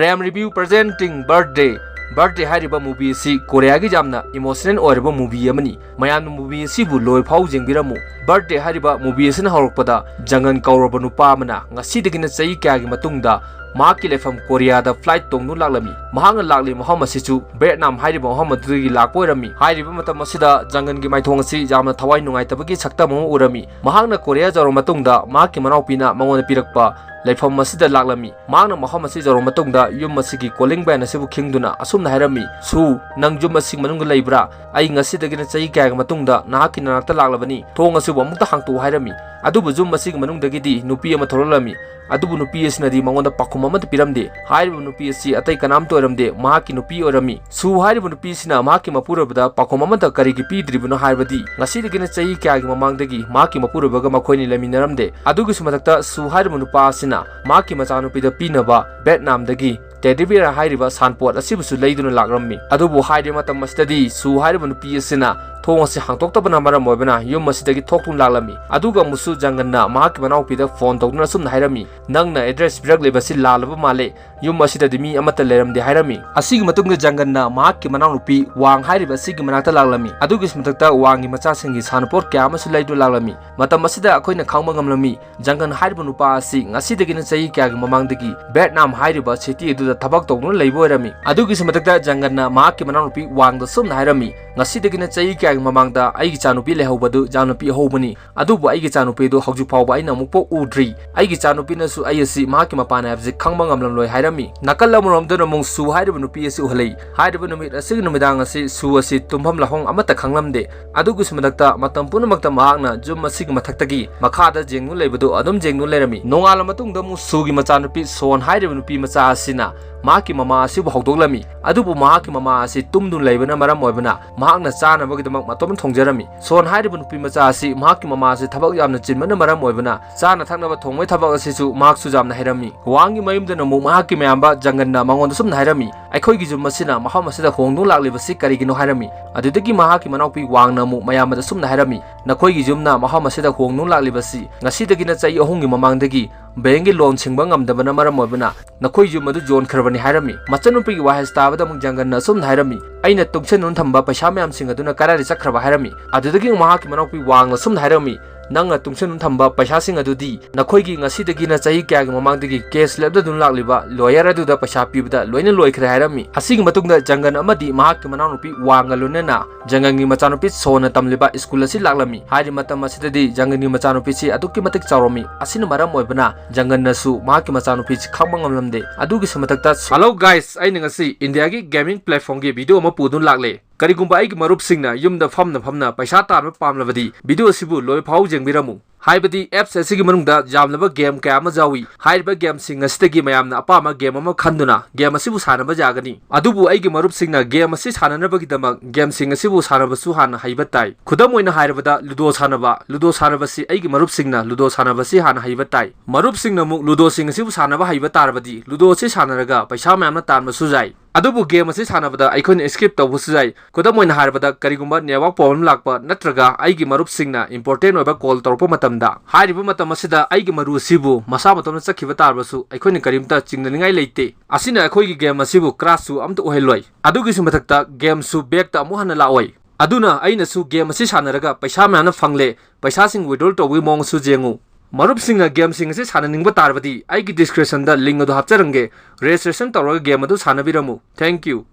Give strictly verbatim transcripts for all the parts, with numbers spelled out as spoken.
Ram Review presenting Birthday. Birthday ꯍꯥꯏꯔꯤꯕ movie ꯑꯁꯤ ꯀꯣꯔꯤꯌꯥꯒꯤ ꯌꯥꯝꯅ emotional ꯑꯣꯏꯔꯕ movie ꯑꯃꯅꯤ꯫ ꯃꯌꯥꯝꯅ movie ꯑꯁꯤꯕꯨ ꯂꯣꯏ ꯐꯥꯎ ꯌꯦꯡꯕꯤꯔꯝꯃꯨ꯫ Birthday ꯍꯥꯏꯔꯤꯕ movie ꯑꯁꯤꯅ ꯍꯧꯔꯛꯄꯗ, ꯖꯪꯒꯟ ꯀꯧꯔꯕ ꯅꯨꯄꯥ ꯑꯃꯅ ꯉꯁꯤꯗꯒꯤꯅ ꯆꯍꯤ ꯀꯌꯥꯒꯤ ꯃꯇꯨꯡꯗ ꯃꯍꯥꯛꯀꯤ ꯂꯩꯐꯝ ꯀꯣꯔꯤꯌꯥꯗ flight ꯇꯣꯡꯗꯨꯅ ꯂꯥꯛꯂꯝꯃꯤ꯫ ꯃꯍꯥꯛꯅ ꯂꯥꯛꯂꯤꯕ ꯃꯐꯝ ꯑꯁꯤꯁꯨ ꯚꯦꯠꯅꯥꯝ ꯍꯥꯏꯔꯤꯕ ꯃꯐꯝ ꯑꯗꯨꯗꯒꯤ ꯂꯥꯛꯄ ꯑꯣꯏꯔꯝꯃꯤ꯫ ꯍꯥꯏꯔꯤꯕ ꯃꯇꯝ ꯑꯁꯤꯗ ꯖꯪꯒꯟꯒꯤ ꯃꯥꯏꯊꯣꯡ ꯑꯁꯤ ꯌꯥꯝꯅ ꯊꯋꯥꯏ ꯅꯨꯡꯉꯥꯏꯇꯕꯒꯤ ꯁꯛꯇꯝ ꯑꯃ ꯎꯔꯝꯃꯤ꯫ ꯃꯍꯥꯛꯅ ꯀꯣꯔꯤꯌꯥ ꯌꯧꯔꯕ ꯃꯇꯨꯡꯗ ꯃꯍꯥꯛꯀꯤ ꯃꯅꯥꯎꯄꯤꯅ ꯃꯉꯣꯟꯗ ꯄꯤꯔꯛꯄ ꯂꯩꯐꯝ ꯑꯁꯤꯗ ꯂꯥꯛꯂꯝꯃꯤ꯫ ꯃꯍꯥꯛꯅ ꯃꯐꯝ ꯑꯁꯤ ꯌꯧꯔꯕ ꯃꯇꯨꯡꯗ ꯌꯨꯝ ꯑꯁꯤꯒꯤ calling bell ꯑꯁꯤꯕꯨ ꯈꯤꯡꯗꯨꯅ ꯑꯁꯨꯝꯅ ꯍꯥꯏꯔꯝꯃꯤ, "ꯁꯨ, ꯅꯪ ꯌꯨꯝ ꯑꯁꯤꯒꯤ ꯃꯅꯨꯡꯗ ꯂꯩꯕ꯭ꯔꯥ? ꯑꯩ ꯉꯁꯤꯗꯒꯤꯅ ꯆꯍꯤ ꯀꯌꯥꯒꯤ ꯃꯇꯨꯡꯗ ꯅꯍꯥꯛꯀꯤ ꯅꯅꯥꯛꯇ ꯂꯥꯛꯂꯕꯅꯤ꯫ ꯊꯣꯡ ꯑꯁꯤꯕꯨ ꯑꯃꯨꯛꯇ ꯍꯥꯡꯇꯣꯛꯎ" ꯍꯥꯏꯔꯝꯃꯤ꯫ ꯑꯗꯨꯕꯨ ꯌꯨꯝ ꯑꯁꯤꯒꯤ ꯃꯅꯨꯡꯗꯒꯤꯗꯤ ꯅꯨꯄꯤ ꯑꯃ ꯊꯣꯛꯂꯛꯂꯝꯃꯤ꯫ ꯑꯗꯨꯕꯨ ꯅꯨꯄꯤ ꯑꯁꯤꯅꯗꯤ ꯃꯉꯣꯟꯗ ꯄꯥꯎꯈꯨꯝ ꯑꯃꯠꯇ ꯄꯤꯔꯝꯗꯦ꯫ ꯍꯥꯏꯔꯤꯕ ꯅꯨꯄꯤ ꯑꯁꯤ ꯑꯇꯩ ꯀꯅꯥꯝꯇ ꯑꯣꯏꯔꯝꯗꯦ, ꯃꯍꯥꯛꯀꯤ ꯅꯨꯄꯤ ꯑꯣꯏꯔꯝꯃꯤ꯫ ꯁꯨ ꯍꯥꯏꯔꯤꯕ ꯅꯨꯄꯤ ꯑꯁꯤꯅ ꯃꯍꯥꯛꯀꯤ ꯃꯄꯨꯔꯣꯏꯕꯗ ꯄꯥꯎꯈꯨꯝ ꯑꯃꯠꯇ ꯀꯔꯤꯒꯤ ꯄꯤꯗ꯭ꯔꯤꯕꯅꯣ ꯍꯥꯏꯕꯗꯤ, ꯉꯁꯤꯗꯒꯤꯅ ꯆꯍꯤ ꯀꯌꯥꯒꯤ ꯃꯃꯥꯡꯗꯒꯤ ꯃꯍꯥꯛꯀꯤ ꯃꯄꯨꯔꯣꯏꯕꯒ ꯃꯈꯣꯏꯅꯤ ꯂꯩꯃꯤꯟꯅꯔꯝꯗꯦ꯫ ꯑꯗꯨꯒꯤꯁꯨ ꯃꯊꯛꯇ ꯁꯨ ꯍꯥꯏꯔꯤꯕ ꯅꯨꯄꯥ ꯑꯁꯤꯅ ꯃꯍꯥꯛꯀꯤ ꯃꯆꯥꯅꯨꯄꯤꯗ ꯄꯤꯅꯕ ꯚꯦꯠꯅꯥꯝꯗꯒꯤ teddy bear ꯍꯥꯏꯔꯤꯕ ꯁꯥꯟꯄꯣꯠ ꯑꯁꯤꯕꯨꯁꯨ ꯂꯩꯗꯨꯅ ꯂꯥꯛꯂꯝꯃꯤ꯫ ꯑꯗꯨꯕꯨ ꯍꯥꯏꯔꯤꯕ ꯃꯇꯝ ꯑꯁꯤꯗꯗꯤ ꯁꯨ ꯍꯥꯏꯔꯤꯕ ꯅꯨꯄꯤ ꯑꯁꯤꯅ ꯊꯣꯡ ꯑꯁꯤ ꯍꯥꯡꯗꯣꯛꯇꯕꯅ ꯃꯔꯝ ꯑꯣꯏꯕꯅ ꯌꯨꯝ ꯑꯁꯤꯗꯒꯤ ꯊꯣꯛꯇꯨꯅ ꯂꯥꯛꯂꯝꯃꯤ꯫ ꯑꯗꯨꯒ ꯑꯃꯨꯛꯁꯨ ꯖꯪꯒꯟꯅ ꯃꯍꯥꯛꯀꯤ ꯃꯅꯥꯎꯄꯤꯗ phone ꯇꯧꯗꯨꯅ ꯑꯁꯨꯝꯅ ꯍꯥꯏꯔꯝꯃꯤ, "ꯅꯪꯅ address ꯄꯤꯔꯛꯂꯤꯕꯁꯤ ꯂꯥꯜꯂꯕ ꯃꯥꯜꯂꯦ꯫ ꯌꯨꯝ ꯑꯁꯤꯗꯗꯤ ꯃꯤ ꯑꯃꯠꯇ ꯂꯩꯔꯝꯗꯦ" ꯍꯥꯏꯔꯝꯃꯤ꯫ ꯑꯁꯤꯒꯤ ꯃꯇꯨꯡꯗ ꯖꯪꯒꯟꯅ ꯃꯍꯥꯛꯀꯤ ꯃꯅꯥꯎꯅꯨꯄꯤ ꯋꯥꯡ ꯍꯥꯏꯔꯤꯕ ꯑꯁꯤꯒꯤ ꯃꯅꯥꯛꯇ ꯂꯥꯛꯂꯝꯃꯤ꯫ ꯑꯗꯨꯒꯤꯁꯨ ꯃꯊꯛꯇ ꯋꯥꯡꯒꯤ ꯃꯆꯥꯁꯤꯡꯒꯤ ꯁꯥꯟꯅꯄꯣꯠ ꯀꯌꯥ ꯑꯃꯁꯨ ꯂꯩꯗꯨꯅ ꯂꯥꯛꯂꯝꯃꯤ꯫ ꯃꯇꯝ ꯑꯁꯤꯗ ꯑꯩꯈꯣꯏꯅ ꯈꯪꯕ ꯉꯝꯂꯝꯃꯤ, ꯖꯪꯒꯟ ꯍꯥꯏꯔꯤꯕ ꯅꯨꯄꯥ ꯑꯁꯤ ꯉꯁꯤꯗꯒꯤꯅ ꯆꯍꯤ ꯀꯌꯥꯒꯤ ꯃꯃꯥꯡꯗꯒꯤ ꯚꯦꯠꯅꯥꯝ ꯍꯥꯏꯔꯤꯕ city ꯑꯗꯨꯗ ꯊꯕꯛ ꯇꯧꯗꯨꯅ ꯂꯩꯕ ꯑꯣꯏꯔꯝꯃꯤ꯫ ꯑꯗꯨꯒꯤꯁꯨ ꯃꯊꯛꯇ ꯖꯪꯒꯟꯅ ꯃꯍꯥꯛꯀꯤ ꯃꯅꯥꯎꯅꯨꯄꯤ ꯋꯥꯡꯗ ꯁꯨꯝꯅ ꯍꯥꯏꯔꯝꯃꯤ, "ꯉꯁꯤꯗꯒꯤꯅ ꯆꯍꯤ ꯀꯌꯥꯒꯤ ꯃꯃꯥꯡꯗ ꯑꯩꯒꯤ ꯏꯆꯥꯅꯨꯄꯤ ꯂꯩꯍꯧꯕꯗꯨ ꯏꯆꯥꯅꯨꯄꯤ ꯑꯍꯧꯕꯅꯤ, ꯑꯗꯨꯕꯨ ꯑꯩꯒꯤ ꯏꯆꯥꯅꯨꯄꯤꯗꯨ ꯍꯧꯖꯤꯛ ꯐꯥꯎꯕ ꯑꯩꯅ ꯑꯃꯨꯛꯐꯥꯎ ꯎꯗ꯭ꯔꯤ꯫ ꯑꯩꯒꯤ ꯏꯆꯥꯅꯨꯄꯤꯅꯁꯨ ꯑꯩ ꯑꯁꯤ ꯃꯍꯥꯛꯀꯤ ꯃꯄꯥꯅꯤ ꯍꯥꯏꯕꯁꯤ ꯈꯪꯕ ꯉꯝꯂꯝꯂꯣꯏ" ꯍꯥꯏꯔꯝꯃꯤ꯫ ꯅꯥꯀꯜ ꯑꯃꯔꯣꯝꯗꯅ ꯑꯃꯨꯛ ꯁꯨ ꯍꯥꯏꯔꯤꯕ ꯅꯨꯄꯤ ꯑꯁꯤ ꯎꯍꯜꯂꯛꯏ꯫ ꯍꯥꯏꯔꯤꯕ ꯅꯨꯃꯤꯠ ꯑꯁꯤꯒꯤ ꯅꯨꯃꯤꯗꯥꯡ ꯑꯁꯤ ꯁꯨ ꯑꯁꯤ ꯇꯨꯝꯐꯝ ꯂꯥꯛꯐꯝ ꯑꯃꯠꯇ ꯈꯪꯂꯝꯗꯦ꯫ ꯑꯗꯨꯒꯤꯁꯨ ꯃꯊꯛꯇ ꯃꯇꯝ ꯄꯨꯝꯅꯃꯛꯇ ꯃꯍꯥꯛꯅ ꯌꯨꯝ ꯑꯁꯤꯒꯤ ꯃꯊꯛꯇꯒꯤ ꯃꯈꯥꯗ ꯌꯦꯡꯗꯨꯅ ꯂꯩꯕꯗꯨ ꯑꯗꯨꯝ ꯌꯦꯡꯗꯨꯅ ꯂꯩꯔꯝꯃꯤ꯫ ꯅꯣꯡꯉꯥꯜꯂ ꯃꯇꯨꯡꯗ ꯑꯃꯨꯛ ꯁꯨꯒꯤ ꯃꯆꯥꯅꯨꯄꯤ ꯁꯣꯟ ꯍꯥꯏꯔꯤꯕ ꯅꯨꯄꯤ ꯃꯆꯥ ꯑꯁꯤꯅ ꯃꯍꯥꯛꯀꯤ ꯃꯃꯥ ꯑꯁꯤꯕꯨ ꯍꯧꯗꯣꯛꯂꯝꯃꯤ꯫ ꯑꯗꯨꯕꯨ ꯃꯍꯥꯛꯀꯤ ꯃꯃꯥ ꯑꯁꯤ ꯇꯨꯝꯗꯨꯅ ꯂꯩꯕꯅ ꯃꯔꯝ ꯑꯣꯏꯕꯅ ꯃꯍꯥꯛꯅ ꯆꯥꯅꯕꯒꯤꯗꯃꯛ ꯃꯇꯣꯝ ꯊꯣꯡꯖꯔꯝꯃꯤ꯫ ꯁꯣꯟ ꯍꯥꯏꯔꯤꯕ ꯅꯨꯄꯤ ꯃꯆꯥ ꯑꯁꯤ ꯃꯍꯥꯛꯀꯤ ꯃꯃꯥ ꯑꯁꯤ ꯊꯕꯛ ꯌꯥꯝꯅ ꯆꯤꯟꯕꯅ ꯃꯔꯝ ꯑꯣꯏꯕꯅ ꯆꯥꯅ ꯊꯛꯅꯕ ꯊꯣꯡꯕꯒꯤ ꯊꯕꯛ ꯑꯁꯤꯁꯨ ꯃꯍꯥꯛꯁꯨ ꯌꯥꯝꯅ ꯍꯩꯔꯝꯃꯤ꯫ ꯋꯥꯡꯒꯤ ꯃꯌꯨꯝꯗꯅ ꯑꯃꯨꯛ ꯃꯍꯥꯛꯀꯤ ꯃꯌꯥꯝꯕ ꯖꯪꯒꯟꯅ ꯃꯉꯣꯟꯗ ꯁꯨꯝꯅ ꯍꯥꯏꯔꯝꯃꯤ, "ꯑꯩꯈꯣꯏꯒꯤ ꯌꯨꯝ ꯑꯁꯤꯅ ꯃꯐꯝ ꯑꯁꯤꯗ ꯍꯣꯡꯗꯨꯅ ꯂꯥꯛꯂꯤꯕꯁꯤ ꯀꯔꯤꯒꯤꯅꯣ?" ꯍꯥꯏꯔꯝꯃꯤ꯫ ꯑꯗꯨꯗꯒꯤ ꯃꯍꯥꯛꯀꯤ ꯃꯅꯥꯎꯄꯤ ꯋꯥꯡꯅ ꯑꯃꯨꯛ ꯃꯌꯥꯝꯕꯗ ꯁꯨꯝꯅ ꯍꯥꯏꯔꯝꯃꯤ, "ꯅꯈꯣꯏꯒꯤ ꯌꯨꯝꯅ ꯃꯐꯝ ꯑꯁꯤꯗ ꯍꯣꯡꯗꯨꯅ ꯂꯥꯛꯂꯤꯕꯁꯤ ꯉꯁꯤꯗꯒꯤꯅ ꯆꯍꯤ ꯑꯍꯨꯝꯒꯤ ꯃꯃꯥꯡꯗꯒꯤ ꯕꯦꯡꯒꯤ ꯂꯣꯟ ꯁꯤꯡꯕ ꯉꯝꯗꯕꯅ ꯃꯔꯝ ꯑꯣꯏꯕꯅ ꯅꯈꯣꯏ ꯌꯨꯝ ꯑꯗꯨ ꯌꯣꯟꯈ꯭ꯔꯕꯅꯤ ꯍꯥꯏꯔꯝꯃꯤ꯫ ꯃꯆꯟꯅꯨꯄꯤꯒꯤ ꯋꯥꯍꯩ ꯇꯥꯕꯗ ꯑꯃꯨꯛ ꯖꯪꯒꯟꯅ ꯑꯁꯨꯝꯅ ꯍꯥꯏꯔꯝꯃꯤ, "ꯑꯩꯅ ꯇꯨꯡꯁꯤꯟꯗꯨꯅ ꯊꯝꯕ ꯄꯩꯁꯥ ꯃꯌꯥꯝꯁꯤꯡ ꯑꯗꯨꯅ ꯀꯗꯥꯏꯗ ꯆꯠꯈ꯭ꯔꯕ?" ꯍꯥꯏꯔꯝꯃꯤ꯫ ꯑꯗꯨꯗꯒꯤ ꯃꯍꯥꯛꯀꯤ ꯃꯅꯥꯎꯄꯤ ꯋꯥꯡꯅ ꯑꯁꯨꯝꯅ ꯍꯥꯏꯔꯝꯃꯤ, "ꯅꯪꯅ ꯇꯨꯡꯁꯤꯟꯗꯨꯅ ꯊꯝꯕ ꯄꯩꯁꯥꯁꯤꯡ ꯑꯗꯨꯗꯤ ꯅꯈꯣꯏꯒꯤ ꯉꯁꯤꯗꯒꯤꯅ ꯆꯍꯤ ꯀꯌꯥꯒꯤ ꯃꯃꯥꯡꯗꯒꯤ ꯀꯦꯁ ꯂꯦꯞꯇꯗꯨꯅ ꯂꯥꯛꯂꯤꯕ ꯂꯣꯌꯔ ꯑꯗꯨꯗ ꯄꯩꯁꯥ ꯄꯤꯕꯗ ꯂꯣꯏꯅ ꯂꯣꯏꯈ꯭ꯔꯦ" ꯍꯥꯏꯔꯝꯃꯤ꯫ ꯑꯁꯤꯒꯤ ꯃꯇꯨꯡꯗ ꯖꯪꯒꯟ ꯑꯃꯗꯤ ꯃꯍꯥꯛꯀꯤ ꯃꯅꯥꯎꯅꯨꯄꯤ ꯋꯥꯡꯒ ꯂꯣꯏꯅꯅ ꯖꯪꯒꯟꯒꯤ ꯃꯆꯥꯅꯨꯄꯤ ꯁꯣꯟꯅ ꯇꯝꯂꯤꯕ ꯁ꯭ꯀꯨꯜ ꯑꯁꯤ ꯂꯥꯛꯂꯝꯃꯤ꯫ ꯍꯥꯏꯔꯤꯕ ꯃꯇꯝ ꯑꯁꯤꯗꯗꯤ ꯖꯪꯒꯟꯒꯤ ꯃꯆꯥꯅꯨꯄꯤꯁꯤ ꯑꯗꯨꯛꯀꯤ ꯃꯇꯤꯛ ꯆꯥꯎꯔꯝꯃꯤ꯫ ꯑꯁꯤꯅ ꯃꯔꯝ ꯑꯣꯏꯕꯅ ꯖꯪꯒꯟꯅꯁꯨ ꯃꯍꯥꯛꯀꯤ ꯃꯆꯥꯅꯨꯄꯤꯁꯤ ꯈꯪꯕ ꯉꯝꯂꯝꯗꯦ꯫ ꯑꯗꯨꯒꯤꯁꯨ ꯃꯊꯛꯇ, "Hello guys, ꯑꯩꯅ ꯉꯁꯤ ꯏꯟꯗꯤꯌꯥꯒꯤ ꯒꯦꯃꯤꯡ ꯄ꯭ꯂꯦꯠꯐꯣꯝꯒꯤ ꯚꯤꯗꯤꯑꯣ ꯑꯃ ꯄꯨꯗꯨꯅ ꯂꯥꯛꯂꯦ꯫ ꯀꯔꯤꯒꯨꯝꯕ ꯑꯩꯒꯤ ꯃꯔꯨꯞꯁꯤꯡꯅ ꯌꯨꯝꯗ ꯐꯝꯅ ꯐꯝꯅ ꯄꯩꯁꯥ ꯇꯥꯟꯕ ꯄꯥꯝꯂꯕꯗꯤ ꯚꯤꯗꯤꯑꯣ ꯑꯁꯤꯕꯨ ꯂꯣꯏ ꯐꯥꯎ ꯌꯦꯡꯕꯤꯔꯝꯃꯨ꯫ ꯍꯥꯏꯕꯗꯤ ꯑꯦꯞꯁ ꯑꯁꯤꯒꯤ ꯃꯅꯨꯡꯗ ꯌꯥꯝꯂꯕ ꯒꯦꯝ ꯀꯌꯥ ꯑꯃ ꯌꯥꯎꯏ꯫ ꯍꯥꯏꯔꯤꯕ ꯒꯦꯝꯁꯤꯡ ꯑꯁꯤꯗꯒꯤ ꯃꯌꯥꯝꯅ ꯑꯄꯥꯝꯕ ꯒꯦꯝ ꯑꯃ ꯈꯟꯗꯨꯅ ꯒꯦꯝ ꯑꯁꯤꯕꯨ ꯁꯥꯟꯅꯕ ꯌꯥꯒꯅꯤ꯫ ꯑꯗꯨꯕꯨ ꯑꯩꯒꯤ ꯃꯔꯨꯞꯁꯤꯡꯅ ꯒꯦꯝ ꯑꯁꯤ ꯁꯥꯟꯅꯅꯕꯒꯤꯗꯃꯛ ꯒꯦꯝꯁꯤꯡ ꯑꯁꯤꯕꯨ ꯁꯥꯟꯅꯕꯁꯨ ꯍꯥꯟꯅ ꯍꯩꯕ ꯇꯥꯏ꯫ ꯈꯨꯗꯝ ꯑꯣꯏꯅ ꯍꯥꯏꯔꯕꯗ ꯂꯨꯗꯣ ꯁꯥꯟꯅꯕ꯫ ꯂꯨꯗꯣ ꯁꯥꯟꯅꯕꯁꯤ ꯑꯩꯒꯤ ꯃꯔꯨꯞꯁꯤꯡꯅ ꯂꯨꯗꯣ ꯁꯥꯟꯅꯕꯁꯤ ꯍꯥꯟꯅ ꯍꯩꯕ ꯇꯥꯏ꯫ ꯃꯔꯨꯞꯁꯤꯡꯅ ꯑꯃꯨꯛ ꯂꯨꯗꯣꯁꯤꯡ ꯑꯁꯤꯕꯨ ꯁꯥꯟꯅꯕ ꯍꯩꯕ ꯇꯥꯔꯕꯗꯤ ꯂꯨꯗꯣ ꯑꯁꯤ ꯁꯥꯟꯅꯔꯒ ꯄꯩꯁꯥ ꯃꯌꯥꯝꯅ ꯇꯥꯟꯕꯁꯨ ꯌꯥꯏ꯫ ꯑꯗꯨꯕꯨ ꯒꯦꯝ ꯑꯁꯤ ꯁꯥꯟꯅꯕꯗ ꯑꯩꯈꯣꯏꯅ ꯁ꯭ꯀꯤꯞ ꯇꯧꯕꯁꯨ ꯌꯥꯏ꯫ ꯈꯨꯗꯝ ꯑꯣꯏꯅ ꯍꯥꯏꯔꯕꯗ ꯀꯔꯤꯒꯨꯝꯕ ꯅꯦꯠꯋꯥꯔꯛ ꯄ꯭ꯔꯣꯕ꯭ꯂꯦꯝ ꯂꯥꯛꯄ ꯅꯠꯇ꯭ꯔꯒ ꯑꯩꯒꯤ ꯃꯔꯨꯞꯁꯤꯡꯅ ꯏꯝꯄꯣꯔꯇꯦꯟ ꯑꯣꯏꯕ ꯀꯣꯜ ꯇꯧꯔꯛꯄ ꯃꯇꯝꯗ ꯍꯥꯏꯔꯤꯕ ꯃꯇꯝ ꯑꯁꯤꯗ ꯑꯩꯒꯤ ꯃꯔꯨ ꯑꯁꯤꯕꯨ ꯃꯁꯥ ꯃꯇꯣꯝꯇ ꯆꯠꯈꯤꯕ ꯇꯥꯔꯕꯁꯨ ꯑꯩꯈꯣꯏꯅ ꯀꯔꯤꯝꯇ ꯆꯤꯡꯅꯅꯤꯡꯉꯥꯏ ꯂꯩꯇꯦ꯫ ꯑꯁꯤꯅ ꯑꯩꯈꯣꯏꯒꯤ ꯒꯦꯝ ꯑꯁꯤꯕꯨ ꯀ꯭ꯔꯥꯁꯁꯨ ꯑꯝꯇ ꯑꯣꯏꯍꯜꯂꯣꯏ꯫ ꯑꯗꯨꯒꯤꯁꯨ ꯃꯊꯛꯇ ꯒꯦꯝꯁꯨ ꯕꯦꯛꯇ ꯑꯃꯨꯛ ꯍꯟꯅ ꯂꯥꯛꯑꯣꯏ꯫ ꯑꯗꯨꯅ ꯑꯩꯅꯁꯨ ꯒꯦꯝ ꯑꯁꯤ ꯁꯥꯟꯅꯔꯒ ꯄꯩꯁꯥ ꯃꯌꯥꯝꯅ ꯐꯪꯂꯦ, ꯄꯩꯁꯥꯁꯤꯡ ꯋꯤꯗ꯭ꯔꯣꯜ ꯇꯧꯕꯒꯤ ꯃꯑꯣꯡꯁꯨ ꯌꯦꯡꯉꯨ꯫ ꯃꯔꯨꯞꯁꯤꯡꯅ ꯒꯦꯝꯁꯤꯡ ꯑꯁꯤ ꯁꯥꯟꯅꯅꯤꯡꯕ ꯇꯥꯔꯕꯗꯤ ꯑꯩꯒꯤ ꯗꯤꯁꯀ꯭ꯔꯤꯞꯁꯟꯗ ꯂꯤꯡ ꯑꯗꯨ ꯍꯥꯞꯆꯔꯝꯒꯦ꯫ ꯔꯦꯖꯤꯁꯇ꯭ꯔꯦꯁꯟ ꯇꯧꯔꯒ ꯒꯦꯝ ꯑꯗꯨ ꯁꯥꯟꯅꯕꯤꯔꯝꯃꯨ꯫ Thank you꯫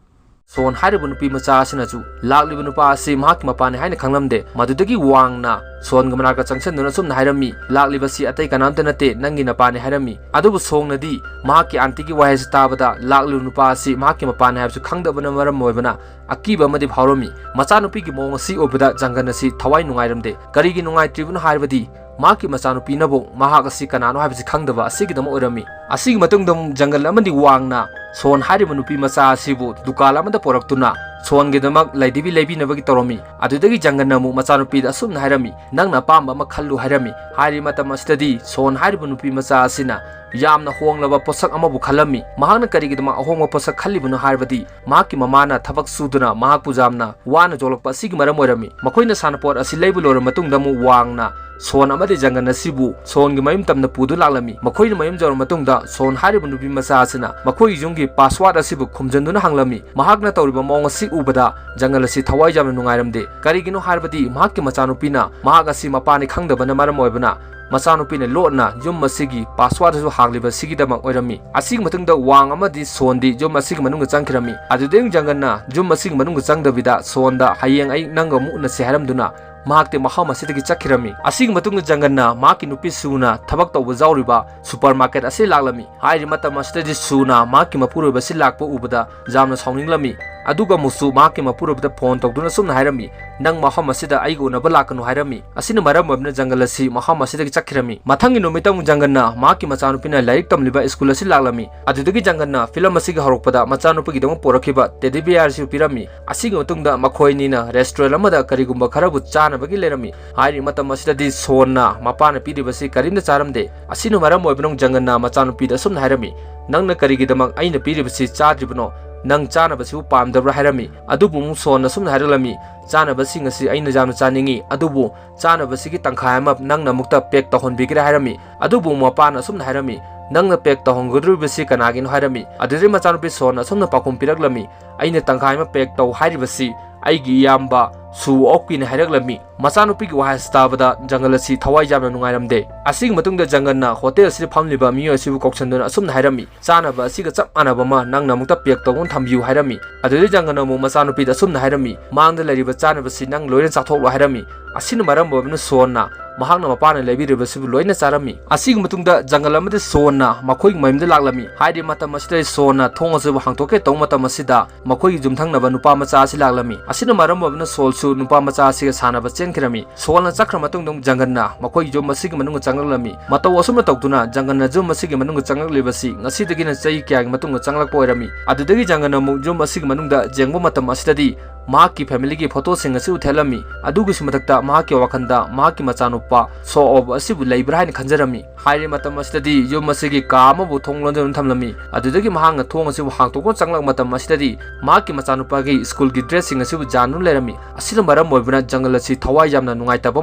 ꯁꯣꯟ ꯍꯥꯏꯔꯤꯕ ꯅꯨꯄꯤ ꯃꯆꯥ ꯑꯁꯤꯅꯁꯨ ꯂꯥꯛꯂꯤꯕ ꯅꯨꯄꯥ ꯑꯁꯤ ꯃꯍꯥꯛꯀꯤ ꯃꯄꯥꯅꯤ ꯍꯥꯏꯅ ꯈꯪꯂꯝꯗꯦ꯫ ꯃꯗꯨꯗꯒꯤ ꯋꯥꯡꯅ ꯁꯣꯟꯒꯤ ꯃꯅꯥꯛꯇ ꯆꯪꯁꯤꯟꯗꯨꯅ ꯑꯁꯨꯝꯅ ꯍꯥꯏꯔꯝꯃꯤ, "ꯂꯥꯛꯂꯤꯕꯁꯤ ꯑꯇꯩ ꯀꯅꯥꯝꯇ ꯅꯠꯇꯦ, ꯅꯪꯒꯤ ꯅꯄꯥꯅꯤ" ꯍꯥꯏꯔꯝꯃꯤ꯫ ꯑꯗꯨꯕꯨ ꯁꯣꯡꯅꯗꯤ ꯃꯍꯥꯛꯀꯤ ꯑꯥꯟꯇꯤꯒꯤ ꯋꯥꯍꯩ ꯑꯁꯤ ꯇꯥꯕꯗ ꯂꯥꯛꯂꯤꯕ ꯅꯨꯄꯥ ꯑꯁꯤ ꯃꯍꯥꯛꯀꯤ ꯃꯄꯥꯅꯤ ꯍꯥꯏꯕꯁꯤ ꯈꯪꯗꯕꯅ ꯃꯔꯝ ꯑꯣꯏꯕꯅ ꯑꯀꯤꯕ ꯑꯃꯗꯤ ꯐꯥꯎꯔꯝꯃꯤ꯫ ꯃꯆꯥꯅꯨꯄꯤꯒꯤ ꯃꯑꯣꯡ ꯑꯁꯤ ꯎꯕꯗ ꯖꯪꯒꯟ ꯑꯁꯤ ꯊꯋꯥꯏ ꯅꯨꯡꯉꯥꯏꯔꯝꯗꯦ꯫ ꯀꯔꯤꯒꯤ ꯅꯨꯡꯉꯥꯏꯇ꯭ꯔꯤꯕꯅꯣ ꯍꯥꯏꯔꯕꯗꯤ ꯃꯍꯥꯛꯀꯤ ꯃꯆꯥꯅꯨꯄꯤꯅꯕꯨ ꯃꯍꯥꯛ ꯑꯁꯤ ꯀꯅꯥꯅꯣ ꯍꯥꯏꯕꯁꯤ ꯈꯪꯗꯕ ꯑꯁꯤꯒꯤꯗꯃꯛ ꯑꯣꯏꯔꯝꯃꯤ꯫ ꯑꯁꯤꯒꯤ ꯃꯇꯨꯡꯗ ꯑꯃꯨꯛ ꯖꯪꯒꯜ ꯑꯃꯗꯤ ꯋꯥꯡꯅ ꯁꯣꯟ ꯍꯥꯏꯔꯤꯕ ꯅꯨꯄꯤ ꯃꯆꯥ ꯑꯁꯤꯕꯨ ꯗꯨꯀꯥꯟ ꯑꯃꯗ ꯄꯨꯔꯛꯇꯨꯅ ꯁꯣꯟꯒꯤꯗꯃꯛ ꯂꯩꯗꯕꯤ ꯂꯩꯕꯤꯅꯕꯒꯤ ꯇꯧꯔꯝꯃꯤ꯫ ꯑꯗꯨꯗꯒꯤ ꯖꯪꯒꯟꯅ ꯑꯃꯨꯛ ꯃꯆꯥꯅꯨꯄꯤꯗ ꯑꯁꯨꯝꯅ ꯍꯥꯏꯔꯝꯃꯤ, "ꯅꯪꯅ ꯑꯄꯥꯝꯕ ꯑꯃ ꯈꯜꯂꯨ" ꯍꯥꯏꯔꯝꯃꯤ꯫ ꯍꯥꯏꯔꯤꯕ ꯃꯇꯝ ꯑꯁꯤꯗꯗꯤ ꯁꯣꯟ ꯍꯥꯏꯔꯤꯕ ꯅꯨꯄꯤ ꯃꯆꯥ ꯑꯁꯤꯅ ꯌꯥꯝꯅ ꯍꯣꯡꯂꯕ ꯄꯣꯠꯁꯛ ꯑꯃꯕꯨ ꯈꯜꯂꯝꯃꯤ꯫ ꯃꯍꯥꯛꯅ ꯀꯔꯤꯒꯤꯗꯃꯛ ꯑꯍꯣꯡꯕ ꯄꯣꯠꯁꯛ ꯈꯜꯂꯤꯕꯅꯣ ꯍꯥꯏꯔꯕꯗꯤ ꯃꯍꯥꯛꯀꯤ ꯃꯃꯥꯅ ꯊꯕꯛ ꯁꯨꯗꯨꯅ ꯃꯍꯥꯛꯄꯨ ꯌꯥꯝꯅ ꯋꯥꯅ ꯌꯣꯛꯂꯛꯄ ꯑꯁꯤꯒꯤ ꯃꯔꯝ ꯑꯣꯏꯔꯝꯃꯤ꯫ ꯃꯈꯣꯏꯅ ꯁꯥꯟꯅꯄꯣꯠ ꯑꯁꯤ ꯂꯩꯕ ꯂꯣꯏꯔꯕ ꯃꯇꯨꯡꯗ ꯑꯃꯨꯛ ꯋꯥꯡꯅ ꯁꯣꯟ ꯑꯃꯗꯤ ꯖꯪꯒꯟ ꯑꯁꯤꯕꯨ ꯁꯣꯟꯒꯤ ꯃꯌꯨꯝ ꯇꯝꯅ ꯄꯨꯗꯨꯅ ꯂꯥꯛꯂꯝꯃꯤ꯫ ꯃꯈꯣꯏꯅ ꯃꯌꯨꯝ ꯌꯧꯔꯕ ꯃꯇꯨꯡꯗ ꯁꯣꯟ ꯍꯥꯏꯔꯤꯕ ꯅꯨꯄꯤ ꯃꯆꯥ ꯑꯁꯤꯅ ꯃꯈꯣꯏꯒꯤ ꯌꯨꯝꯒꯤ ꯄꯥꯁꯋꯥꯔꯗ ꯑꯁꯤꯕꯨ ꯈꯨꯝꯖꯤꯟꯗꯨꯅ ꯍꯪꯂꯝꯃꯤ꯫ ꯃꯍꯥꯛꯅ ꯇꯧꯔꯤꯕ ꯃꯑꯣꯡ ꯑꯁꯤ ꯎꯕꯗ ꯖꯪꯒꯟ ꯑꯁꯤ ꯊꯋꯥꯏ ꯌꯥꯝꯅ ꯅꯨꯡꯉꯥꯏꯔꯝꯗꯦ꯫ ꯀꯔꯤꯒꯤꯅꯣ ꯍꯥꯏꯔꯕꯗꯤ ꯃꯍꯥꯛꯀꯤ ꯃꯆꯥꯅꯨꯄꯤꯅ ꯃꯍꯥꯛ ꯑꯁꯤ ꯃꯄꯥꯅꯤ ꯈꯪꯗꯕꯅ ꯃꯔꯝ ꯑꯣꯏꯕꯅ ꯃꯆꯥꯅꯨꯄꯤꯅ ꯂꯣꯠꯅ ꯌꯨꯝ ꯑꯁꯤꯒꯤ ꯄꯥꯁꯋꯥꯔꯗ ꯑꯗꯨ ꯍꯥꯡꯂꯤꯕ ꯑꯁꯤꯒꯤꯗꯃꯛ ꯑꯣꯏꯔꯝꯃꯤ꯫ ꯑꯁꯤꯒꯤ ꯃꯇꯨꯡꯗ ꯋꯥꯡ ꯑꯃꯗꯤ ꯁꯣꯟꯗꯤ ꯌꯨꯝ ꯑꯁꯤꯒꯤ ꯃꯅꯨꯡꯗ ꯆꯪꯈꯤꯔꯝꯃꯤ꯫ ꯑꯗꯨꯗꯒꯤ ꯖꯪꯒꯟꯅ ꯌꯨꯝ ꯑꯁꯤꯒꯤ ꯃꯅꯨꯡꯗ ꯆꯪꯗꯕꯤꯗ ꯁꯣꯟꯗ "ꯍꯌꯦꯡ ꯑꯩ ꯅꯪꯒ ꯑꯃꯨꯛ ꯎꯅꯁꯤ" ꯍꯥꯏꯔꯝꯗꯨꯅ ꯃꯍꯥꯛꯇꯤ ꯃꯐꯝ ꯑꯁꯤꯗꯒꯤ ꯆꯠꯈꯤꯔꯝꯃꯤ꯫ ꯑꯁꯤꯒꯤ ꯃꯇꯨꯡꯗ ꯖꯪꯒꯟꯅ ꯃꯍꯥꯛꯀꯤ ꯅꯨꯄꯤ ꯁꯨꯅ ꯊꯕꯛ ꯇꯧꯕ ꯌꯥꯎꯔꯤꯕ ꯁꯨꯄꯔ ꯃꯥꯔꯀꯦꯠ ꯑꯁꯤ ꯂꯥꯛꯂꯝꯃꯤ꯫ ꯍꯥꯏꯔꯤꯕ ꯃꯇꯝ ꯑꯁꯤꯗꯗꯤ ꯁꯨꯅ ꯃꯍꯥꯛꯀꯤ ꯃꯄꯨꯔꯣꯏꯕ ꯑꯁꯤ ꯂꯥꯛꯄ ꯎꯕꯗ ꯌꯥꯝꯅ ꯁꯥꯎꯅꯤꯡꯂꯝꯃꯤ꯫ ꯑꯗꯨꯒ ꯑꯃꯨꯛꯁꯨ ꯃꯍꯥꯛꯀꯤ ꯃꯄꯨꯔꯣꯏꯕꯗ ꯐꯣꯟ ꯇꯧꯗꯨꯅ ꯑꯁꯨꯝꯅ ꯍꯥꯏꯔꯝꯃꯤ, "ꯅꯪ ꯃꯐꯝ ꯑꯁꯤꯗ ꯑꯩꯒ ꯎꯅꯕ ꯂꯥꯛꯀꯅꯨ" ꯍꯥꯏꯔꯝꯃꯤ꯫ ꯑꯁꯤꯅ ꯃꯔꯝ ꯑꯣꯏꯗꯨꯅ ꯖꯪꯒꯜ ꯑꯁꯤ ꯃꯐꯝ ꯑꯁꯤꯗꯒꯤ ꯆꯠꯈꯤꯔꯝꯃꯤ꯫ ꯃꯊꯪꯒꯤ ꯅꯨꯃꯤꯠꯇ ꯑꯃꯨꯛ ꯖꯪꯒꯜꯅ ꯃꯍꯥꯛꯀꯤ ꯃꯆꯥꯅꯨꯄꯤꯅ ꯂꯥꯏꯔꯤꯛ ꯇꯝꯂꯤꯕ ꯁ꯭ꯀꯨꯜ ꯑꯁꯤ ꯂꯥꯛꯂꯝꯃꯤ꯫ ꯑꯗꯨꯗꯒꯤ ꯖꯪꯒꯜꯅ ꯐꯤꯂꯝ ꯑꯁꯤꯒꯤ ꯍꯧꯔꯛꯄꯗ ꯃꯆꯥꯅꯨꯄꯤꯒꯤꯗꯃꯛ ꯄꯨꯔꯛꯈꯤꯕ ꯇꯦꯗꯤ ꯕꯤꯌꯥꯔ ꯑꯁꯤ ꯄꯤꯔꯝꯃꯤ꯫ ꯑꯁꯤꯒꯤ ꯃꯇꯨꯡꯗ ꯃꯈꯣꯏ ꯑꯅꯤꯅ ꯔꯦꯁꯇꯨꯔꯦꯟ ꯑꯃꯗ ꯀꯔꯤꯒꯨꯝꯕ ꯈꯔꯕꯨ ꯆꯥꯅꯕꯒꯤ ꯂꯩꯔꯝꯃꯤ꯫ ꯍꯥꯏꯔꯤꯕ ꯃꯇꯝ ꯑꯁꯤꯗꯗꯤ ꯁꯣꯟꯅ ꯃꯄꯥꯅ ꯄꯤꯔꯤꯕꯁꯤ ꯀꯔꯤꯝꯇ ꯆꯥꯔꯝꯗꯦ꯫ ꯑꯁꯤꯅ ꯃꯔꯝ ꯑꯣꯏꯕꯅ ꯖꯪꯒꯟꯅ ꯃꯆꯥꯅꯨꯄꯤꯗ ꯑꯁꯨꯝꯅ ꯍꯥꯏꯔꯝꯃꯤ, "ꯅꯪꯅ ꯀꯔꯤꯒꯤꯗꯃꯛ ꯑꯩꯅ ꯄꯤꯔꯤꯕꯁꯤ ꯆꯥꯗ꯭ꯔꯤꯕꯅꯣ? ꯅꯪ ꯆꯥꯅꯕꯁꯤꯕꯨ ꯄꯥꯝꯗꯕ꯭ꯔꯥ?" ꯍꯥꯏꯔꯝꯃꯤ꯫ ꯑꯗꯨꯕꯨ ꯑꯃꯨꯛ ꯁꯣꯟꯅ ꯑꯁꯨꯝꯅ ꯍꯥꯏꯔꯛꯂꯝꯃꯤ, "ꯆꯥꯅꯕꯁꯤꯡ ꯑꯁꯤ ꯑꯩꯅ ꯌꯥꯝꯅ ꯆꯥꯅꯤꯡꯏ, ꯑꯗꯨꯕꯨ ꯆꯥꯅꯕꯁꯤꯒꯤ ꯇꯪꯈꯥꯏ ꯑꯃ ꯅꯪꯅ ꯑꯃꯨꯛꯇ ꯄꯦꯛ ꯇꯧꯍꯟꯕꯤꯒꯦꯔꯥ?" ꯍꯥꯏꯔꯝꯃꯤ꯫ ꯑꯗꯨꯕꯨ ꯃꯄꯥꯅ ꯑꯁꯨꯝꯅ ꯍꯥꯏꯔꯝꯃꯤ, "ꯅꯪꯅ ꯄꯦꯛ ꯇꯧꯍꯟꯒꯗꯧꯔꯤꯕꯁꯤ ꯀꯅꯥꯒꯤꯅꯣ?" ꯍꯥꯏꯔꯝꯃꯤ꯫ ꯑꯗꯨꯗꯩ ꯃꯆꯥꯅꯨꯄꯤ ꯁꯣꯟꯅ ꯑꯁꯨꯝꯅ ꯄꯥꯎꯈꯨꯝ ꯄꯤꯔꯛꯂꯝꯃꯤ, "ꯑꯩꯅ ꯇꯪꯈꯥꯏ ꯑꯃ ꯄꯦꯛ ꯇꯧ ꯍꯥꯏꯔꯤꯕꯁꯤ ꯑꯩꯒꯤ ꯏꯌꯥꯝꯕ ꯁꯨ ꯑꯣꯛꯀꯤꯅ" ꯍꯥꯏꯔꯛꯂꯝꯃꯤ꯫ ꯃꯆꯥꯅꯨꯄꯤꯒꯤ ꯋꯥꯍꯩ ꯑꯁꯤ ꯇꯥꯕꯗ ꯖꯪꯒꯜ ꯑꯁꯤ ꯊꯋꯥꯏ ꯌꯥꯝꯅ ꯅꯨꯡꯉꯥꯏꯔꯝꯗꯦ꯫ ꯑꯁꯤꯒꯤ ꯃꯇꯨꯡꯗ ꯖꯪꯒꯜꯅ ꯍꯣꯇꯦꯜ ꯑꯁꯤꯗ ꯐꯝꯂꯤꯕ ꯃꯤꯑꯣꯏ ꯑꯁꯤꯕꯨ ꯀꯧꯁꯟꯗꯨꯅ ꯑꯁꯨꯝꯅ ꯍꯥꯏꯔꯝꯃꯤ, "ꯆꯥꯅꯕ ꯑꯁꯤꯒ ꯆꯞ ꯃꯥꯟꯅꯕ ꯑꯃ ꯅꯪꯅ ꯑꯃꯨꯛꯇ ꯄꯦꯛ ꯇꯧꯗꯨꯅ ꯊꯝꯕꯤꯌꯨ" ꯍꯥꯏꯔꯝꯃꯤ꯫ ꯑꯗꯨꯗꯩ ꯖꯪꯒꯜꯅ ꯑꯃꯨꯛ ꯃꯆꯥꯅꯨꯄꯤꯗ ꯑꯁꯨꯝꯅ ꯍꯥꯏꯔꯝꯃꯤ, "ꯃꯥꯡꯗ ꯂꯩꯔꯤꯕ ꯆꯥꯅꯕꯁꯤ ꯅꯪ ꯂꯣꯏꯅ ꯆꯥꯊꯣꯛꯂꯣ" ꯍꯥꯏꯔꯝꯃꯤ꯫ ꯑꯁꯤꯅ ꯃꯔꯝ ꯑꯣꯏꯕꯅ ꯁꯣꯟꯅ ꯃꯍꯥꯛꯅ ꯃꯄꯥꯅ ꯂꯩꯕꯤꯔꯤꯕꯁꯤꯕꯨ ꯂꯣꯏꯅ ꯆꯥꯔꯝꯃꯤ꯫ ꯑꯁꯤꯒꯤ ꯃꯇꯨꯡꯗ ꯖꯪꯒꯜ ꯑꯃꯗꯤ ꯁꯣꯟꯅ ꯃꯈꯣꯏꯒꯤ ꯃꯌꯨꯝꯗ ꯂꯥꯛꯂꯝꯃꯤ꯫ ꯍꯥꯏꯔꯤꯕ ꯃꯇꯝ ꯑꯁꯤꯗ ꯁꯣꯟꯅ ꯊꯣꯡ ꯑꯁꯤꯕꯨ ꯍꯥꯡꯗꯣꯛꯀꯦ ꯇꯧꯕ ꯃꯇꯝ ꯑꯁꯤꯗ ꯃꯈꯣꯏꯒꯤ ꯌꯨꯝꯊꯪꯅꯕ ꯅꯨꯄꯥ ꯃꯆꯥ ꯑꯁꯤ ꯂꯥꯛꯂꯝꯃꯤ꯫ ꯑꯁꯤꯅ ꯃꯔꯝ ꯑꯣꯏꯕꯅ ꯁꯣꯜꯁꯨ ꯅꯨꯄꯥ ꯃꯆꯥ ꯑꯁꯤꯒ ꯁꯥꯟꯅꯕ ꯆꯦꯟꯈꯤꯔꯝꯃꯤ꯫ ꯁꯣꯜꯅ ꯆꯠꯈ꯭ꯔ ꯃꯇꯨꯡꯗ ꯑꯃꯨꯛ ꯖꯪꯒꯟꯅ ꯃꯈꯣꯏꯒꯤ ꯌꯨꯝ ꯑꯁꯤꯒꯤ ꯃꯅꯨꯡꯗ ꯆꯪꯂꯛꯂꯝꯃꯤ꯫ ꯃꯇꯧ ꯑꯁꯨꯝꯅ ꯇꯧꯗꯨꯅ ꯖꯪꯒꯟꯅ ꯌꯨꯝ ꯑꯁꯤꯒꯤ ꯃꯅꯨꯡꯗ ꯆꯪꯂꯛꯂꯤꯕꯁꯤ ꯉꯁꯤꯗꯒꯤꯅ ꯆꯍꯤ ꯀꯌꯥꯒꯤ ꯃꯇꯨꯡꯗ ꯆꯪꯂꯛꯄ ꯑꯣꯏꯔꯝꯃꯤ꯫ ꯑꯗꯨꯗꯒꯤ ꯖꯪꯒꯟꯅ ꯑꯃꯨꯛ ꯌꯨꯝ ꯑꯁꯤꯒꯤ ꯃꯅꯨꯡꯗ ꯌꯦꯡꯕ ꯃꯇꯝ ꯑꯁꯤꯗꯗꯤ ꯃꯍꯥꯛꯀꯤ ꯐꯦꯃꯤꯂꯤꯒꯤ ꯐꯣꯇꯣꯁꯤꯡ ꯑꯁꯤ ꯎꯊꯦꯠꯂꯝꯃꯤ꯫ ꯑꯗꯨꯒꯤꯁꯨ ꯃꯊꯛꯇ ꯃꯍꯥꯛꯀꯤ ꯋꯥꯈꯜꯗ ꯃꯍꯥꯛꯀꯤ ꯃꯆꯥꯅꯨꯄꯥ ꯁꯣ ꯑꯣꯞ ꯑꯁꯤꯕꯨ ꯂꯩꯕ꯭ꯔꯥ ꯍꯥꯏꯅ ꯈꯟꯖꯔꯝꯃꯤ꯫ ꯍꯥꯏꯔꯤꯕ ꯃꯇꯝ ꯑꯁꯤꯗꯗꯤ ꯌꯨꯝ ꯑꯁꯤꯒꯤ ꯀꯥ ꯑꯃꯕꯨ ꯊꯣꯡ ꯂꯣꯟꯗꯨꯅ ꯊꯝꯂꯝꯃꯤ꯫ ꯑꯗꯨꯗꯒꯤ ꯃꯍꯥꯛꯅ ꯊꯣꯡ ꯑꯁꯤꯕꯨ ꯍꯥꯡꯇꯣꯛꯇꯨꯅ ꯆꯪꯂꯛꯄ ꯃꯇꯝ ꯑꯁꯤꯗꯗꯤ ꯃꯍꯥꯛꯀꯤ ꯃꯆꯥꯅꯨꯄꯥꯒꯤ ꯁ꯭ꯀꯨꯜꯒꯤ ꯗ꯭ꯔꯦꯁꯁꯤꯡ ꯑꯁꯤꯕꯨ ꯌꯥꯟꯗꯨꯅ ꯂꯩꯔꯝꯃꯤ꯫ ꯑꯁꯤꯅ ꯃꯔꯝ ꯑꯣꯏꯕꯅ ꯖꯪꯒꯜ ꯑꯁꯤ ꯊꯋꯥꯏ ꯌꯥꯝꯅ ꯅꯨꯡꯉꯥꯏꯇꯕ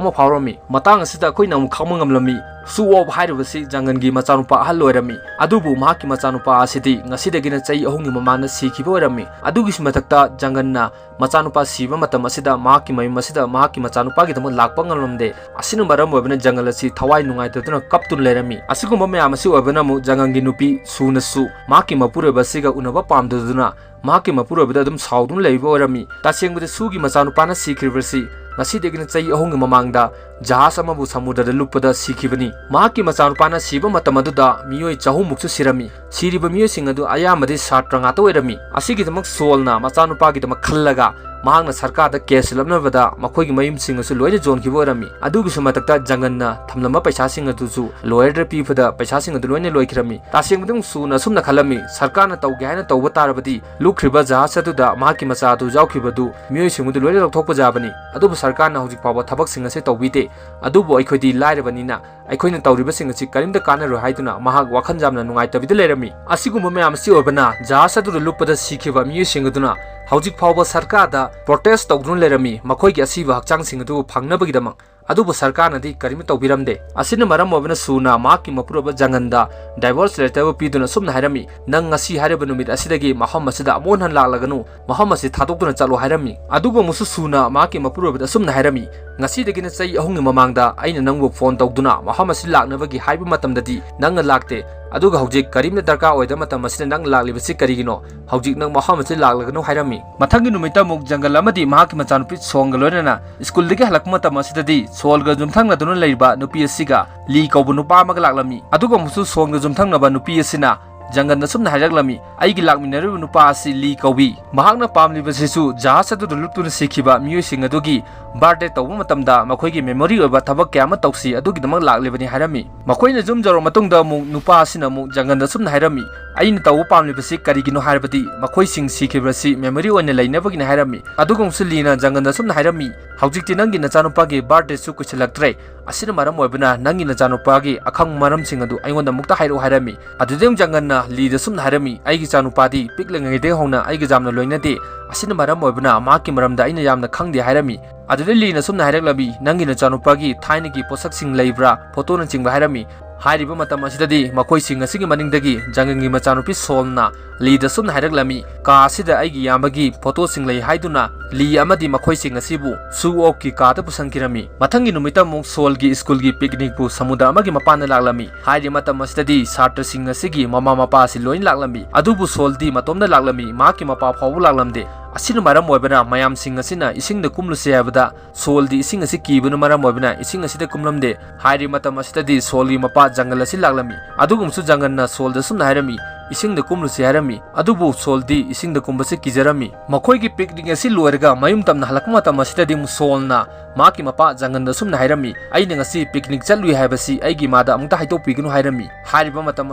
ꯑꯃ ꯐꯥꯎꯔꯝꯃꯤ꯫ ꯃꯇꯥꯡ ꯑꯁꯤꯗ ꯑꯩꯈꯣꯏꯅ ꯑꯃꯨꯛ ꯈꯪꯕ ꯉꯝꯂꯝꯃꯤ, ꯁꯨ ꯑꯣꯞ ꯍꯥꯏꯔꯤꯕꯁꯤ ꯖꯪꯒꯜꯒꯤ ꯃꯆꯥꯅꯨꯄꯥ ꯑꯍꯜ ꯑꯣꯏꯔꯝꯃꯤ꯫ ꯑꯗꯨꯕꯨ ꯃꯍꯥꯛꯀꯤ ꯃꯆꯥꯅꯨꯄꯥ ꯑꯁꯤꯗꯤ ꯉꯁꯤꯗꯒꯤꯅ ꯆꯍꯤ ꯑꯍꯨꯝꯒꯤ ꯃꯃꯥꯡꯗ ꯁꯤꯈꯤꯕ ꯑꯣꯏꯔꯝꯃꯤ꯫ ꯑꯗꯨꯒꯤꯁꯨ ꯃꯊꯛꯇ ꯖꯪꯒꯜꯅ ꯃꯆꯥꯅꯨꯄꯥ ꯁꯤꯕ ꯃꯇꯝ ꯑꯁꯤꯗ ꯃꯍꯥꯛꯀꯤ ꯃꯌꯨꯝ ꯑꯁꯤꯗ ꯃꯍꯥꯛꯀꯤ ꯃꯆꯥꯅꯨꯄꯥꯒꯤꯗꯃꯛ ꯂꯥꯛꯄ ꯉꯝꯂꯝꯗꯦ꯫ ꯑꯁꯤꯅ ꯃꯔꯝ ꯑꯣꯏꯕꯅ ꯖꯪꯒꯜ ꯑꯁꯤ ꯊꯋꯥꯏ ꯅꯨꯡꯉꯥꯏꯇꯗꯨꯅ ꯀꯞꯇꯨꯅ ꯂꯩꯔꯝꯃꯤ꯫ ꯑꯁꯤꯒꯨꯝꯕ ꯃꯌꯥꯝ ꯑꯁꯤ ꯑꯣꯏꯕꯅ ꯑꯃꯨꯛ ꯖꯪꯒꯜꯒꯤ ꯅꯨꯄꯤ ꯁꯨꯅꯁꯨ ꯃꯍꯥꯛꯀꯤ ꯃꯄꯨꯔꯣꯏꯕ ꯑꯁꯤꯒ ꯎꯅꯕ ꯄꯥꯝꯗꯗꯨꯅ ꯃꯍꯥꯛꯀꯤ ꯃꯄꯨꯔꯣꯏꯕꯗ ꯑꯗꯨꯝ ꯁꯥꯎꯗꯨꯅ ꯂꯩꯕ ꯑꯣꯏꯔꯝꯃꯤ꯫ ꯇꯁꯦꯡꯕꯗꯤ ꯁꯨꯒꯤ ꯃꯆꯥꯅꯨꯄꯥꯅ ꯁꯤꯈ꯭ꯔꯤꯕꯁꯤ ꯉꯁꯤꯗꯒꯤꯅ ꯆꯍꯤ ꯑꯍꯨꯝꯒꯤ ꯃꯃꯥꯡꯗ ꯖꯍꯥꯖ ꯑꯃꯕꯨ ꯁꯃꯨꯗ꯭ꯔꯗ ꯂꯨꯞꯄꯗ ꯁꯤꯈꯤꯕꯅꯤ꯫ ꯃꯍꯥꯛꯀꯤ ꯃꯆꯥꯅꯨꯄꯥꯅ ꯁꯤꯕ ꯃꯇꯝ ꯑꯗꯨꯗ ꯃꯤꯑꯣꯏ ꯆꯍꯨꯝꯃꯨꯛꯁꯨ ꯁꯤꯔꯝꯃꯤ꯫ ꯁꯤꯔꯤꯕ ꯃꯤꯑꯣꯏꯁꯤꯡ ꯑꯗꯨ ꯑꯌꯥꯝꯕꯗꯤ ꯁꯥꯇ꯭ꯔ ꯉꯥꯛꯇ ꯑꯣꯏꯔꯝꯃꯤ꯫ ꯑꯁꯤꯒꯤꯗꯃꯛ ꯁꯣꯜꯅ ꯃꯆꯥꯅꯨꯄꯥꯒꯤꯗꯃꯛ ꯈꯜꯂꯒ ꯃꯍꯥꯛꯅ ꯁꯔꯀꯥꯔꯗ ꯀꯦꯁ ꯁꯤꯜꯂꯛꯅꯕꯗ ꯃꯈꯣꯏꯒꯤ ꯃꯌꯨꯝꯁꯤꯡ ꯑꯁꯨ ꯂꯣꯏꯅ ꯌꯣꯟꯈꯤꯕ ꯑꯣꯏꯔꯝꯃꯤ꯫ ꯑꯗꯨꯒꯤꯁꯨ ꯃꯊꯛꯇ ꯖꯪꯒꯟꯅ ꯊꯝꯂꯝꯕ ꯄꯩꯁꯥꯁꯤꯡ ꯑꯗꯨꯁꯨ ꯂꯣꯌꯔꯗ ꯄꯤꯕꯗ ꯄꯩꯁꯥꯁꯤꯡ ꯑꯗꯨ ꯂꯣꯏꯅ ꯂꯣꯏꯈꯤꯔꯝꯃꯤ꯫ ꯇꯁꯦꯡꯕꯗꯤ ꯑꯃꯨꯛ ꯁꯨꯅ ꯑꯁꯨꯝꯅ ꯈꯜꯂꯝꯃꯤ, ꯁꯔꯀꯥꯔꯅ ꯇꯧꯒꯦ ꯍꯥꯏꯅ ꯇꯧꯕ ꯇꯥꯔꯕꯗꯤ ꯂꯨꯞꯈ꯭ꯔꯤꯕ ꯖꯍꯥꯖ ꯑꯗꯨꯗ ꯃꯍꯥꯛꯀꯤ ꯃꯆꯥ ꯑꯗꯨ ꯌꯥꯎꯈꯤꯕꯗꯨ ꯃꯤꯑꯣꯏꯁꯤꯡ ꯑꯗꯨ ꯂꯣꯏꯅ ꯂꯧꯊꯣꯛꯄ ꯌꯥꯕꯅꯤ꯫ ꯑꯗꯨꯕꯨ ꯁꯔꯀꯥꯔꯅ ꯍꯧꯖꯤꯛ ꯐꯥꯎꯕ ꯊꯕꯛꯁꯤꯡ ꯑꯁꯤ ꯇꯧꯕꯤꯗꯦ꯫ ꯑꯗꯨꯕꯨ ꯑꯩꯈꯣꯏꯗꯤ ꯂꯥꯏꯔꯕꯅꯤꯅ ꯑꯩꯈꯣꯏꯅ ꯇꯧꯔꯤꯕꯁꯤꯡ ꯑꯁꯤ ꯀꯔꯤꯝꯇ ꯀꯥꯟꯅꯔꯣꯏ ꯍꯥꯏꯗꯨꯅ ꯃꯍꯥꯛ ꯋꯥꯈꯜ ꯌꯥꯝꯅ ꯅꯨꯡꯉꯥꯏꯇꯕꯤꯗ ꯂꯩꯔꯝꯃꯤ꯫ ꯑꯁꯤꯒꯨꯝꯕ ꯃꯌꯥꯝ ꯑꯁꯤ ꯑꯣꯏꯕꯅ ꯖꯍꯥꯖ ꯑꯗꯨꯗ ꯂꯨꯞꯄꯗ ꯁꯤꯈꯤꯕ ꯃꯤꯑꯣꯏꯁꯤꯡ ꯑꯗꯨꯅ ꯍꯧꯖꯤꯛ ꯐꯥꯎꯕ ꯁꯔꯀꯥꯔꯗ ꯄ꯭ꯔꯣꯇꯦꯁ ꯇꯧꯗꯨꯅ ꯂꯩꯔꯝꯃꯤ, ꯃꯈꯣꯏꯒꯤ ꯑꯁꯤꯕ ꯍꯛꯆꯥꯡꯁꯤꯡ ꯑꯗꯨ ꯐꯪꯅꯕꯒꯤꯗꯃꯛ꯫ ꯑꯗꯨꯕꯨ ꯁꯔꯀꯥꯔꯅꯗꯤ ꯀꯔꯤꯝꯇ ꯇꯧꯕꯤꯔꯝꯗꯦ꯫ ꯑꯁꯤꯅ ꯃꯔꯝ ꯑꯣꯏꯕꯅ ꯁꯨꯅ ꯃꯍꯥꯛꯀꯤ ꯃꯄꯨꯔꯣꯏꯕ ꯖꯪꯒꯟꯗ ꯗꯥꯏꯚꯣꯔꯁ ꯂꯦꯇꯔ ꯄꯤꯗꯨꯅ ꯑꯁꯨꯝꯅ ꯍꯥꯏꯔꯝꯃꯤ, "ꯅꯪ ꯉꯁꯤ ꯍꯥꯏꯔꯤꯕ ꯅꯨꯃꯤꯠ ꯑꯁꯤꯗꯒꯤ ꯃꯐꯝ ꯑꯁꯤꯗ ꯑꯃꯨꯛ ꯍꯟꯅ ꯂꯥꯛꯂꯒꯅꯨ, ꯃꯐꯝ ꯑꯁꯤ ꯊꯥꯗꯣꯛꯇꯨꯅ ꯆꯠꯂꯣ" ꯍꯥꯏꯔꯝꯃꯤ꯫ ꯑꯗꯨꯕꯨ ꯑꯃꯨꯛꯁꯨ ꯁꯨꯅ ꯃꯍꯥꯛꯀꯤ ꯃꯄꯨꯔꯣꯏꯕꯗ ꯑꯁꯨꯝꯅ ꯍꯥꯏꯔꯝꯃꯤ, "ꯉꯁꯤꯗꯒꯤꯅ ꯆꯍꯤ ꯑꯍꯨꯝꯒꯤ ꯃꯃꯥꯡꯗ ꯑꯩꯅ ꯅꯪꯕꯨ ꯐꯣꯟ ꯇꯧꯗꯨꯅ ꯃꯐꯝ ꯑꯁꯤ ꯂꯥꯛꯅꯕꯒꯤ ꯍꯥꯏꯕ ꯃꯇꯝꯗꯗꯤ ꯅꯪꯅ ꯂꯥꯛꯇꯦ, ꯑꯗꯨꯒ ꯍꯧꯖꯤꯛ ꯀꯔꯤꯝꯇ ꯗꯔꯀꯥꯔ ꯑꯣꯏꯗꯕ ꯃꯇꯝ ꯑꯁꯤꯗ ꯅꯪ ꯂꯥꯛꯂꯤꯕꯁꯤ ꯀꯔꯤꯒꯤꯅꯣ? ꯍꯧꯖꯤꯛ ꯅꯪ ꯃꯐꯝ ꯑꯁꯤ ꯂꯥꯛꯂꯒꯅꯨ" ꯍꯥꯏꯔꯝꯃꯤ꯫ ꯃꯊꯪꯒꯤ ꯅꯨꯃꯤꯠꯇ ꯑꯃꯨꯛ ꯖꯪꯒꯜ ꯑꯃꯗꯤ ꯃꯍꯥꯛꯀꯤ ꯃꯆꯥꯅꯨꯄꯤ ꯁꯣꯟꯒ ꯂꯣꯏꯅꯅ ꯁ꯭ꯀꯨꯜꯗꯒꯤ ꯍꯜꯂꯛꯄ ꯃꯇꯝ ꯑꯁꯤꯗꯗꯤ ꯁꯣꯜꯒ ꯌꯨꯝꯊꯪꯅꯗꯨꯅ ꯂꯩꯔꯤꯕ ꯅꯨꯄꯤ ꯑꯁꯤꯒ ꯂꯤ ꯀꯧꯕ ꯅꯨꯄꯥ ꯑꯃꯒ ꯂꯥꯛꯂꯝꯃꯤ꯫ ꯑꯗꯨꯒ ꯑꯃꯨꯛꯁꯨ ꯁꯣꯟꯒ ꯌꯨꯝꯊꯪꯅꯕ ꯅꯨꯄꯤ ꯑꯁꯤꯅ ꯖꯪꯒꯟꯗ ꯑꯁꯨꯝꯅ ꯍꯥꯏꯔꯛꯂꯝꯃꯤ, "ꯑꯩꯒꯤ ꯂꯥꯛꯃꯤꯟꯅꯔꯤꯕ ꯅꯨꯄꯥ ꯑꯁꯤ ꯂꯤ ꯀꯧꯏ꯫ ꯃꯍꯥꯛꯅ ꯄꯥꯝꯂꯤꯕꯁꯤꯁꯨ ꯖꯍꯥꯖ ꯑꯗꯨꯗ ꯂꯨꯞꯇꯨꯅ ꯁꯤꯈꯤꯕ ꯃꯤꯑꯣꯏꯁꯤꯡ ꯑꯗꯨꯒꯤ ꯕꯥꯔꯗꯦ ꯇꯧꯕ ꯃꯇꯝꯗ ꯃꯈꯣꯏꯒꯤ ꯃꯦꯃꯣꯔꯤ ꯑꯣꯏꯕ ꯊꯕꯛ ꯀꯌꯥ ꯑꯃ ꯇꯧꯁꯤ, ꯑꯗꯨꯒꯤꯗꯃꯛ ꯂꯥꯛꯂꯤꯕꯅꯤ" ꯍꯥꯏꯔꯝꯃꯤ꯫ ꯃꯈꯣꯏꯅ ꯌꯨꯝ ꯌꯧꯔꯕ ꯃꯇꯨꯡꯗ ꯑꯃꯨꯛ ꯅꯨꯄꯥ ꯑꯁꯤꯅ ꯑꯃꯨꯛ ꯖꯪꯒꯟꯗ ꯑꯁꯨꯝꯅ ꯍꯥꯏꯔꯝꯃꯤ, "ꯑꯩꯅ ꯇꯧꯕ ꯄꯥꯝꯂꯤꯕꯁꯤ ꯀꯔꯤꯒꯤꯅꯣ ꯍꯥꯏꯔꯕꯗꯤ ꯃꯈꯣꯏꯁꯤꯡ ꯁꯤꯈꯤꯕ ꯑꯁꯤ memory ꯑꯣꯏꯅ ꯂꯩꯅꯕꯒꯤꯅꯤ" ꯍꯥꯏꯔꯝꯃꯤ꯫ ꯑꯗꯨꯒꯨꯝꯁꯨ ꯂꯤꯅ ꯖꯪꯒꯟꯗ ꯑꯁꯨꯝꯅ ꯍꯥꯏꯔꯝꯃꯤ, "ꯍꯧꯖꯤꯛꯇꯤ ꯅꯪꯒꯤ ꯅꯆꯥꯅꯨꯄꯥꯒꯤ birthdayꯁꯨ ꯀꯨꯏꯁꯤꯜꯂꯛꯇ꯭ꯔꯦ꯫ ꯑꯁꯤꯅ ꯃꯔꯝ ꯑꯣꯏꯕꯅ ꯅꯪꯒꯤ ꯅꯆꯥꯅꯨꯄꯥꯒꯤ ꯑꯈꯪꯕ ꯃꯔꯝꯁꯤꯡ ꯑꯗꯨ ꯑꯩꯉꯣꯟꯗ ꯑꯃꯨꯛꯇ ꯍꯥꯏꯔꯛꯎ" ꯍꯥꯏꯔꯝꯃꯤ꯫ ꯑꯗꯨꯗꯩ ꯑꯃꯨꯛ ꯖꯪꯒꯟꯅ ꯂꯤꯗ ꯑꯁꯨꯝꯅ ꯍꯥꯏꯔꯝꯃꯤ, "ꯑꯩꯒꯤ ꯏꯆꯥꯅꯨꯄꯥꯗꯤ ꯄꯤꯛꯂꯤꯉꯩꯗꯒꯤ ꯍꯧꯅ ꯑꯩꯒ ꯌꯥꯝꯅ ꯂꯣꯏꯅꯗꯦ꯫ ꯑꯁꯤꯅ ꯃꯔꯝ ꯑꯣꯏꯕꯅ ꯃꯍꯥꯛꯀꯤ ꯃꯔꯝꯗ ꯑꯩꯅ ꯌꯥꯝꯅ ꯈꯪꯗꯦ" ꯍꯥꯏꯔꯝꯃꯤ꯫ ꯑꯗꯨꯗꯩ ꯂꯤꯅ ꯑꯁꯨꯝꯅ ꯍꯥꯏꯔꯛꯂꯝꯃꯤ, "ꯅꯪꯒꯤ ꯅꯆꯥꯅꯨꯄꯥꯒꯤ ꯊꯥꯏꯅꯒꯤ ꯄꯣꯠꯁꯛꯁꯤꯡ ꯂꯩꯕ꯭ꯔꯥ, ꯐꯣꯇꯣꯅꯆꯤꯡꯕ?" ꯍꯥꯏꯔꯝꯃꯤ꯫ ꯍꯥꯏꯔꯤꯕ ꯃꯇꯝ ꯑꯁꯤꯗꯗꯤ ꯃꯈꯣꯏꯁꯤꯡ ꯑꯁꯤꯒꯤ ꯃꯅꯤꯡꯗꯒꯤ ꯖꯪꯒꯟꯒꯤ ꯃꯆꯥꯅꯨꯄꯤ ꯁꯣꯜꯅ ꯂꯤꯗ ꯑꯁꯨꯝꯅ ꯍꯥꯏꯔꯛꯂꯝꯃꯤ, "ꯀꯥ ꯑꯁꯤꯗ ꯑꯩꯒꯤ ꯏꯌꯥꯝꯕꯒꯤ ꯐꯣꯇꯣꯁꯤꯡ ꯂꯩ" ꯍꯥꯏꯗꯨꯅ ꯂꯤ ꯑꯃꯗꯤ ꯃꯈꯣꯏꯁꯤꯡ ꯑꯁꯤꯕꯨ ꯁꯨ ꯑꯣꯛꯀꯤ ꯀꯥꯗ ꯄꯨꯁꯤꯟꯈꯤꯔꯝꯃꯤ꯫ ꯃꯊꯪꯒꯤ ꯅꯨꯃꯤꯠꯇ ꯑꯃꯨꯛ ꯁꯣꯜꯒꯤ ꯁ꯭ꯀꯨꯜꯒꯤ ꯄꯤꯛꯅꯤꯛꯄꯨ ꯁꯃꯨꯗ꯭ꯔ ꯑꯃꯒꯤ ꯃꯄꯥꯟꯗ ꯂꯥꯛꯂꯝꯃꯤ꯫ ꯍꯥꯏꯔꯤꯕ ꯃꯇꯝ ꯑꯁꯤꯗꯗꯤ ꯁꯥꯇ꯭ꯔꯁꯤꯡ ꯑꯁꯤꯒꯤ ꯃꯃꯥ ꯃꯄꯥ ꯑꯁꯤ ꯂꯣꯏꯅ ꯂꯥꯛꯂꯝꯃꯤ꯫ ꯑꯗꯨꯕꯨ ꯁꯣꯜꯗꯤ ꯃꯇꯣꯝꯗ ꯂꯥꯛꯂꯝꯃꯤ, ꯃꯍꯥꯛꯀꯤ ꯃꯄꯥ ꯐꯥꯎꯕ ꯂꯥꯛꯂꯝꯗꯦ꯫ ꯑꯁꯤꯅ ꯃꯔꯝ ꯑꯣꯏꯕꯅ ꯃꯌꯥꯝꯁꯤꯡ ꯑꯁꯤꯅ ꯏꯁꯤꯡꯗ ꯀꯨꯝꯂꯨꯁꯤ ꯍꯥꯏꯕꯗ ꯁꯣꯜꯗꯤ ꯏꯁꯤꯡ ꯑꯁꯤ ꯀꯤꯕꯅ ꯃꯔꯝ ꯑꯣꯏꯕꯅ ꯏꯁꯤꯡ ꯑꯁꯤꯗ ꯀꯨꯝꯂꯝꯗꯦ꯫ ꯍꯥꯏꯔꯤꯕ ꯃꯇꯝ ꯑꯁꯤꯗꯗꯤ ꯁꯣꯜꯒꯤ ꯃꯄꯥ ꯖꯪꯒꯜ ꯑꯁꯤ ꯂꯥꯛꯂꯝꯃꯤ꯫ ꯑꯗꯨꯒꯨꯝꯁꯨ ꯖꯪꯒꯜꯅ ꯁꯣꯜꯗ ꯑꯁꯨꯝꯅ ꯍꯥꯏꯔꯝꯃꯤ, "ꯏꯁꯤꯡꯗ ꯀꯨꯝꯂꯨꯁꯤ" ꯍꯥꯏꯔꯝꯃꯤ꯫ ꯑꯗꯨꯕꯨ ꯁꯣꯜꯗꯤ ꯏꯁꯤꯡꯗ ꯀꯨꯝꯕꯁꯤ ꯀꯤꯖꯔꯝꯃꯤ꯫ ꯃꯈꯣꯏꯒꯤ ꯄꯤꯛꯅꯤꯛ ꯑꯁꯤ ꯂꯣꯏꯔꯒ ꯃꯌꯨꯝ ꯇꯝꯅ ꯍꯜꯂꯛꯄ ꯃꯇꯝ ꯑꯁꯤꯗꯗꯤ ꯑꯃꯨꯛ ꯁꯣꯜꯅ ꯃꯍꯥꯛꯀꯤ ꯃꯄꯥ ꯖꯪꯒꯟꯗ ꯑꯁꯨꯝꯅ ꯍꯥꯏꯔꯝꯃꯤ, "ꯑꯩꯅ ꯉꯁꯤ ꯄꯤꯛꯅꯤꯛ ꯆꯠꯂꯨꯏ ꯍꯥꯏꯕꯁꯤ ꯑꯩꯒꯤ ꯏꯃꯥꯗ ꯑꯃꯨꯛꯇ ꯍꯥꯏꯗꯣꯛꯄꯤꯒꯅꯨ" ꯍꯥꯏꯔꯝꯃꯤ꯫ ꯍꯥꯏꯔꯤꯕ ꯃꯇꯝ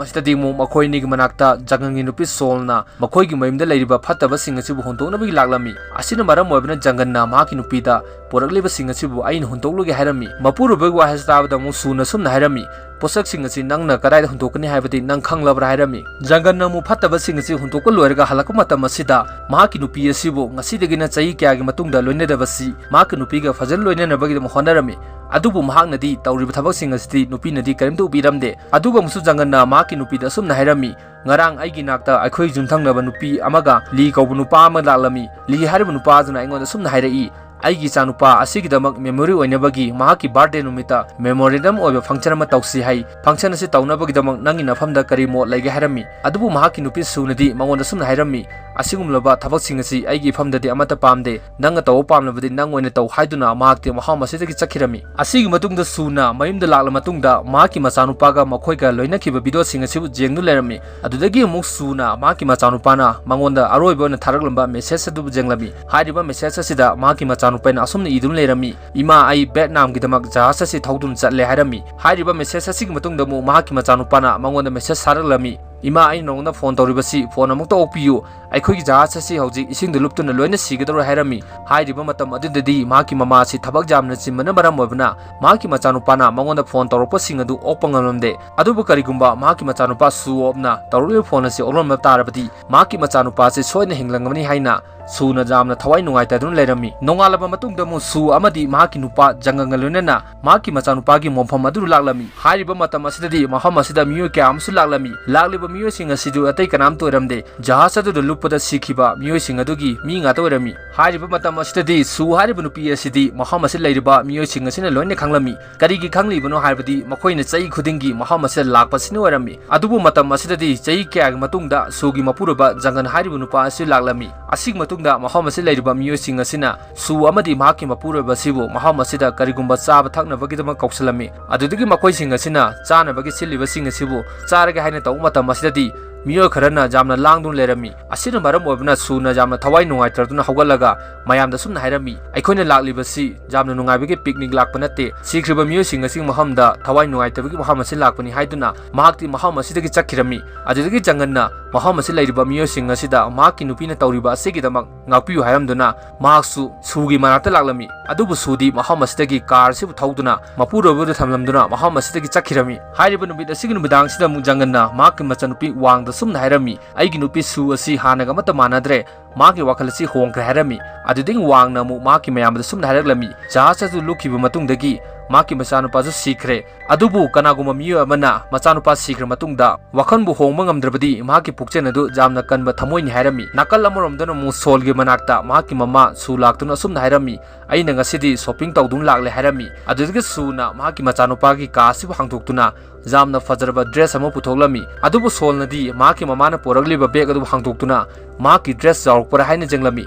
ꯑꯁꯤꯗꯗꯤ ꯑꯃꯨꯛ ꯃꯈꯣꯏ ꯑꯅꯤꯒꯤ ꯃꯅꯥꯛꯇ ꯖꯪꯒꯟꯒꯤ ꯅꯨꯄꯤ ꯁꯣꯜꯅ ꯃꯈꯣꯏꯒꯤ ꯃꯌꯨꯝꯗ ꯂꯩꯔꯤꯕ ꯐꯠꯇꯕꯁꯤꯡ ꯑꯁꯤꯕꯨ ꯍꯨꯟꯗꯣꯛꯅꯕꯒꯤ ꯂꯥꯛꯂꯝꯃꯤ꯫ ꯑꯁꯤꯅ ꯃꯔꯝ ꯑꯣꯏꯕꯅ ꯖꯪꯒꯟꯅ ꯃꯍꯥꯛꯀꯤ ꯅꯨꯄꯤꯗ, "ꯄꯨꯔꯛꯂꯤꯕꯁꯤꯡ ꯑꯁꯤꯕꯨ ꯑꯩꯅ ꯍꯨꯟꯗꯣꯛꯂꯨꯒꯦ" ꯍꯥꯏꯔꯝꯃꯤ꯫ ꯃꯄꯨꯔꯣꯏꯕꯒꯤ ꯋꯥꯍꯩ ꯇꯥꯕꯗ ꯑꯃꯨꯛ ꯁꯨꯅ ꯑꯁꯨꯝꯅ ꯍꯥꯏꯔꯝꯃꯤ, "ꯄꯣꯠꯁꯛꯁꯤꯡ ꯑꯁꯤ ꯅꯪꯅ ꯀꯗꯥꯏꯗ ꯍꯨꯟꯗꯣꯛꯀꯅꯤ ꯍꯥꯏꯕꯗꯤ ꯅꯪ ꯈꯪꯂꯕ꯭ꯔꯥ?" ꯍꯥꯏꯔꯝꯃꯤ꯫ ꯖꯪꯒꯟꯅ ꯑꯃꯨꯛ ꯐꯠꯇꯕꯁꯤꯡ ꯑꯁꯤ ꯍꯨꯟꯗꯣꯛꯄ ꯂꯣꯏꯔꯒ ꯍꯜꯂꯛꯄ ꯃꯇꯝ ꯑꯁꯤꯗ ꯃꯍꯥꯛꯀꯤ ꯅꯨꯄꯤ ꯑꯁꯤꯕꯨ ꯉꯁꯤꯗꯒꯤꯅ ꯆꯍꯤ ꯀꯌꯥꯒꯤ ꯃꯇꯨꯡꯗ ꯂꯣꯏꯅꯗꯕꯁꯤ ꯃꯍꯥꯛꯀꯤ ꯅꯨꯄꯤꯒ ꯐꯖꯅ ꯂꯣꯏꯅꯅꯕꯒꯤꯗꯃꯛ ꯍꯣꯠꯅꯔꯝꯃꯤ꯫ ꯑꯗꯨꯕꯨ ꯃꯍꯥꯛꯅꯗꯤ ꯇꯧꯔꯤꯕ ꯊꯕꯛꯁꯤꯡ ꯑꯁꯤꯗꯤ ꯅꯨꯄꯤꯅꯗꯤ ꯀꯔꯤꯝꯇ ꯎꯕꯤꯔꯝꯗꯦ꯫ ꯑꯗꯨꯒ ꯑꯃꯨꯛꯁꯨ ꯖꯪꯒꯟꯅ ꯃꯍꯥꯛꯀꯤ ꯅꯨꯄꯤꯗ ꯑꯁꯨꯝꯅ ꯍꯥꯏꯔꯝꯃꯤ, "ꯉꯔꯥꯡ ꯑꯩꯒꯤ ꯅꯥꯛꯇ ꯑꯩꯈꯣꯏ ꯌꯨꯝꯊꯪꯅꯕ ꯅꯨꯄꯤ ꯑꯃꯒ ꯂꯤ ꯀꯧꯕ ꯅꯨꯄꯥ ꯑꯃ ꯂꯥꯛꯂꯝꯃꯤ꯫ ꯂꯤ ꯍꯥꯏꯔꯤꯕ ꯅꯨꯄꯥ ꯑꯗꯨꯅ ꯑꯩꯉꯣꯟꯗ ꯑꯁꯨꯝꯅ ꯍꯥꯏꯔꯛꯏ, 'ꯑꯩꯒꯤ ꯏꯆꯥꯅꯨꯄꯥ ꯑꯁꯤꯒꯤꯗꯃꯛ memory ꯑꯣꯏꯅꯕꯒꯤ ꯃꯍꯥꯛꯀꯤ birthday ꯅꯨꯃꯤꯠꯇ memorandum ꯑꯣꯏꯕ function ꯑꯃ ꯇꯧꯁꯤ' ꯍꯥꯏ꯫ Function ꯑꯁꯤ ꯇꯧꯅꯕꯒꯤꯗꯃꯛ ꯅꯪꯒꯤ ꯅꯐꯝꯗ ꯀꯔꯤ ꯃꯣꯠ ꯂꯩꯒꯦ?" ꯍꯥꯏꯔꯝꯃꯤ꯫ ꯑꯗꯨꯕꯨ ꯃꯍꯥꯛꯀꯤ ꯅꯨꯄꯤ ꯁꯨꯅꯗꯤ ꯃꯉꯣꯟꯗ ꯑꯁꯨꯝꯅ ꯍꯥꯏꯔꯝꯃꯤ, "ꯑꯁꯤꯒꯨꯝꯂꯕ ꯊꯕꯛꯁꯤꯡ ꯑꯁꯤ ꯑꯩꯒꯤ ꯏꯐꯝꯗꯗꯤ ꯑꯃꯠꯇ ꯄꯥꯝꯗꯦ꯫ ꯅꯪꯅ ꯇꯧꯕ ꯄꯥꯝꯂꯕꯗꯤ ꯅꯪ ꯑꯣꯏꯅ ꯇꯧ" ꯍꯥꯏꯗꯨꯅ ꯃꯍꯥꯛꯇꯤ ꯃꯐꯝ ꯑꯁꯤꯗꯒꯤ ꯆꯠꯈꯤꯔꯝꯃꯤ꯫ ꯑꯁꯤꯒꯤ ꯃꯇꯨꯡꯗ ꯁꯨꯅ ꯃꯌꯨꯝꯗ ꯂꯥꯛꯂ ꯃꯇꯨꯡꯗ ꯃꯍꯥꯛꯀꯤ ꯃꯆꯥꯅꯨꯄꯥꯒ ꯃꯈꯣꯏꯒ ꯂꯣꯏꯅꯈꯤꯕ video ꯁꯤꯡ ꯑꯁꯤꯕꯨ ꯌꯦꯡꯗꯨꯅ ꯂꯩꯔꯝꯃꯤ꯫ ꯑꯗꯨꯗꯒꯤ ꯑꯃꯨꯛ ꯁꯨꯅ ꯃꯍꯥꯛꯀꯤ ꯃꯆꯥꯅꯨꯄꯥꯅ ꯃꯉꯣꯟꯗ ꯑꯔꯣꯏꯕ ꯑꯣꯏꯅ ꯊꯥꯔꯛꯂꯝꯕ message ꯑꯗꯨꯕꯨ ꯌꯦꯡꯂꯝꯃꯤ꯫ ꯍꯥꯏꯔꯤꯕ message ꯑꯁꯤꯗ ꯃꯍꯥꯛꯀꯤ ꯃꯆꯥꯅꯨꯄꯥꯅ ꯑꯁꯨꯝꯅ ꯏꯗꯨꯅ ꯂꯩꯔꯝꯃꯤ, "ꯏꯃꯥ, ꯑꯩ ꯚꯦꯠꯅꯥꯝꯒꯤꯗꯃꯛ ꯖꯍꯥꯖ ꯑꯁꯤ ꯊꯧꯗꯨꯅ ꯆꯠꯂꯦ" ꯍꯥꯏꯔꯝꯃꯤ꯫ ꯍꯥꯏꯔꯤꯕ message ꯑꯁꯤꯒꯤ ꯃꯇꯨꯡꯗ ꯑꯃꯨꯛ ꯃꯍꯥꯛꯀꯤ ꯃꯆꯥꯅꯨꯄꯥꯅ ꯃꯉꯣꯟꯗ message ꯊꯥꯔꯛꯂꯝꯃꯤ, "ꯏꯃꯥ, ꯑꯩꯅ ꯅꯉꯣꯟꯗ ꯐꯣꯟ ꯇꯧꯔꯤꯕꯁꯤ ꯐꯣꯟ ꯑꯃꯨꯛꯇ ꯑꯣꯛꯄꯤꯌꯨ, ꯑꯩꯈꯣꯏꯒꯤ ꯖꯍꯥꯖ ꯑꯁꯤ ꯍꯧꯖꯤꯛ ꯏꯁꯤꯡꯗ ꯂꯨꯞꯇꯨꯅ ꯂꯣꯏꯅ ꯁꯤꯒꯗꯧꯔꯦ" ꯍꯥꯏꯔꯝꯃꯤ꯫ ꯍꯥꯏꯔꯤꯕ ꯃꯇꯝ ꯑꯗꯨꯗꯗꯤ ꯃꯍꯥꯛꯀꯤ ꯃꯃꯥ ꯑꯁꯤ ꯊꯕꯛ ꯌꯥꯝꯅ ꯆꯤꯟꯕꯅ ꯃꯔꯝ ꯑꯣꯏꯕꯅ ꯃꯍꯥꯛꯀꯤ ꯃꯆꯥꯅꯨꯄꯥꯅ ꯃꯉꯣꯟꯗ ꯐꯣꯟ ꯇꯧꯔꯛꯄꯁꯤꯡ ꯑꯗꯨ ꯑꯣꯛꯄ ꯉꯝꯂꯝꯗꯦ꯫ ꯑꯗꯨꯕꯨ ꯀꯔꯤꯒꯨꯝꯕ ꯃꯍꯥꯛꯀꯤ ꯃꯆꯥꯅꯨꯄꯥ ꯁꯨ ꯑꯣꯞꯅ ꯇꯧꯔꯛꯂꯤꯕ ꯐꯣꯟ ꯑꯁꯤ ꯑꯣꯛꯂꯝꯕ ꯇꯥꯔꯕꯗꯤ ꯃꯍꯥꯛꯀꯤ ꯃꯆꯥꯅꯨꯄꯥ ꯑꯁꯤ ꯁꯣꯏꯗꯅ ꯍꯤꯡꯂꯝꯒꯅꯤ ꯍꯥꯏꯅ ꯁꯨꯅ ꯌꯥꯝꯅ ꯊꯋꯥꯏ ꯅꯨꯡꯉꯥꯏꯇꯗꯨꯅ ꯂꯩꯔꯝꯃꯤ꯫ ꯅꯣꯡꯉꯥꯜꯂꯕ ꯃꯇꯨꯡꯗ ꯑꯃꯨꯛ ꯁꯨ ꯑꯃꯗꯤ ꯃꯍꯥꯛꯀꯤ ꯅꯨꯄꯥ ꯖꯪꯒꯟꯒ ꯂꯣꯏꯅꯅ ꯃꯍꯥꯛꯀꯤ ꯃꯆꯥꯅꯨꯄꯥꯒꯤ ꯃꯣꯡꯐꯝ ꯑꯗꯨꯗ ꯂꯥꯛꯂꯝꯃꯤ꯫ ꯍꯥꯏꯔꯤꯕ ꯃꯇꯝ ꯑꯁꯤꯗꯗꯤ ꯃꯐꯝ ꯑꯁꯤꯗ ꯃꯤꯑꯣꯏ ꯀꯌꯥ ꯑꯃꯁꯨ ꯂꯥꯛꯂꯝꯃꯤ꯫ ꯂꯥꯛꯂꯤꯕ ꯃꯤꯑꯣꯏꯁꯤꯡ ꯑꯁꯤꯗꯨ ꯑꯇꯩ ꯀꯅꯥꯝꯇ ꯑꯣꯏꯔꯝꯗꯦ, ꯖꯍꯥꯖ ꯑꯗꯨꯗ ꯂꯨꯞꯄꯗ ꯁꯤꯈꯤꯕ ꯃꯤꯑꯣꯏꯁꯤꯡ ꯑꯗꯨꯒꯤ ꯃꯤ ꯉꯥꯛꯇ ꯑꯣꯏꯔꯝꯃꯤ꯫ ꯍꯥꯏꯔꯤꯕ ꯃꯇꯝ ꯑꯁꯤꯗꯗꯤ ꯁꯨ ꯍꯥꯏꯔꯤꯕ ꯅꯨꯄꯤ ꯑꯁꯤꯗꯤ ꯃꯐꯝ ꯑꯁꯤꯗ ꯂꯩꯔꯤꯕ ꯃꯤꯑꯣꯏꯁꯤꯡ ꯑꯁꯤꯅ ꯂꯣꯏꯅ ꯈꯪꯂꯝꯃꯤ꯫ ꯀꯔꯤꯒꯤ ꯈꯪꯂꯤꯕꯅꯣ ꯍꯥꯏꯕꯗꯤ ꯃꯈꯣꯏꯅ ꯆꯍꯤ ꯈꯨꯗꯤꯡꯒꯤ ꯃꯐꯝ ꯑꯁꯤꯗ ꯂꯥꯛꯄꯁꯤꯅ ꯑꯣꯏꯔꯝꯃꯤ꯫ ꯑꯗꯨꯕꯨ ꯃꯇꯝ ꯑꯁꯤꯗꯗꯤ ꯆꯍꯤ ꯀꯌꯥꯒꯤ ꯃꯇꯨꯡꯗ ꯁꯨꯒꯤ ꯃꯄꯨꯔꯣꯏꯕ ꯖꯪꯒꯟ ꯍꯥꯏꯔꯤꯕ ꯅꯨꯄꯥ ꯑꯁꯤ ꯂꯥꯛꯂꯝꯃꯤ꯫ ꯑꯁꯤꯒꯤ ꯃꯇꯨꯡꯗ ꯃꯐꯝ ꯑꯁꯤꯗ ꯂꯩꯔꯤꯕ ꯃꯤꯑꯣꯏꯁꯤꯡ ꯑꯁꯤꯅ ꯁꯨ ꯑꯃꯗꯤ ꯃꯍꯥꯛꯀꯤ ꯃꯄꯨꯔꯣꯏꯕ ꯑꯁꯤꯕꯨ ꯃꯐꯝ ꯑꯁꯤꯗ ꯀꯔꯤꯒꯨꯝꯕ ꯆꯥꯕ ꯊꯛꯅꯕꯒꯤꯗꯃꯛ ꯀꯧꯁꯤꯜꯂꯝꯃꯤ꯫ ꯑꯗꯨꯗꯒꯤ ꯃꯈꯣꯏꯁꯤꯡ ꯑꯁꯤꯅ ꯆꯥꯅꯕꯒꯤ ꯁꯤꯜꯂꯤꯕꯁꯤꯡ ꯑꯁꯤꯕꯨ ꯆꯥꯔꯒꯦ ꯍꯥꯏꯅ ꯇꯧꯕ ꯃꯇꯝ ꯑꯁꯤꯗꯗꯤ ꯃꯤꯑꯣꯏ ꯈꯔꯅ ꯌꯥꯝꯅ ꯂꯥꯡꯗꯨꯅ ꯂꯩꯔꯝꯃꯤ꯫ ꯑꯁꯤꯅ ꯃꯔꯝ ꯑꯣꯏꯕꯅ ꯁꯨꯅ ꯌꯥꯝꯅ ꯊꯋꯥꯏ ꯅꯨꯡꯉꯥꯏꯇ꯭ꯔꯗꯨꯅ ꯍꯧꯒꯠꯂꯒ ꯃꯌꯥꯝꯗ ꯑꯁꯨꯝꯅ ꯍꯥꯏꯔꯝꯃꯤ, "ꯑꯩꯈꯣꯏꯅ ꯂꯥꯛꯂꯤꯕꯁꯤ ꯌꯥꯝꯅ ꯅꯨꯡꯉꯥꯏꯕꯒꯤ ꯄꯤꯛꯅꯤꯛ ꯂꯥꯛꯄ ꯅꯠꯇꯦ꯫ ꯁꯤꯈ꯭ꯔꯤꯕ ꯃꯤꯑꯣꯏꯁꯤꯡ ꯑꯁꯤꯒꯤ ꯃꯐꯝꯗ ꯊꯋꯥꯏ ꯅꯨꯡꯉꯥꯏꯇꯕꯒꯤ ꯃꯐꯝ ꯑꯁꯤ ꯂꯥꯛꯄꯅꯤ" ꯍꯥꯏꯗꯨꯅ ꯃꯍꯥꯛꯇꯤ ꯃꯐꯝ ꯑꯁꯤꯗꯒꯤ ꯆꯠꯈꯤꯔꯝꯃꯤ꯫ ꯑꯗꯨꯗꯒꯤ ꯖꯪꯒꯟꯅ ꯃꯐꯝ ꯑꯁꯤ ꯂꯩꯔꯤꯕ ꯃꯤꯑꯣꯏꯁꯤꯡ ꯑꯁꯤꯗ ꯃꯍꯥꯛꯀꯤ ꯅꯨꯄꯤꯅ ꯇꯧꯔꯤꯕ ꯑꯁꯤꯒꯤꯗꯃꯛ ꯉꯥꯛꯄꯤꯌꯨ ꯍꯥꯏꯔꯝꯗꯨꯅ ꯃꯍꯥꯛꯁꯨ ꯁꯨꯒꯤ ꯃꯅꯥꯛꯇ ꯂꯥꯛꯂꯝꯃꯤ꯫ ꯑꯗꯨꯕꯨ ꯁꯨꯗꯤ ꯃꯐꯝ ꯑꯁꯤꯗꯒꯤ ꯀꯥꯔ ꯑꯁꯤꯕꯨ ꯊꯧꯗꯨꯅ ꯃꯄꯨꯔꯣꯏꯕꯗ ꯊꯝꯂꯝꯗꯨꯅ ꯃꯐꯝ ꯑꯁꯤꯗꯒꯤ ꯆꯠꯈꯤꯔꯝꯃꯤ꯫ ꯍꯥꯏꯔꯤꯕ ꯅꯨꯃꯤꯠ ꯑꯁꯤꯒꯤ ꯅꯨꯃꯤꯗꯥꯡꯁꯤꯗ ꯑꯃꯨꯛ ꯖꯪꯒꯟꯅ ꯃꯍꯥꯛꯀꯤ ꯃꯆꯥꯅꯨꯄꯤ ꯋꯥꯡꯗ ꯁꯨꯝꯅ ꯍꯥꯏꯔꯝꯃꯤ, "ꯑꯩꯒꯤ ꯅꯨꯄꯤ ꯁꯨ ꯑꯁꯤ ꯍꯥꯟꯅꯒ ꯑꯃꯠꯇ ꯃꯥꯟꯅꯗ꯭ꯔꯦ꯫ ꯃꯍꯥꯛꯀꯤ ꯋꯥꯈꯜ ꯑꯁꯤ ꯍꯣꯡꯈ꯭ꯔꯦ" ꯍꯥꯏꯔꯝꯃꯤ꯫ ꯑꯗꯨꯗꯒꯤ ꯋꯥꯡꯅ ꯑꯃꯨꯛ ꯃꯍꯥꯛꯀꯤ ꯃꯌꯥꯝꯗ ꯁꯨꯝꯅ ꯍꯥꯏꯔꯛꯂꯝꯃꯤ, "ꯖꯍꯥꯖ ꯑꯗꯨ ꯂꯨꯞꯈꯤꯕ ꯃꯇꯨꯡꯗꯒꯤ ꯃꯍꯥꯛꯀꯤ ꯃꯆꯥꯅꯨꯄꯥꯁꯨ ꯁꯤꯈ꯭ꯔꯦ꯫ ꯑꯗꯨꯕꯨ ꯀꯅꯥꯒꯨꯝꯕ ꯃꯤꯑꯣꯏ ꯑꯃꯅ ꯃꯆꯥꯅꯨꯄꯥ ꯁꯤꯈ꯭ꯔ ꯃꯇꯨꯡꯗ ꯋꯥꯈꯜꯕꯨ ꯍꯣꯡꯕ ꯉꯝꯗ꯭ꯔꯕꯗꯤ ꯃꯍꯥꯛꯀꯤ ꯄꯨꯛꯆꯦꯜ ꯑꯗꯨ ꯌꯥꯝꯅ ꯀꯟꯕ ꯊꯃꯣꯏꯅꯤ" ꯍꯥꯏꯔꯝꯃꯤ꯫ ꯅꯥꯀꯜ ꯑꯃꯔꯣꯝꯗꯅ ꯑꯃꯨꯛ ꯁꯣꯜꯒꯤ ꯃꯅꯥꯛꯇ ꯃꯍꯥꯛꯀꯤ ꯃꯃꯥ ꯁꯨ ꯂꯥꯛꯇꯨꯅ ꯑꯁꯨꯝꯅ ꯍꯥꯏꯔꯝꯃꯤ, "ꯑꯩꯅ ꯉꯁꯤꯗꯤ ꯁꯣꯄꯤꯡ ꯇꯧꯗꯨꯅ ꯂꯥꯛꯂꯦ" ꯍꯥꯏꯔꯝꯃꯤ꯫ ꯑꯗꯨꯗꯒꯤ ꯁꯨꯅ ꯃꯍꯥꯛꯀꯤ ꯃꯆꯥꯅꯨꯄꯥꯒꯤ ꯀꯥ ꯑꯁꯤꯕꯨ ꯍꯥꯡꯗꯣꯛꯇꯨꯅ ꯌꯥꯝꯅ ꯐꯖꯔꯕ ꯗ꯭ꯔꯦꯁ ꯑꯃ ꯄꯨꯊꯣꯛꯂꯝꯃꯤ꯫ ꯑꯗꯨꯕꯨ ꯁꯣꯜꯅꯗꯤ ꯃꯍꯥꯛꯀꯤ ꯃꯃꯥꯅ ꯄꯨꯔꯛꯂꯤꯕ ꯕꯦꯒ ꯑꯗꯨꯕꯨ ꯍꯥꯡꯗꯣꯛꯇꯨꯅ ꯃꯍꯥꯛꯀꯤ ꯗ꯭ꯔꯦꯁ ꯌꯥꯎꯔꯛꯄ꯭ꯔꯥ ꯍꯥꯏꯅ ꯌꯦꯡꯂꯝꯃꯤ꯫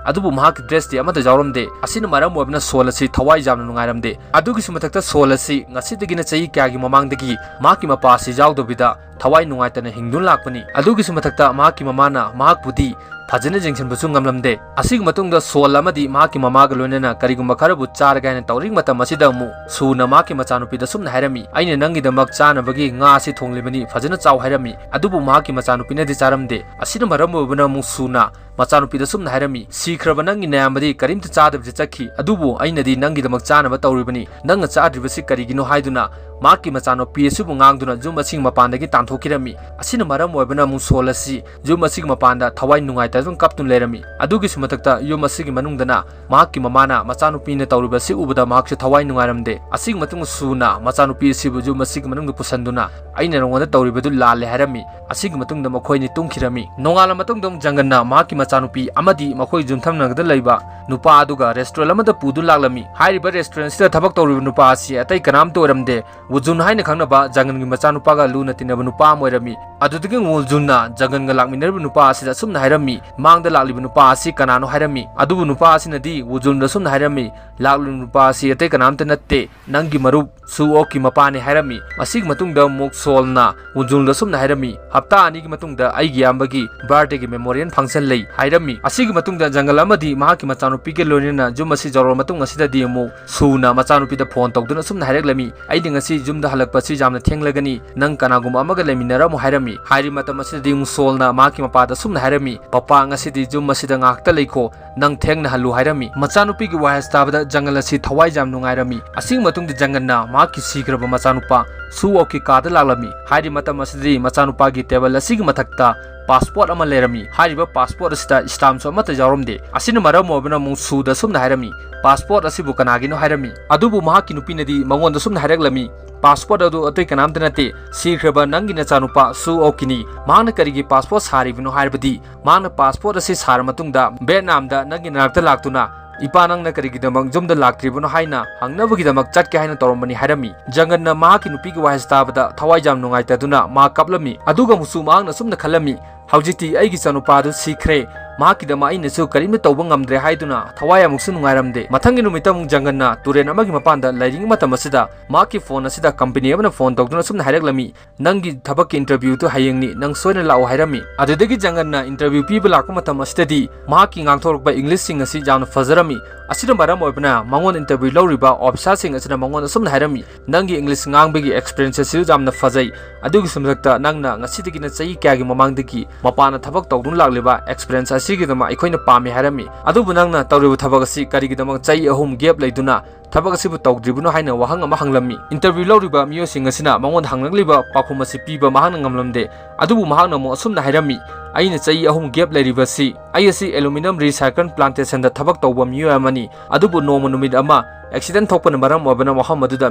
ꯑꯗꯨꯕꯨ ꯃꯍꯥꯛꯀꯤ ꯗ꯭ꯔꯦꯁꯇꯤ ꯑꯃꯠꯇ ꯌꯥꯎꯔꯝꯗꯦ꯫ ꯑꯁꯤꯅ ꯃꯔꯝ ꯑꯣꯏꯕꯅ ꯁꯣꯜ ꯑꯁꯤ ꯊꯋꯥꯏ ꯌꯥꯝꯅ ꯅꯨꯡꯉꯥꯏꯔꯝꯗꯦ꯫ ꯑꯗꯨꯒꯤꯁꯨ ꯃꯊꯛꯇ ꯁꯣꯜ ꯑꯁꯤ ꯉꯁꯤꯗꯒꯤꯅ ꯆꯍꯤ ꯀꯌꯥꯒꯤ ꯃꯃꯥꯡꯗꯒꯤ ꯃꯍꯥꯛꯀꯤ ꯃꯄꯥ ꯑꯁꯤ ꯌꯥꯎꯗꯕꯤꯗ ꯊꯋꯥꯏ ꯅꯨꯡꯉꯥꯏꯇꯅ ꯍꯤꯡꯗꯨꯅ ꯂꯥꯛꯄꯅꯤ꯫ ꯑꯗꯨꯒꯤꯁꯨ ꯃꯊꯛꯇ ꯃꯍꯥꯛꯀꯤ ꯃꯃꯥꯅ ꯃꯍꯥꯛꯄꯨꯗꯤ ꯐꯖꯅ ꯌꯦꯡꯁꯤꯟꯕꯁꯨ ꯉꯝꯂꯝꯗꯦ꯫ ꯑꯁꯤꯒꯤ ꯃꯇꯨꯡꯗ ꯁꯣꯜ ꯑꯃꯗꯤ ꯃꯍꯥꯛꯀꯤ ꯃꯃꯥꯒ ꯂꯣꯏꯅꯅ ꯀꯔꯤꯒꯨꯝꯕ ꯈꯔꯕꯨ ꯆꯥꯔꯒꯦ ꯍꯥꯏꯅ ꯇꯧꯔꯤꯉꯩ ꯃꯇꯝ ꯑꯁꯤꯗ ꯑꯃꯨꯛ ꯁꯨꯅ ꯃꯍꯥꯛꯀꯤ ꯃꯆꯥꯅꯨꯄꯤꯗ ꯑꯁꯨꯝꯅ ꯍꯥꯏꯔꯝꯃꯤ, "ꯑꯩꯅ ꯅꯪꯒꯤꯗꯃꯛ ꯆꯥꯅꯕꯒꯤ ꯉꯥ ꯑꯁꯤ ꯊꯣꯡꯂꯤꯕꯅꯤ, ꯐꯖꯅ ꯆꯥꯎ" ꯍꯥꯏꯔꯝꯃꯤ꯫ ꯑꯗꯨꯕꯨ ꯃꯍꯥꯛꯀꯤ ꯃꯆꯥꯅꯨꯄꯤꯅꯗꯤ ꯆꯥꯔꯝꯗꯦ꯫ ꯑꯁꯤꯅ ꯃꯔꯝ ꯑꯣꯏꯕꯅ ꯑꯃꯨꯛ ꯁꯨꯅ ꯃꯆꯥꯅꯨꯄꯤꯗ ꯑꯁꯨꯝꯅ ꯍꯥꯏꯔꯝꯃꯤ, "ꯁꯤꯈ꯭ꯔꯕ ꯅꯪꯒꯤ ꯅꯌꯥꯝꯕꯗꯤ ꯀꯔꯤꯝꯇ ꯆꯥꯗꯕꯤꯗ ꯆꯠꯈꯤ, ꯑꯗꯨꯕꯨ ꯑꯩꯅꯗꯤ ꯅꯪꯒꯤꯗꯃꯛ ꯆꯥꯅꯕ ꯇꯧꯔꯤꯕꯅꯤ, ꯅꯪꯅ ꯆꯥꯗ꯭ꯔꯤꯕꯁꯤ ꯀꯔꯤꯒꯤꯅꯣ?" ꯍꯥꯏꯗꯨꯅ ꯃꯍꯥꯛꯀꯤ ꯃꯆꯥꯅꯨꯄꯤ ꯑꯁꯤꯕꯨ ꯉꯥꯡꯗꯨꯅ ꯌꯨꯝ ꯑꯁꯤꯒꯤ ꯃꯄꯥꯟꯗꯒꯤ ꯇꯥꯟꯊꯣꯛꯈꯤꯔꯝꯃꯤ꯫ ꯑꯁꯤꯅ ꯃꯔꯝ ꯑꯣꯏꯕꯅ ꯑꯃꯨꯛ ꯁꯣꯜ ꯑꯁꯤ ꯌꯨꯝ ꯑꯁꯤꯒꯤ ꯃꯄꯥꯟꯗ ꯊꯋꯥꯏ ꯅꯨꯡꯉꯥꯏꯇꯗꯨꯅ ꯀꯞꯇꯨꯅ ꯂꯩꯔꯝꯃꯤ꯫ ꯑꯗꯨꯒꯤꯁꯨ ꯃꯊꯛꯇ ꯌꯨꯝ ꯑꯁꯤꯒꯤ ꯃꯅꯨꯡꯗꯅ ꯃꯍꯥꯛꯀꯤ ꯃꯃꯥꯅ ꯃꯆꯥꯅꯨꯄꯤꯅ ꯇꯧꯔꯤꯕ ꯑꯁꯤ ꯎꯕꯗ ꯃꯍꯥꯛꯁꯨ ꯊꯋꯥꯏ ꯅꯨꯡꯉꯥꯏꯔꯝꯗꯦ꯫ ꯑꯁꯤꯒꯤ ꯃꯇꯨꯡꯗ ꯁꯨꯅ ꯃꯆꯥꯅꯨꯄꯤ ꯑꯁꯤꯕꯨ ꯌꯨꯝ ꯑꯁꯤꯒꯤ ꯃꯅꯨꯡꯗ ꯄꯨꯁꯟꯗꯨꯅ, "ꯑꯩꯅ ꯅꯉꯣꯟꯗ ꯇꯧꯔꯤꯕꯗꯨ ꯂꯥꯜꯂꯦ" ꯍꯥꯏꯔꯝꯃꯤ꯫ ꯑꯁꯤꯒꯤ ꯃꯇꯨꯡꯗ ꯃꯈꯣꯏꯅꯤ ꯇꯨꯝꯈꯤꯔꯝꯃꯤ꯫ ꯅꯣꯡꯉꯥꯜꯂ ꯃꯇꯨꯡꯗ ꯑꯃꯨꯛ ꯖꯪꯒꯟꯅ ꯃꯍꯥꯛꯀꯤ ꯃꯆꯥꯅꯨꯄꯤ ꯑꯃꯗꯤ ꯃꯈꯣꯏ ꯌꯨꯝꯊꯪꯅꯕꯗ ꯂꯩꯕ ꯅꯨꯄꯥ ꯑꯗꯨꯒ ꯔꯦꯁꯇꯨꯔꯦꯟ ꯑꯃꯗ ꯄꯨꯗꯨꯅ ꯂꯥꯛꯂꯝꯃꯤ꯫ ꯍꯥꯏꯔꯤꯕ ꯔꯦꯁꯇꯨꯔꯦꯟꯁꯤꯗ ꯊꯕꯛ ꯇꯧꯔꯤꯕ ꯅꯨꯄꯥ ꯑꯁꯤ ꯑꯇꯩ ꯀꯅꯥꯝꯇ ꯑꯣꯏꯔꯝꯗꯦ, ꯋꯨꯖꯨꯟ ꯍꯥꯏꯅ ꯈꯪꯅꯕ ꯖꯪꯒꯟꯒꯤ ꯃꯆꯥꯅꯨꯄꯥꯒ ꯂꯨꯅ ꯇꯤꯟꯅꯕ ꯅꯨꯄꯥ ꯑꯃ ꯑꯣꯏꯔꯝꯃꯤ꯫ ꯑꯗꯨꯗꯒꯤ ꯋꯨꯖꯨꯟꯅ ꯖꯪꯒꯟꯒ ꯂꯥꯛꯃꯤꯟꯅꯔꯤꯕ ꯅꯨꯄꯥ ꯑꯁꯤꯗ ꯑꯁꯨꯝꯅ ꯍꯥꯏꯔꯝꯃꯤ, "ꯃꯥꯡꯗ ꯂꯥꯛꯂꯤꯕ ꯅꯨꯄꯥ ꯑꯁꯤ ꯀꯅꯥꯅꯣ?" ꯍꯥꯏꯔꯝꯃꯤ꯫ ꯑꯗꯨꯕꯨ ꯅꯨꯄꯥ ꯑꯁꯤꯅꯗꯤ ꯋꯨꯖꯨꯟꯗ ꯑꯁꯨꯝꯅ ꯍꯥꯏꯔꯝꯃꯤ, "ꯂꯥꯛꯂꯤꯕ ꯅꯨꯄꯥ ꯑꯁꯤ ꯑꯇꯩ ꯀꯅꯥꯝꯇ ꯅꯠꯇꯦ, ꯅꯪꯒꯤ ꯃꯔꯨꯞ ꯁꯨ ꯑꯣꯛꯀꯤ ꯃꯄꯥꯅꯤ" ꯍꯥꯏꯔꯝꯃꯤ꯫ ꯃꯁꯤꯒꯤ ꯃꯇꯨꯡꯗ ꯑꯃꯨꯛ ꯁꯣꯜꯅ ꯋꯨꯖꯨꯟꯗ ꯑꯁꯨꯝꯅ ꯍꯥꯏꯔꯝꯃꯤ, "ꯍꯞꯇꯥ ꯑꯅꯤꯒꯤ ꯃꯇꯨꯡꯗ ꯑꯩꯒꯤ ꯏꯌꯥꯝꯕꯒꯤ ꯕꯥꯔꯗꯦꯒꯤ ꯃꯦꯃꯣꯔꯤꯌꯦꯜ ꯐꯪꯁꯟ ꯂꯩ" ꯍꯥꯏꯔꯝꯃꯤ꯫ ꯑꯁꯤꯒꯤ ꯃꯇꯨꯡꯗ ꯖꯪꯒꯜ ꯑꯃꯗꯤ ꯃꯍꯥꯛꯀꯤ ꯃꯆꯥꯅꯨꯄꯤꯒ ꯂꯣꯏꯅꯅ ꯌꯨꯝ ꯑꯁꯤ ꯌꯧꯔꯕ ꯃꯇꯨꯡ ꯑꯁꯤꯗꯗꯤ ꯑꯃꯨꯛ ꯁꯨꯅ ꯃꯆꯥꯅꯨꯄꯤꯗ ꯐꯣꯟ ꯇꯧꯗꯨꯅ ꯑꯁꯨꯝꯅ ꯍꯥꯏꯔꯛꯂꯝꯃꯤ, "ꯑꯩꯗꯤ ꯉꯁꯤ ꯌꯨꯝꯗ ꯍꯜꯂꯛꯄꯁꯤ ꯌꯥꯝꯅ ꯊꯦꯡꯂꯒꯅꯤ, ꯅꯪ ꯀꯅꯥꯒꯨꯝꯕ ꯑꯃꯒ ꯂꯩꯃꯤꯟꯅꯔꯝꯃꯨ" ꯍꯥꯏꯔꯝꯃꯤ꯫ ꯍꯥꯏꯔꯤꯕ ꯃꯇꯝ ꯑꯁꯤꯗꯗꯤ ꯑꯃꯨꯛ ꯁꯣꯜꯅ ꯃꯍꯥꯛꯀꯤ ꯃꯄꯥꯗ ꯑꯁꯨꯝꯅ ꯍꯥꯏꯔꯝꯃꯤ, "ꯄꯄꯥ, ꯉꯁꯤꯗꯤ ꯌꯨꯝ ꯑꯁꯤꯗ ꯉꯥꯏꯍꯥꯛꯇ ꯂꯩꯈꯣ, ꯅꯪ ꯊꯦꯡꯅ ꯍꯜꯂꯨ" ꯍꯥꯏꯔꯝꯃꯤ꯫ ꯃꯆꯥꯅꯨꯄꯤꯒꯤ ꯋꯥꯍꯩ ꯇꯥꯕꯗ ꯖꯪꯒꯜ ꯑꯁꯤ ꯊꯋꯥꯏ ꯌꯥꯝ ꯅꯨꯡꯉꯥꯏꯔꯝꯃꯤ꯫ ꯑꯁꯤꯒꯤ ꯃꯇꯨꯡꯗ ꯖꯪꯒꯜꯅ ꯃꯍꯥꯛꯀꯤ ꯁꯤꯈ꯭ꯔꯕ ꯃꯆꯥꯅꯨꯄꯥ ꯁꯨ ꯑꯣꯛꯀꯤ ꯀꯥꯗ ꯂꯥꯛꯂꯝꯃꯤ꯫ ꯍꯥꯏꯔꯤꯕ ꯃꯇꯝ ꯑꯁꯤꯗꯗꯤ ꯃꯆꯥꯅꯨꯄꯥꯒꯤ ꯇꯦꯕꯜ ꯑꯁꯤꯒꯤ ꯃꯊꯛꯇ ꯄꯥꯁꯄꯣꯔꯠ ꯑꯃ ꯂꯩꯔꯝꯃꯤ꯫ ꯍꯥꯏꯔꯤꯕ ꯄꯥꯁꯄꯣꯔꯠ ꯑꯁꯤꯗ ꯁ꯭ꯇꯥꯝꯁꯨ ꯑꯃꯠꯇ ꯌꯥꯎꯔꯝꯗꯦ꯫ ꯑꯁꯤꯅ ꯃꯔꯝ ꯑꯣꯏꯕꯅ ꯑꯃꯨꯛ ꯁꯨꯗ ꯑꯁꯨꯝꯅ ꯍꯥꯏꯔꯝꯃꯤ, "ꯄꯥꯁꯄꯣꯔꯠ ꯑꯁꯤꯕꯨ ꯀꯅꯥꯒꯤꯅꯣ?" ꯍꯥꯏꯔꯝꯃꯤ꯫ ꯑꯗꯨꯕꯨ ꯃꯍꯥꯛꯀꯤ ꯅꯨꯄꯤꯅꯗꯤ ꯃꯉꯣꯟꯗ ꯑꯁꯨꯝꯅ ꯍꯥꯏꯔꯛꯂꯝꯃꯤ, "ꯄꯥꯁꯄꯣꯔꯠ ꯑꯗꯨ ꯑꯇꯩ ꯀꯅꯥꯝꯇ ꯅꯠꯇꯦ, ꯁꯤꯈ꯭ꯔꯕ ꯅꯪꯒꯤ ꯅꯆꯥꯅꯨꯄꯥ ꯁꯨ ꯑꯣꯛꯀꯤꯅꯤ꯫ ꯃꯍꯥꯛꯅ ꯀꯔꯤꯒꯤ ꯄꯥꯁꯄꯣꯔꯠ ꯁꯥꯔꯤꯕꯅꯣ ꯍꯥꯏꯔꯕꯗꯤ, ꯃꯍꯥꯛꯅ ꯄꯥꯁꯄꯣꯔꯠ ꯑꯁꯤ ꯁꯥꯔ ꯃꯇꯨꯡꯗ ꯚꯤꯌꯦꯠꯅꯥꯝꯗ ꯅꯪꯒꯤ ꯅꯥꯛꯇ ꯂꯥꯛꯇꯨꯅ, 'ꯏꯄꯥ, ꯅꯪꯅ ꯀꯔꯤꯒꯤꯗꯃꯛ ꯌꯨꯝꯗ ꯂꯥꯛꯇ꯭ꯔꯤꯕꯅꯣ?' ꯍꯥꯏꯅ ꯍꯪꯅꯕꯒꯤꯗꯃꯛ ꯆꯠꯀꯦ ꯍꯥꯏꯅ ꯇꯧꯔꯝꯕꯅꯤ" ꯍꯥꯏꯔꯝꯃꯤ꯫ ꯖꯪꯒꯟꯅ ꯃꯍꯥꯛꯀꯤ ꯅꯨꯄꯤꯒꯤ ꯋꯥꯍꯩ ꯇꯥꯕꯗ ꯊꯋꯥꯏ ꯌꯥꯝ ꯅꯨꯡꯉꯥꯏꯇꯗꯨꯅ ꯃꯍꯥꯛ ꯀꯞꯂꯝꯃꯤ꯫ ꯑꯗꯨꯒ ꯑꯃꯨꯛꯁꯨ ꯃꯍꯥꯛꯅ ꯑꯁꯨꯝꯅ ꯈꯜꯂꯝꯃꯤ, "ꯍꯧꯖꯤꯛꯇꯤ ꯑꯩꯒꯤ ꯏꯆꯥꯅꯨꯄꯥꯗꯨ ꯁꯤꯈ꯭ꯔꯦ꯫ ꯃꯍꯥꯛꯀꯤꯗꯃꯛ ꯑꯩꯅꯁꯨ ꯀꯔꯤꯝꯇ ꯇꯧꯕ ꯉꯝꯗ꯭ꯔꯦ" ꯍꯥꯏꯗꯨꯅ ꯊꯋꯥꯏ ꯑꯃꯨꯛꯁꯨ ꯅꯨꯡꯉꯥꯏꯔꯝꯗꯦ꯫ ꯃꯊꯪꯒꯤ ꯅꯨꯃꯤꯠꯇ ꯑꯃꯨꯛ ꯖꯪꯒꯟꯅ ꯇꯨꯔꯦꯜ ꯑꯃꯒꯤ ꯃꯄꯥꯟꯗ ꯂꯩꯔꯤꯉꯩ ꯃꯇꯝ ꯑꯁꯤꯗ ꯃꯍꯥꯛꯀꯤ ꯐꯣꯟ ꯑꯁꯤꯗ ꯀꯝꯄꯅꯤ ꯑꯃꯅ ꯐꯣꯟ ꯇꯧꯗꯨꯅ ꯑꯁꯨꯝꯅ ꯍꯥꯏꯔꯛꯂꯝꯃꯤ, "ꯅꯪꯒꯤ ꯊꯕꯛꯀꯤ interview ꯗꯨ ꯍꯌꯦꯡꯅꯤ, ꯅꯪ ꯁꯣꯏꯗꯅ ꯂꯥꯛꯎ" ꯍꯥꯏꯔꯝꯃꯤ꯫ ꯑꯗꯨꯗꯒꯤ ꯖꯪꯒꯟꯅ interview ꯄꯤꯕ ꯂꯥꯛꯄ ꯃꯇꯝ ꯑꯁꯤꯗꯗꯤ ꯃꯍꯥꯛꯀꯤ ꯉꯥꯡꯊꯣꯔꯛꯄ English ꯁꯤꯡ ꯑꯁꯤ ꯌꯥꯝꯅ ꯐꯖꯔꯝꯃꯤ꯫ ꯑꯁꯤꯅ ꯃꯔꯝ ꯑꯣꯏꯕꯅ ꯃꯉꯣꯟꯗ interview ꯂꯧꯔꯤꯕ officer ꯁꯤꯡ ꯑꯁꯤꯅ ꯃꯉꯣꯟꯗ ꯑꯁꯨꯝꯅ ꯍꯥꯏꯔꯝꯃꯤ, "ꯅꯪꯒꯤ English ꯉꯥꯡꯕꯒꯤ experience ꯑꯁꯤꯁꯨ ꯌꯥꯝꯅ ꯐꯖꯩ꯫ ꯑꯗꯨꯒꯤꯁꯨ ꯃꯊꯛꯇ ꯅꯪꯅ ꯉꯁꯤꯗꯒꯤ ꯅ ꯆꯍꯤ ꯀꯌꯥꯒꯤ ꯃꯃꯥꯡꯗꯒꯤ ꯃꯄꯥꯟꯗ ꯊꯕꯛ ꯇꯧꯗꯨꯅ ꯂꯥꯛꯂꯤꯕ experience ꯑꯁꯤꯒꯤꯗꯃꯛ ꯑꯩꯈꯣꯏꯅ ꯄꯥꯝꯃꯤ" ꯍꯥꯏꯔꯝꯃꯤ꯫ ꯑꯗꯨꯕꯨ ꯅꯪꯅ ꯇꯧꯔꯤꯕ ꯊꯕꯛ ꯑꯁꯤ ꯀꯔꯤꯒꯤꯗꯃꯛ ꯆꯍꯤ ꯑꯍꯨꯝ gap ꯂꯩꯗꯨꯅ ꯊꯕꯛ ꯑꯁꯤꯕꯨ ꯇꯧꯗ꯭ꯔꯤꯕꯅꯣ ꯍꯥꯏꯅ ꯋꯥꯍꯪ ꯑꯃ ꯍꯪꯂꯝꯃꯤ꯫ Interview ꯂꯧꯔꯤꯕ ꯃꯤꯑꯣꯏꯁꯤꯡ ꯑꯁꯤꯅ ꯃꯉꯣꯟꯗ ꯍꯪꯂꯛꯂꯤꯕ ꯄꯥꯎꯈꯨꯝ ꯑꯁꯤ ꯄꯤꯕ ꯃꯍꯥꯛꯅ ꯉꯝꯂꯝꯗꯦ꯫ ꯑꯗꯨꯕꯨ ꯃꯍꯥꯛꯅ ꯑꯃꯨꯛ ꯑꯁꯨꯝꯅ ꯍꯥꯏꯔꯝꯃꯤ, "ꯑꯩꯅ ꯆꯍꯤ ꯑꯍꯨꯝ gap ꯂꯩꯔꯤꯕꯁꯤ, ꯑꯩ ꯑꯁꯤ aluminium recycle plantation ꯗ ꯊꯕꯛ ꯇꯧꯕ ꯃꯤꯑꯣꯏ ꯑꯃꯅꯤ꯫ ꯑꯗꯨꯕꯨ ꯅꯣꯡꯃ ꯅꯨꯃꯤꯠ ꯑꯃ accident ꯊꯣꯛꯄꯅ ꯃꯔꯝ ꯑꯣꯏꯕꯅ ꯃꯐꯝ ꯑꯗꯨꯗ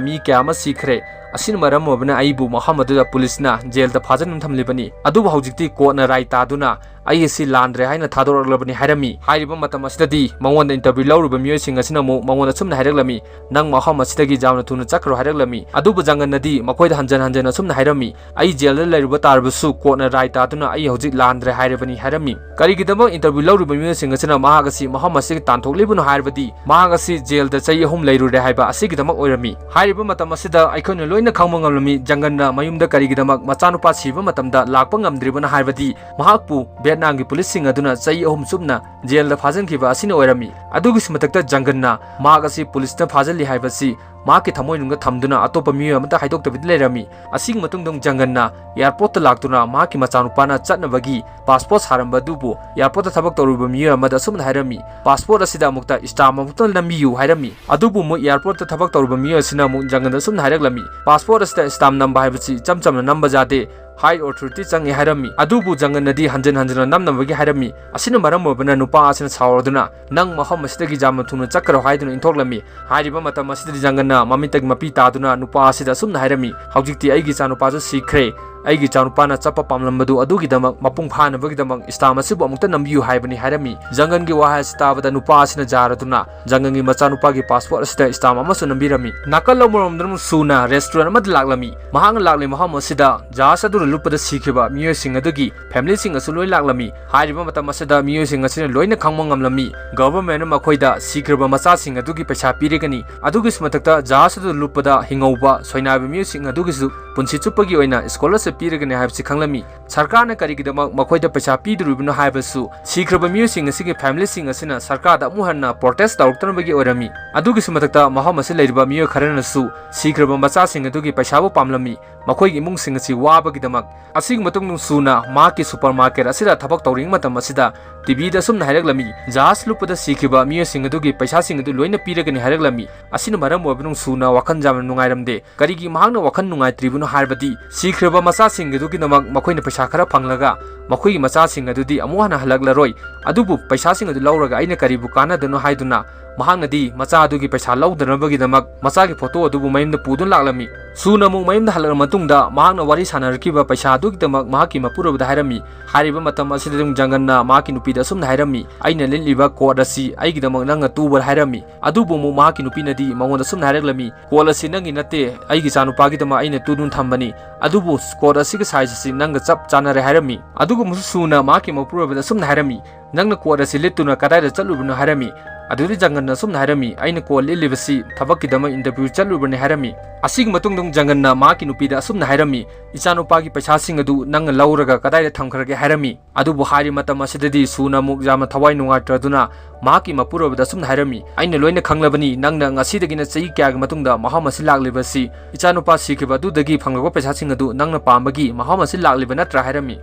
ꯃꯤ ꯀꯌꯥ ꯑꯃ ꯁꯤꯈ꯭ꯔꯦ꯫ ꯑꯁꯤꯅ ꯃꯔꯝ ꯑꯣꯏꯕꯅ ꯑꯩꯕꯨ ꯃꯐꯝ ꯑꯗꯨꯗ ꯄꯨꯂꯤꯁꯅ ꯖꯦꯜꯗ ꯐꯥꯖꯤꯟꯗꯨꯅ ꯊꯝꯂꯤꯕꯅꯤ꯫ ꯑꯗꯨꯕꯨ ꯍꯧꯖꯤꯛꯇꯤ ꯀꯣꯔꯠꯅ ꯔꯥꯏ ꯇꯥꯗꯨꯅ ꯑꯩ ꯑꯁꯤ ꯂꯥꯟꯗ꯭ꯔꯦ ꯍꯥꯏꯅ ꯊꯥꯗꯣꯔꯛꯂꯕꯅꯤ" ꯍꯥꯏꯔꯝꯃꯤ꯫ ꯍꯥꯏꯔꯤꯕ ꯃꯇꯝ ꯑꯁꯤꯗꯗꯤ ꯃꯉꯣꯟꯗ interview ꯂꯧꯔꯤꯕ ꯃꯤꯑꯣꯏꯁꯤꯡ ꯑꯁꯤꯅ ꯑꯃꯨꯛ ꯃꯉꯣꯟꯗ ꯑꯁꯨꯝꯅ ꯍꯥꯏꯔꯛꯂꯝꯃꯤ, "ꯅꯪ ꯃꯐꯝ ꯑꯁꯤꯗꯒꯤ ꯌꯥꯝꯅ ꯊꯨꯅ ꯆꯠꯈ꯭ꯔꯣ" ꯍꯥꯏꯔꯛꯂꯝꯃꯤ꯫ ꯑꯗꯨꯕꯨ ꯖꯪꯒꯟꯅꯗꯤ ꯃꯈꯣꯏꯗ ꯍꯟꯖꯟ ꯍꯟꯖꯟ ꯑꯁꯨꯝꯅ ꯍꯥꯏꯔꯝꯃꯤ, "ꯑꯩ ꯖꯦꯜꯗ ꯂꯩꯔꯨꯕ ꯇꯥꯔꯕꯁꯨ ꯀꯣꯔꯠꯅ ꯔꯥꯏ ꯇꯥꯗꯨꯅ ꯑꯩ ꯍꯧꯖꯤꯛ ꯂꯥꯟꯗ꯭ꯔꯦ" ꯍꯥꯏꯔꯕꯅꯤ ꯍꯥꯏꯔꯝꯃꯤ꯫ ꯀꯔꯤꯒꯤꯗꯃꯛ interview ꯂꯧꯔꯤꯕ ꯃꯤꯑꯣꯏꯁꯤꯡ ꯑꯁꯤꯅ ꯃꯍꯥꯛ ꯑꯁꯤ ꯃꯐꯝ ꯑꯁꯤꯗꯒꯤ ꯇꯥꯟꯊꯣꯛꯂꯤꯕꯅꯣ ꯍꯥꯏꯔꯕꯗꯤ ꯃꯍꯥꯛ ꯑꯁꯤ ꯖꯦꯜꯗ ꯆꯍꯤ ꯑꯍꯨꯝ ꯂꯩꯔꯨꯔꯦ ꯍꯥꯏꯕ ꯑꯁꯤꯒꯤꯗꯃꯛ ꯑꯣꯏꯔꯝꯃꯤ꯫ ꯍꯥꯏꯔꯤꯕ ꯃꯇꯝ ꯑꯁꯤꯗ ꯑꯩꯈꯣꯏꯅ ꯂꯣꯏꯅ ꯈꯪꯕ ꯉꯝꯂꯝꯃꯤ, ꯖꯪꯒꯟꯅ ꯃꯌꯨꯝꯗ ꯀꯔꯤꯒꯤꯗꯃꯛ ꯃꯆꯥꯅꯨꯄꯥ ꯁꯤꯕ ꯃꯇꯝꯗ ꯂꯥꯛꯄ ꯉꯝꯗ꯭ꯔꯤꯕꯅꯣ ꯍꯥꯏꯕꯗꯤ ꯃꯍꯥꯛꯄꯨ ꯚꯤꯌꯦꯠꯅꯥꯝꯒꯤ ꯄꯨꯂꯤꯁꯁꯤꯡ ꯑꯗꯨꯅ ꯆꯍꯤ ꯑꯍꯨꯝ ꯆꯨꯞꯅ ꯖꯦꯜꯗ ꯐꯥꯖꯤꯟꯈꯤꯕ ꯑꯁꯤꯅ ꯑꯣꯏꯔꯝꯃꯤ꯫ ꯑꯗꯨꯒꯤꯁꯨ ꯃꯊꯛꯇ ꯖꯪꯒꯟꯅ ꯃꯍꯥꯛ ꯑꯁꯤ ꯄꯨꯂꯤꯁꯅ ꯐꯥꯖꯤꯜꯂꯤ ꯍꯥꯏꯕꯁꯤ ꯃꯍꯥꯛꯀꯤ ꯊꯃꯣꯏꯅꯨꯡꯗ ꯊꯝꯗꯨꯅ ꯑꯇꯣꯞꯄ ꯃꯤꯑꯣꯏ ꯑꯃꯠꯇ ꯍꯥꯏꯗꯣꯛꯇꯕꯤꯗ ꯂꯩꯔꯝꯃꯤ꯫ ꯑꯁꯤꯒꯤ ꯃꯇꯨꯡꯗ ꯖꯪꯒꯟꯅ airport ꯇ ꯂꯥꯛꯇꯨꯅ ꯃꯍꯥꯛꯀꯤ ꯃꯆꯥꯅꯨꯄꯥꯅ ꯆꯠꯅꯕꯒꯤ passport ꯁꯥꯔꯝꯕ ꯑꯗꯨꯕꯨ airport ꯇ ꯊꯕꯛ ꯇꯧꯔꯤꯕ ꯃꯤꯑꯣꯏ ꯑꯃꯗ ꯑꯁꯨꯝꯅ ꯍꯥꯏꯔꯝꯃꯤ, "Passport ꯑꯁꯤꯗ ꯑꯃꯨꯛꯇ stamp ꯑꯃꯨꯛꯇ ꯅꯝꯕꯤꯌꯨ" ꯍꯥꯏꯔꯝꯃꯤ꯫ ꯑꯗꯨꯕꯨ ꯃꯣꯏ airport ꯇ ꯊꯕꯛ ꯇꯧꯔꯤꯕ ꯃꯤꯑꯣꯏ ꯑꯁꯤꯅ ꯑꯃꯨꯛ ꯖꯪꯒꯟꯗ ꯑꯁꯨꯝꯅ ꯍꯥꯏꯔꯛꯂꯝꯃꯤ, "Passport ꯑꯁꯤꯗ stamp ꯅꯝꯕ ꯍꯥꯏꯕꯁꯤ ꯏꯆꯝ ꯆꯝꯅ ꯅꯝꯕ ꯌꯥꯗꯦ꯫ High authority ꯆꯪꯏ" ꯍꯥꯏꯔꯝꯃꯤ꯫ ꯑꯗꯨꯕꯨ ꯖꯪꯒꯟꯅꯗꯤ ꯍꯟꯖꯤꯟ ꯍꯟꯖꯤꯟꯅ ꯅꯝꯅꯕꯒꯤ ꯍꯥꯏꯔꯝꯃꯤ꯫ ꯑꯁꯤꯅ ꯃꯔꯝ ꯑꯣꯏꯕꯅ ꯅꯨꯄꯥ ꯑꯁꯤꯅ ꯁꯥꯎꯔꯗꯨꯅ, "ꯅꯪ ꯃꯐꯝ ꯑꯁꯤꯗꯒꯤ ꯌꯥꯝꯅ ꯊꯨꯅ ꯆꯠꯈ꯭ꯔꯣ" ꯍꯥꯏꯗꯨꯅ ꯏꯟꯊꯣꯛꯂꯝꯃꯤ꯫ ꯍꯥꯏꯔꯤꯕ ꯃꯇꯝ ꯑꯁꯤꯗꯗꯤ ꯖꯪꯒꯟꯅ ꯃꯃꯤꯠꯇꯒꯤ ꯃꯄꯤ ꯇꯥꯗꯨꯅ ꯅꯨꯄꯥ ꯑꯁꯤꯗ ꯑꯁꯨꯝꯅ ꯍꯥꯏꯔꯝꯃꯤ, "ꯍꯧꯖꯤꯛꯇꯤ ꯑꯩꯒꯤ ꯏꯆꯥꯅꯨꯄꯥꯁꯨ ꯁꯤꯈ꯭ꯔꯦ, ꯑꯩꯒꯤ ꯏꯆꯥꯅꯨꯄꯥꯅ ꯆꯠꯄ ꯄꯥꯝꯂꯝꯕꯗꯨ ꯑꯗꯨꯒꯤꯗꯃꯛ ꯃꯄꯨꯡ ꯐꯥꯅꯕꯒꯤꯗꯃꯛ stamp ꯑꯁꯤꯕꯨ ꯑꯃꯨꯛꯇ ꯅꯝꯕꯤꯌꯨ ꯍꯥꯏꯕꯅꯤ" ꯍꯥꯏꯔꯝꯃꯤ꯫ ꯖꯪꯒꯟꯒꯤ ꯋꯥꯍꯩ ꯑꯁꯤ ꯇꯥꯕꯗ ꯅꯨꯄꯥ ꯑꯁꯤꯅ ꯖꯥꯔꯗꯨꯅ ꯖꯪꯒꯟꯒꯤ ꯃꯆꯥꯅꯨꯄꯥꯒꯤ passport ꯑꯁꯤꯗ stamp ꯑꯃꯁꯨ ꯅꯝꯕꯤꯔꯝꯃꯤ꯫ ꯅꯥꯀꯜ ꯑꯃꯔꯣꯝꯗꯅ ꯁꯨꯅ restaurant ꯑꯃꯗ ꯂꯥꯛꯂꯝꯃꯤ꯫ ꯃꯍꯥꯛꯅ ꯂꯥꯛꯂꯤ ꯃꯐꯝ ꯑꯁꯤꯗ ꯖꯍꯥꯖ ꯑꯗꯨꯗ ꯂꯨꯞꯄꯗ ꯁꯤꯈꯤꯕ ꯃꯤꯑꯣꯏꯁꯤꯡ ꯑꯗꯨꯒꯤ familyꯁꯤꯡ ꯑꯁꯨ ꯂꯣꯏ ꯂꯥꯛꯂꯝꯃꯤ꯫ ꯍꯥꯏꯔꯤꯕ ꯃꯇꯝ ꯑꯁꯤꯗ ꯃꯤꯑꯣꯏꯁꯤꯡ ꯑꯁꯤꯅ ꯂꯣꯏꯅ ꯈꯪꯕ ꯉꯝꯂꯝꯃꯤ꯫ Governmentꯅ ꯃꯈꯣꯏꯗ ꯁꯤꯈ꯭ꯔꯕ ꯃꯆꯥꯁꯤꯡ ꯑꯗꯨꯒꯤ ꯄꯩꯁꯥ ꯄꯤꯔꯒꯅꯤ꯫ ꯑꯗꯨꯒꯤꯁꯨ ꯃꯊꯛꯇ ꯖꯍꯥꯖ ꯑꯗꯨꯗ ꯂꯨꯞꯄꯗ ꯍꯤꯡꯍꯧꯕ ꯁꯣꯏꯅꯥꯏꯕ ꯃꯤꯑꯣꯏꯁꯤꯡ ꯑꯗꯨꯒꯤꯁꯨ ꯄꯨꯟꯁꯤ ꯆꯨꯞꯄꯒꯤ ꯑꯣꯏꯅ scholarship ꯄꯤꯔꯒꯅꯤ ꯍꯥꯏꯕꯁꯤ ꯈꯪꯂꯝꯃꯤ꯫ ꯁꯔꯀꯥꯔꯅ ꯀꯔꯤꯒꯤꯗꯃꯛ ꯃꯈꯣꯏꯗ ꯄꯩꯁꯥ ꯄꯤꯗꯣꯔꯤꯕꯅꯣ ꯍꯥꯏꯕꯁꯨ ꯁꯤꯈ꯭ꯔꯕ ꯃꯤꯑꯣꯏꯁꯤꯡ ꯑꯁꯤꯒꯤ familyꯁꯤꯡ ꯑꯁꯤꯅ ꯁꯔꯀꯥꯔꯗ ꯑꯃꯨꯛ ꯍꯟꯅ protest ꯇꯧꯔꯛꯇꯅꯕꯒꯤ ꯑꯣꯏꯔꯝꯃꯤ꯫ ꯑꯗꯨꯒꯤꯁꯨ ꯃꯊꯛꯇ ꯃꯐꯝ ꯑꯁꯤꯗ ꯂꯩꯔꯤꯕ ꯃꯤꯑꯣꯏ ꯈꯔꯅꯁꯨ ꯁꯤꯈ꯭ꯔꯕ ꯃꯆꯥꯁꯤꯡ ꯑꯗꯨꯒꯤ ꯄꯩꯁꯥꯕꯨ ꯄꯥꯝꯂꯝꯃꯤ, ꯃꯈꯣꯏꯒꯤ ꯏꯃꯨꯡꯁꯤꯡ ꯑꯁꯤ ꯋꯥꯕꯒꯤꯗꯃꯛ꯫ ꯑꯁꯤꯒꯤ ꯃꯇꯨꯡꯗ ꯁꯨꯅ ꯃꯍꯥꯛꯀꯤ supermarket ꯑꯁꯤꯗ ꯊꯕꯛ ꯇꯧꯔꯤꯉꯩ ꯃꯇꯝ ꯑꯁꯤꯗ TVꯗ ꯑꯁꯨꯝꯅ ꯍꯥꯏꯔꯛꯂꯝꯃꯤ, ꯖꯍꯥꯖ ꯂꯨꯞꯄꯗ ꯁꯤꯈꯤꯕ ꯃꯤꯑꯣꯏꯁꯤꯡ ꯑꯗꯨꯒꯤ ꯄꯩꯁꯥꯁꯤꯡ ꯑꯗꯨ ꯂꯣꯏꯅ ꯄꯤꯔꯒꯅꯤ ꯍꯥꯏꯔꯛꯂꯝꯃꯤ꯫ ꯑꯁꯤꯅ ꯃꯔꯝ ꯑꯣꯏꯕꯅ ꯁꯨꯅ ꯋꯥꯈꯜ ꯌꯥꯝꯅ ꯅꯨꯡꯉꯥꯏꯔꯝꯗꯦ꯫ ꯀꯔꯤꯒꯤ ꯃꯍꯥꯛꯅ ꯋꯥꯈꯜ ꯅꯨꯡꯉꯥꯏꯇ꯭ꯔꯤꯕꯅꯣ ꯍꯥꯏꯔꯕꯗꯤ, ꯁꯤꯈ꯭ꯔꯕ ꯃꯆꯥꯁꯤꯡ ꯑꯗꯨꯒꯤꯗꯃꯛ ꯃꯈꯣꯏꯅ ꯄꯩꯁꯥ ꯈꯔ ꯐꯪꯂꯒ, ꯃꯈꯣꯏꯒꯤ ꯃꯆꯥꯁꯤꯡ ꯑꯗꯨꯗꯤ ꯑꯃꯨꯛ ꯍꯟꯅ ꯍꯜꯂꯛꯂꯔꯣꯏ꯫ ꯑꯗꯨꯕꯨ ꯄꯩꯁꯥꯁꯤꯡ ꯑꯗꯨ ꯂꯧꯔꯒ ꯑꯩꯅ ꯀꯔꯤꯕꯨ ꯀꯥꯟꯅꯗꯣꯏꯅꯣ ꯍꯥꯏꯗꯨꯅ, ꯃꯍꯥꯛꯅꯗꯤ ꯃꯆꯥ ꯑꯗꯨꯒꯤ ꯄꯩꯁꯥ ꯂꯧꯗꯅꯕꯒꯤꯗꯃꯛ ꯃꯆꯥꯒꯤ photo ꯑꯗꯨꯕꯨ ꯃꯌꯨꯝꯗ ꯄꯨꯗꯨꯅ ꯂꯥꯛꯂꯝꯃꯤ꯫ ꯁꯨꯅ ꯑꯃꯨꯛ ꯃꯌꯨꯝꯗ ꯍꯜꯂꯛꯂꯕ ꯃꯇꯨꯡꯗ, ꯃꯍꯥꯛꯅ ꯋꯥꯔꯤ ꯁꯥꯟꯅꯔꯛꯈꯤꯕ ꯄꯩꯁꯥ ꯑꯗꯨꯒꯤꯗꯃꯛ ꯃꯍꯥꯛꯀꯤ ꯃꯄꯨꯔꯣꯏꯕꯗ ꯍꯥꯏꯔꯝꯃꯤ꯫ ꯍꯥꯏꯔꯤꯕ ꯃꯇꯝ ꯑꯁꯤꯗ ꯑꯗꯨꯝ ꯖꯪꯒꯟꯅ ꯃꯍꯥꯛꯀꯤ ꯅꯨꯄꯤꯗ ꯑꯁꯨꯝꯅ ꯍꯥꯏꯔꯝꯃꯤ, "ꯑꯩꯅ ꯂꯤꯠꯂꯤꯕ coat ꯑꯁꯤ ꯑꯩꯒꯤꯗꯃꯛ ꯅꯪꯅ ꯇꯨꯕ" ꯍꯥꯏꯔꯝꯃꯤ꯫ ꯑꯗꯨꯕꯨ ꯑꯃꯨꯛ ꯃꯍꯥꯛꯀꯤ ꯅꯨꯄꯤꯅꯗꯤ ꯃꯉꯣꯟꯗ ꯑꯁꯨꯝꯅ ꯍꯥꯏꯔꯛꯂꯝꯃꯤ, "Coat ꯑꯁꯤ ꯅꯪꯒꯤ ꯅꯠꯇꯦ, ꯑꯩꯒꯤ ꯏꯆꯥꯅꯨꯄꯥꯒꯤꯗꯃꯛ ꯑꯩꯅ ꯇꯨꯗꯨꯅ ꯊꯝꯕꯅꯤ꯫ ꯑꯗꯨꯕꯨ coat ꯑꯁꯤꯒꯤ size ꯑꯁꯤ ꯅꯪꯒ ꯆꯞ ꯆꯥꯅꯔꯦ" ꯍꯥꯏꯔꯝꯃꯤ꯫ ꯑꯗꯨꯒꯨꯝꯕꯁꯨ ꯁꯨꯅ ꯃꯍꯥꯛꯀꯤ ꯃꯄꯨꯔꯣꯏꯕꯗ ꯑꯁꯨꯝꯅ ꯍꯥꯏꯔꯝꯃꯤ, "ꯅꯪꯅ coat ꯑꯁꯤ ꯂꯤꯠꯇꯨꯅ ꯀꯗꯥꯏꯗ ꯆꯠꯂꯨꯕꯅꯣ?" ꯍꯥꯏꯔꯝꯃꯤ꯫ ꯑꯗꯨꯗꯤ ꯖꯪꯒꯟꯅ ꯑꯁꯨꯝꯅ ꯍꯥꯏꯔꯝꯃꯤ, "ꯑꯩꯅ coat ꯂꯤꯠꯂꯤꯕꯁꯤ ꯊꯕꯛꯀꯤꯗꯃꯛ interview ꯆꯠꯂꯨꯕꯅꯤ" ꯍꯥꯏꯔꯝꯃꯤ꯫ ꯑꯁꯤꯒꯤ ꯃꯇꯨꯡꯗ ꯖꯪꯒꯟꯅ ꯃꯍꯥꯛꯀꯤ ꯅꯨꯄꯤꯗ ꯑꯁꯨꯝꯅ ꯍꯥꯏꯔꯝꯃꯤ, "ꯏꯆꯥꯅꯨꯄꯥꯒꯤ ꯄꯩꯁꯥꯁꯤꯡ ꯑꯗꯨ ꯅꯪꯅ ꯂꯧꯔꯒ ꯀꯗꯥꯏꯗ ꯊꯝꯈ꯭ꯔꯒꯦ?" ꯍꯥꯏꯔꯝꯃꯤ꯫ ꯑꯗꯨꯕꯨ ꯍꯥꯏꯔꯤꯕ ꯃꯇꯝ ꯑꯁꯤꯗꯗꯤ ꯁꯨꯅ ꯑꯃꯨꯛ ꯌꯥꯝꯅ ꯊꯋꯥꯏ ꯅꯨꯡꯉꯥꯏꯇ꯭ꯔꯗꯨꯅ ꯃꯍꯥꯛꯀꯤ ꯃꯄꯨꯔꯣꯏꯕꯗ ꯑꯁꯨꯝꯅ ꯍꯥꯏꯔꯝꯃꯤ, "ꯑꯩꯅ ꯂꯣꯏꯅ ꯈꯪꯂꯕꯅꯤ, ꯅꯪꯅ ꯉꯁꯤꯗꯒꯤꯅ ꯆꯍꯤ ꯀꯌꯥꯒꯤ ꯃꯇꯨꯡꯗ ꯃꯐꯝ ꯑꯁꯤ ꯂꯥꯛꯂꯤꯕꯁꯤ꯫ ꯏꯆꯥꯅꯨꯄꯥ ꯁꯤꯈꯤꯕ ꯑꯗꯨꯗꯒꯤ ꯐꯪꯂꯛꯄ ꯄꯩꯁꯥꯁꯤꯡ ꯑꯗꯨ ꯅꯪꯅ ꯄꯥꯝꯕꯒꯤ ꯃꯐꯝ ꯑꯁꯤ ꯂꯥꯛꯂꯤꯕ ꯅꯠꯇ꯭ꯔꯥ?" ꯍꯥꯏꯔꯝꯃꯤ꯫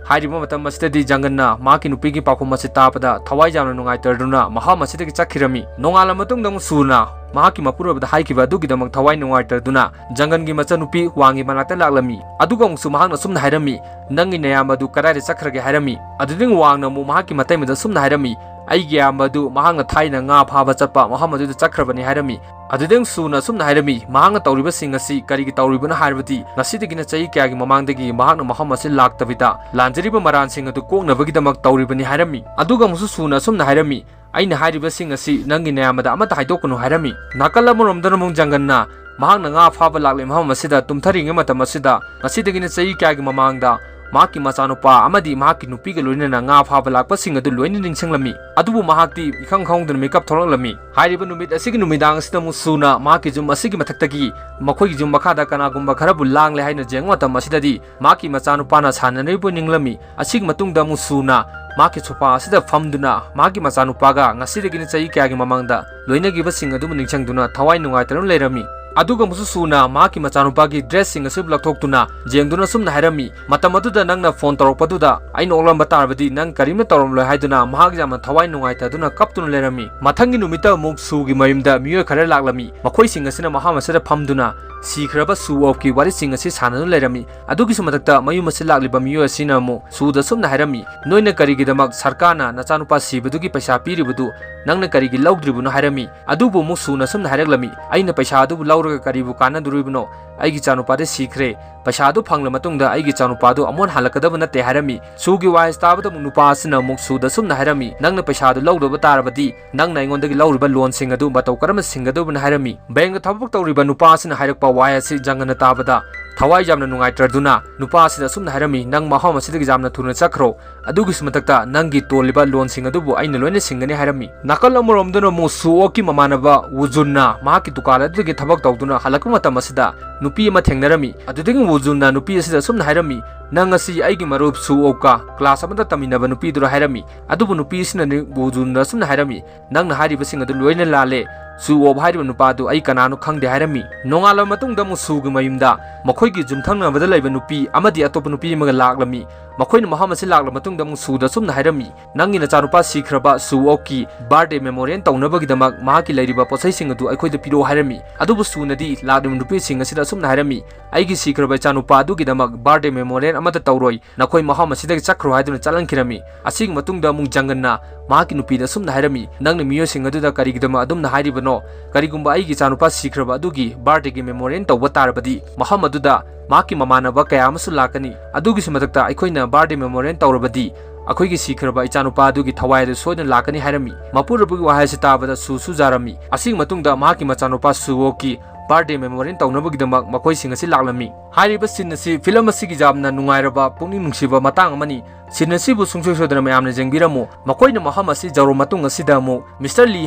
ꯍꯥꯏꯔꯤꯕ ꯃꯇꯝ ꯑꯁꯤꯗꯗꯤ ꯖꯪꯒꯟꯅ ꯃꯍꯥꯛꯀꯤ ꯅꯨꯄꯤꯒꯤ ꯄꯥꯎꯈꯨꯝ ꯑꯁꯤ ꯇꯥꯕꯗ ꯊꯋꯥꯏ ꯌꯥꯝꯅ ꯅꯨꯡꯉꯥꯏꯇ꯭ꯔꯗꯨꯅ ꯃꯐꯝ ꯑꯁꯤꯗꯒꯤ ꯆꯠꯈꯤꯔꯝꯃꯤ꯫ ꯅꯣꯡꯉꯥꯜꯂ ꯃꯇꯨꯡꯗ ꯑꯃꯨꯛ ꯁꯨꯅ ꯃꯍꯥꯛꯀꯤ ꯃꯄꯨꯔꯣꯏꯕꯗ ꯍꯥꯏꯈꯤꯕ ꯑꯗꯨꯒꯤꯗꯃꯛ ꯊꯋꯥꯏ ꯅꯨꯡꯉꯥꯏꯇ꯭ꯔꯗꯨꯅ ꯖꯪꯒꯟꯒꯤ ꯃꯆꯟꯅꯨꯄꯤ ꯋꯥꯡꯒꯤ ꯃꯅꯥꯛꯇ ꯂꯥꯛꯂꯝꯃꯤ꯫ ꯑꯗꯨꯒ ꯑꯃꯨꯛꯁꯨ ꯃꯍꯥꯛꯅ ꯑꯁꯨꯝꯅ ꯍꯥꯏꯔꯝꯃꯤ, "ꯅꯪꯒꯤ ꯅꯌꯥꯝꯕ ꯑꯗꯨ ꯀꯗꯥꯏꯗ ꯆꯠꯈ꯭ꯔꯒꯦ?" ꯍꯥꯏꯔꯝꯃꯤ꯫ ꯑꯗꯨꯗꯒꯤ ꯋꯥꯡꯅ ꯑꯃꯨꯛ ꯃꯍꯥꯛꯀꯤ ꯃꯇꯩꯃꯗ ꯑꯁꯨꯝꯅ ꯍꯥꯏꯔꯝꯃꯤ, "ꯑꯩꯒꯤ ꯏꯌꯥꯝꯕ ꯑꯗꯨ ꯃꯍꯥꯛꯅ ꯊꯥꯏꯅ ꯉꯥ ꯐꯥꯕ ꯆꯠꯄ ꯃꯐꯝ ꯑꯗꯨꯗ ꯆꯠꯈ꯭ꯔꯕꯅꯤ" ꯍꯥꯏꯔꯝꯃꯤ꯫ ꯑꯗꯨꯗꯩ ꯁꯨꯅ ꯑꯁꯨꯝꯅ ꯍꯥꯏꯔꯝꯃꯤ, ꯃꯍꯥꯛꯅ ꯇꯧꯔꯤꯕꯁꯤꯡ ꯑꯁꯤ ꯀꯔꯤꯒꯤ ꯇꯧꯔꯤꯕꯅꯣ ꯍꯥꯏꯔꯕꯗꯤ, ꯉꯁꯤꯗꯒꯤꯅ ꯆꯍꯤ ꯀꯌꯥꯒꯤ ꯃꯃꯥꯡꯗꯒꯤ ꯃꯍꯥꯛꯅ ꯃꯐꯝ ꯑꯁꯤ ꯂꯥꯛꯇꯕꯤꯗ ꯂꯥꯟꯖꯔꯤꯕ ꯃꯔꯥꯟꯁꯤꯡ ꯑꯗꯨ ꯀꯣꯛꯅꯕꯒꯤꯗꯃꯛ ꯇꯧꯔꯤꯕꯅꯤ ꯍꯥꯏꯔꯝꯃꯤ꯫ ꯑꯗꯨꯒ ꯑꯃꯨꯛꯁꯨ ꯁꯨꯅ ꯑꯁꯨꯝꯅ ꯍꯥꯏꯔꯝꯃꯤ, ꯑꯩꯅ ꯍꯥꯏꯔꯤꯕꯁꯤꯡ ꯑꯁꯤ ꯅꯪꯒꯤ ꯅꯌꯥꯝꯕꯗ ꯑꯃꯠꯇ ꯍꯥꯏꯗꯣꯛꯀꯅꯨ ꯍꯥꯏꯔꯝꯃꯤ꯫ ꯅꯥꯀꯜ ꯑꯃꯔꯣꯝꯗꯅ ꯑꯃꯨꯛ ꯖꯪꯒꯟꯅ ꯃꯍꯥꯛꯅ ꯉꯥ ꯐꯥꯕ ꯂꯥꯛꯂꯤꯕ ꯃꯐꯝ ꯑꯁꯤꯗ ꯇꯨꯝꯊꯔꯤꯉꯩ ꯃꯇꯝ ꯑꯁꯤꯗ, ꯉꯁꯤꯗꯒꯤꯅ ꯆꯍꯤ ꯀꯌꯥꯒꯤ ꯃꯃꯥꯡꯗ ꯃꯍꯥꯛꯀꯤ ꯃꯆꯥꯅꯨꯄꯥ ꯑꯃꯗꯤ ꯃꯍꯥꯛꯀꯤ ꯅꯨꯄꯤꯒ ꯂꯣꯏꯅꯅ ꯉꯥ ꯐꯥꯕ ꯂꯥꯛꯄꯁꯤꯡ ꯑꯗꯨ ꯂꯣꯏꯅ ꯅꯤꯡꯁꯤꯡꯂꯝꯃꯤ꯫ ꯑꯗꯨꯕꯨ ꯃꯍꯥꯛꯇꯤ ꯏꯈꯪ ꯈꯪꯍꯧꯗꯅ ꯃꯤꯀꯞ ꯊꯣꯛꯂꯛꯂꯝꯃꯤ꯫ ꯍꯥꯏꯔꯤꯕ ꯅꯨꯃꯤꯠ ꯑꯁꯤꯒꯤ ꯅꯨꯃꯤꯗꯥꯡ ꯑꯁꯤꯗ ꯑꯃꯨꯛ ꯁꯨꯅ ꯃꯍꯥꯛꯀꯤ ꯌꯨꯝ ꯑꯁꯤꯒꯤ ꯃꯊꯛꯇꯒꯤ ꯃꯈꯣꯏꯒꯤ ꯌꯨꯝ ꯃꯈꯥꯗ ꯀꯅꯥꯒꯨꯝꯕ ꯈꯔꯕꯨ ꯂꯥꯡꯂꯦ ꯍꯥꯏꯅ ꯌꯦꯡꯕ ꯃꯇꯝ ꯑꯁꯤꯗꯗꯤ, ꯃꯍꯥꯛꯀꯤ ꯃꯆꯥꯅꯨꯄꯥꯅ ꯁꯥꯟꯅꯔꯤꯕ ꯅꯤꯡꯂꯝꯃꯤ꯫ ꯑꯁꯤꯒꯤ ꯃꯇꯨꯡꯗ ꯑꯃꯨꯛ ꯁꯨꯅ ꯃꯍꯥꯛꯀꯤ ꯁꯣꯐꯥ ꯑꯁꯤꯗ ꯐꯝꯗꯨꯅ ꯃꯍꯥꯛꯀꯤ ꯃꯆꯥꯅꯨꯄꯥꯒ ꯉꯁꯤꯗꯒꯤꯅ ꯆꯍꯤ ꯀꯌꯥꯒꯤ ꯃꯃꯥꯡꯗ ꯂꯣꯏꯅꯈꯤꯕꯁꯤꯡ ꯑꯗꯨꯕꯨ ꯅꯤꯡꯁꯤꯡꯗꯨꯅ ꯊꯋꯥꯏ ꯅꯨꯡꯉꯥꯏꯇꯗꯨꯅ ꯂꯩꯔꯝꯃꯤ꯫ ꯑꯗꯨꯒ ꯑꯃꯨꯛꯁꯨ ꯁꯨꯅ ꯃꯍꯥꯛꯀꯤ ꯃꯆꯥꯅꯨꯄꯥꯒꯤ ꯗ꯭ꯔꯦꯁꯁꯤꯡ ꯑꯁꯤꯕꯨ ꯂꯧꯊꯣꯛꯇꯨꯅ ꯌꯦꯡꯗꯨꯅ ꯁꯨꯝꯅ ꯍꯥꯏꯔꯝꯃꯤ, "ꯃꯇꯝ ꯑꯗꯨꯗ ꯅꯪꯅ ꯐꯣꯟ ꯇꯧꯔꯛꯄꯗꯨꯗ ꯑꯩꯅ ꯑꯣꯛꯂꯝꯕ ꯇꯥꯔꯕꯗꯤ ꯅꯪ ꯀꯔꯤꯝꯇ ꯇꯧꯔꯝꯂꯣꯏ" ꯍꯥꯏꯗꯨꯅ ꯃꯍꯥꯛ ꯌꯥꯝꯅ ꯊꯋꯥꯏ ꯅꯨꯡꯉꯥꯏꯇꯗꯨꯅ ꯀꯞꯇꯨꯅ ꯂꯩꯔꯝꯃꯤ꯫ ꯃꯊꯪꯒꯤ ꯅꯨꯃꯤꯠꯇ ꯑꯃꯨꯛ ꯁꯨꯒꯤ ꯃꯌꯨꯝꯗ ꯃꯤꯑꯣꯏ ꯈꯔ ꯂꯥꯛꯂꯝꯃꯤ꯫ ꯃꯈꯣꯏꯁꯤꯡ ꯑꯁꯤꯅ ꯃꯐꯝ ꯑꯁꯤꯗ ꯐꯝꯗꯨꯅ ꯁꯤꯈ꯭ꯔꯕ ꯁꯨ ꯑꯣꯞꯀꯤ ꯋꯥꯔꯤꯁꯤꯡ ꯑꯁꯤ ꯁꯥꯟꯅꯗꯨꯅ ꯂꯩꯔꯝꯃꯤ꯫ ꯑꯗꯨꯒꯤꯁꯨ ꯃꯊꯛꯇ ꯃꯌꯨꯝ ꯑꯁꯤ ꯂꯥꯛꯂꯤꯕ ꯃꯤꯑꯣꯏ ꯑꯁꯤꯅ ꯑꯃꯨꯛ ꯁꯨꯗ ꯁꯨꯝꯅ ꯍꯥꯏꯔꯝꯃꯤ, "ꯅꯣꯏꯅ ꯀꯔꯤꯒꯤꯗꯃꯛ ꯁꯔꯀꯥꯔꯅ ꯅꯆꯥꯅꯨꯄꯥ ꯁꯤꯕꯗꯨꯒꯤ ꯄꯩꯁꯥ ꯄꯤꯔꯤꯕꯗꯨ ꯅꯪꯅ ꯀꯔꯤꯒꯤ ꯂꯧꯗ꯭ꯔꯤꯕꯅꯣ?" ꯍꯥꯏꯔꯝꯃꯤ꯫ ꯑꯗꯨꯕꯨ ꯑꯃꯨꯛ ꯁꯨꯅ ꯁꯨꯝꯅ ꯍꯥꯏꯔꯛꯂꯝꯃꯤ, "ꯑꯩꯅ ꯄꯩꯁꯥ ꯑꯗꯨꯕꯨ ꯂꯧꯔꯒ ꯀꯔꯤꯕꯨ ꯀꯥꯟꯅꯗꯣꯔꯤꯕꯅꯣ? ꯑꯩꯒꯤ ꯏꯆꯥꯅꯨꯄꯥꯗꯤ ꯁꯤꯈ꯭ꯔꯦ꯫ ꯄꯩꯁꯥ ꯑꯗꯨ ꯐꯪꯂ ꯃꯇꯨꯡꯗ ꯑꯩꯒꯤ ꯏꯆꯥꯅꯨꯄꯥꯗꯨ ꯑꯃꯨꯛ ꯍꯟꯅ ꯍꯜꯂꯛꯀꯗꯕ ꯅꯠꯇꯦ" ꯍꯥꯏꯔꯝꯃꯤ꯫ ꯁꯨꯒꯤ ꯋꯥꯍꯩ ꯇꯥꯕꯗ ꯑꯃꯨꯛ ꯅꯨꯄꯥ ꯑꯁꯤꯅ ꯑꯃꯨꯛ ꯁꯨꯗ ꯁꯨꯝꯅ ꯍꯥꯏꯔꯝꯃꯤ, "ꯅꯪꯅ ꯄꯩꯁꯥ ꯑꯗꯨ ꯂꯧꯗꯕ ꯇꯥꯔꯕꯗꯤ ꯅꯪꯅ ꯑꯩꯉꯣꯟꯗꯒꯤ ꯂꯧꯔꯤꯕ ꯂꯣꯟꯁꯤꯡ ꯑꯗꯨ ꯃꯇꯧ ꯀꯔꯝꯅ ꯁꯤꯡꯒꯗꯧꯕꯅꯣ?" ꯍꯥꯏꯔꯝꯃꯤ꯫ ꯕꯦꯡꯗ ꯊꯕꯛ ꯇꯧꯔꯤꯕ ꯅꯨꯄꯥ ꯑꯁꯤꯅ ꯍꯥꯏꯔꯛꯄ ꯋꯥꯍꯩ ꯑꯁꯤ ꯖꯪꯒꯟꯅ ꯇꯥꯕꯗ ꯊꯋꯥꯏ ꯌꯥꯝꯅ ꯅꯨꯡꯉꯥꯏꯇ꯭ꯔꯗꯨꯅ ꯅꯨꯄꯥ ꯑꯁꯤꯗ ꯑꯁꯨꯝꯅ ꯍꯥꯏꯔꯝꯃꯤ, "ꯅꯪ ꯃꯐꯝ ꯑꯁꯤꯗꯒꯤ ꯌꯥꯝꯅ ꯊꯨꯅ ꯆꯠꯈ꯭ꯔꯣ꯫ ꯑꯗꯨꯒꯤꯁꯨ ꯃꯊꯛꯇ ꯅꯪꯒꯤ ꯇꯣꯜꯂꯤꯕ ꯂꯣꯟꯁꯤꯡ ꯑꯗꯨꯕꯨ ꯑꯩꯅ ꯂꯣꯏꯅ ꯁꯤꯡꯒꯅꯤ" ꯍꯥꯏꯔꯝꯃꯤ꯫ ꯅꯥꯀꯜ ꯑꯃꯔꯣꯝꯗꯅ ꯑꯃꯨꯛ ꯁꯨ ꯑꯣꯛꯀꯤ ꯃꯃꯥꯟꯅꯕ ꯋꯨꯖꯨꯟꯅ ꯃꯍꯥꯛꯀꯤ ꯗꯨꯀꯥꯟ ꯑꯗꯨꯗꯒꯤ ꯊꯕꯛ ꯇꯧꯗꯨꯅ ꯍꯜꯂꯛꯄ ꯃꯇꯝ ꯑꯁꯤꯗ ꯅꯨꯄꯤ ꯑꯃ ꯊꯦꯡꯅꯔꯝꯃꯤ꯫ ꯑꯗꯨꯗꯒꯤ ꯋꯨꯖꯨꯟꯅ ꯅꯨꯄꯤ ꯑꯁꯤꯗ ꯑꯁꯨꯝꯅ ꯍꯥꯏꯔꯝꯃꯤ, "ꯅꯪ ꯑꯁꯤ ꯑꯩꯒꯤ ꯃꯔꯨꯞ ꯁꯨ ꯑꯣꯛꯀ ꯀ꯭ꯂꯥꯁ ꯑꯃꯗ ꯇꯝꯃꯤꯟꯅꯕ ꯅꯨꯄꯤꯗꯨꯔ?" ꯍꯥꯏꯔꯝꯃꯤ꯫ ꯑꯗꯨꯕꯨ ꯅꯨꯄꯤ ꯑꯁꯤꯅ ꯅꯤ-, ꯋꯨꯖꯨꯟꯗ ꯑꯁꯨꯝꯅ ꯍꯥꯏꯔꯝꯃꯤ, "ꯅꯪꯅ ꯍꯥꯏꯔꯤꯕꯁꯤꯡ ꯑꯗꯨ ꯂꯣꯏꯅ ꯂꯥꯜꯂꯦ꯫ ꯁꯨ ꯑꯣꯞ ꯍꯥꯏꯔꯤꯕ ꯅꯨꯄꯥꯗꯨ ꯑꯩ ꯀꯅꯥꯅꯣ ꯈꯪꯗꯦ" ꯍꯥꯏꯔꯝꯃꯤ꯫ ꯅꯣꯡꯉꯥꯜꯂꯕ ꯃꯇꯨꯡꯗ ꯑꯃꯨꯛ ꯁꯨꯒꯤ ꯃꯌꯨꯝꯗ ꯃꯈꯣꯏꯒꯤ ꯌꯨꯝꯊꯪꯅꯕꯗ ꯂꯩꯕ ꯅꯨꯄꯤ ꯑꯃꯗꯤ ꯑꯇꯣꯞꯄ ꯅꯨꯄꯤ ꯑꯃꯒ ꯂꯥꯛꯂꯝꯃꯤ꯫ ꯃꯈꯣꯏꯅ ꯃꯐꯝ ꯑꯁꯤ ꯂꯥꯛꯂꯕ ꯃꯇꯨꯡꯗ ꯑꯃꯨꯛ ꯁꯨꯗ ꯑꯁꯨꯝꯅ ꯍꯥꯏꯔꯝꯃꯤ, "ꯅꯪꯒꯤ ꯅꯆꯥꯅꯨꯄꯥ ꯁꯤꯈ꯭ꯔꯕ ꯁꯨ ꯑꯣꯞꯀꯤ ꯕꯥꯔꯗꯦ ꯃꯦꯃꯣꯔꯤꯌꯦꯜ ꯇꯧꯅꯕꯒꯤꯗꯃꯛ ꯃꯍꯥꯛꯀꯤ ꯂꯩꯔꯤꯕ ꯄꯣꯠꯆꯩꯁꯤꯡ ꯑꯗꯨ ꯑꯩꯈꯣꯏꯗ ꯄꯤꯔꯛꯑꯣ" ꯍꯥꯏꯔꯝꯃꯤ꯫ ꯑꯗꯨꯕꯨ ꯁꯨꯅꯗꯤ ꯂꯥꯛꯂꯤꯕ ꯅꯨꯄꯤꯁꯤꯡ ꯑꯁꯤꯗ ꯑꯁꯨꯝꯅ ꯍꯥꯏꯔꯝꯃꯤ, ꯑꯩꯒꯤ ꯁꯤꯈ꯭ꯔꯕ ꯏꯆꯥꯅꯨꯄꯥ ꯑꯗꯨꯒꯤꯗꯃꯛ birthday memorial ꯑꯃꯠꯇ ꯇꯧꯔꯣꯏ, ꯅꯈꯣꯏ ꯃꯐꯝ ꯑꯁꯤꯗꯒꯤ ꯆꯠꯈ꯭ꯔꯣ" ꯍꯥꯏꯗꯨꯅ ꯆꯠꯍꯟꯈꯤꯔꯝꯃꯤ꯫ ꯑꯁꯤꯒꯤ ꯃꯇꯨꯡꯗ ꯑꯃꯨꯛ ꯖꯪꯒꯟꯅ ꯃꯍꯥꯛꯀꯤ ꯅꯨꯄꯤꯗ ꯑꯁꯨꯝꯅ ꯍꯥꯏꯔꯝꯃꯤ, "ꯅꯪꯅ ꯃꯤꯑꯣꯏꯁꯤꯡ ꯑꯗꯨꯗ ꯀꯔꯤꯒꯤꯗꯃꯛ ꯑꯗꯨꯝꯅ ꯍꯥꯏꯔꯤꯕꯅꯣ? ꯀꯔꯤꯒꯨꯝꯕ ꯑꯩꯒꯤ ꯏꯆꯥꯅꯨꯄꯥ ꯁꯤꯈ꯭ꯔꯕ ꯑꯗꯨꯒꯤ birthday ꯒꯤ memorial ꯇꯧꯕ ꯇꯥꯔꯕꯗꯤ, ꯃꯐꯝ ꯑꯗꯨꯗ ꯃꯍꯥꯛꯀꯤ ꯃꯃꯥꯟꯅꯕ ꯀꯌꯥ ꯑꯃꯁꯨ ꯂꯥꯛꯀꯅꯤ꯫ ꯑꯗꯨꯒꯤꯁꯨ ꯃꯊꯛꯇ ꯑꯩꯈꯣꯏꯅ birthday memorial ꯇꯧꯔꯕꯗꯤ, ꯑꯩꯈꯣꯏꯒꯤ ꯁꯤꯈ꯭ꯔꯕ ꯏꯆꯥꯅꯨꯄꯥ ꯑꯗꯨꯒꯤ ꯊꯋꯥꯏ ꯑꯗꯨ ꯁꯣꯏꯗꯅ ꯂꯥꯛꯀꯅꯤ" ꯍꯥꯏꯔꯝꯃꯤ꯫ ꯃꯄꯨꯔꯣꯏꯕꯒꯤ ꯋꯥꯍꯩ ꯑꯁꯤ ꯇꯥꯕꯗ ꯁꯨꯁꯨ ꯖꯥꯔꯝꯃꯤ꯫ ꯑꯁꯤꯒꯤ ꯃꯇꯨꯡꯗ ꯃꯍꯥꯛꯀꯤ ꯃꯆꯥꯅꯨꯄꯥ ꯁꯨꯋꯣꯛꯀꯤ birthday memorial ꯇꯧꯅꯕꯒꯤꯗꯃꯛ ꯃꯈꯣꯏꯁꯤꯡ ꯑꯁꯤ ꯂꯥꯛꯂꯝꯃꯤ꯫ ꯍꯥꯏꯔꯤꯕ scene ꯑꯁꯤ film ꯑꯁꯤꯒꯤ ꯌꯥꯝꯅ ꯅꯨꯡꯉꯥꯏꯔꯕ, ꯄꯨꯛꯅꯤꯡ ꯅꯨꯡꯁꯤꯕ ꯃꯇꯥꯡ ꯑꯃꯅꯤ꯫ Scene ꯑꯁꯤꯕꯨ ꯁꯨꯡꯁꯣꯏ ꯁꯣꯏꯗꯅ ꯃꯌꯥꯝꯅ ꯌꯦꯡꯕꯤꯔꯝꯃꯨ꯫ ꯃꯈꯣꯏꯅ ꯃꯐꯝ ꯑꯁꯤ ꯌꯧꯔꯕ ꯃꯇꯨꯡ ꯑꯁꯤꯗ ꯑꯃꯨꯛ Mister Lee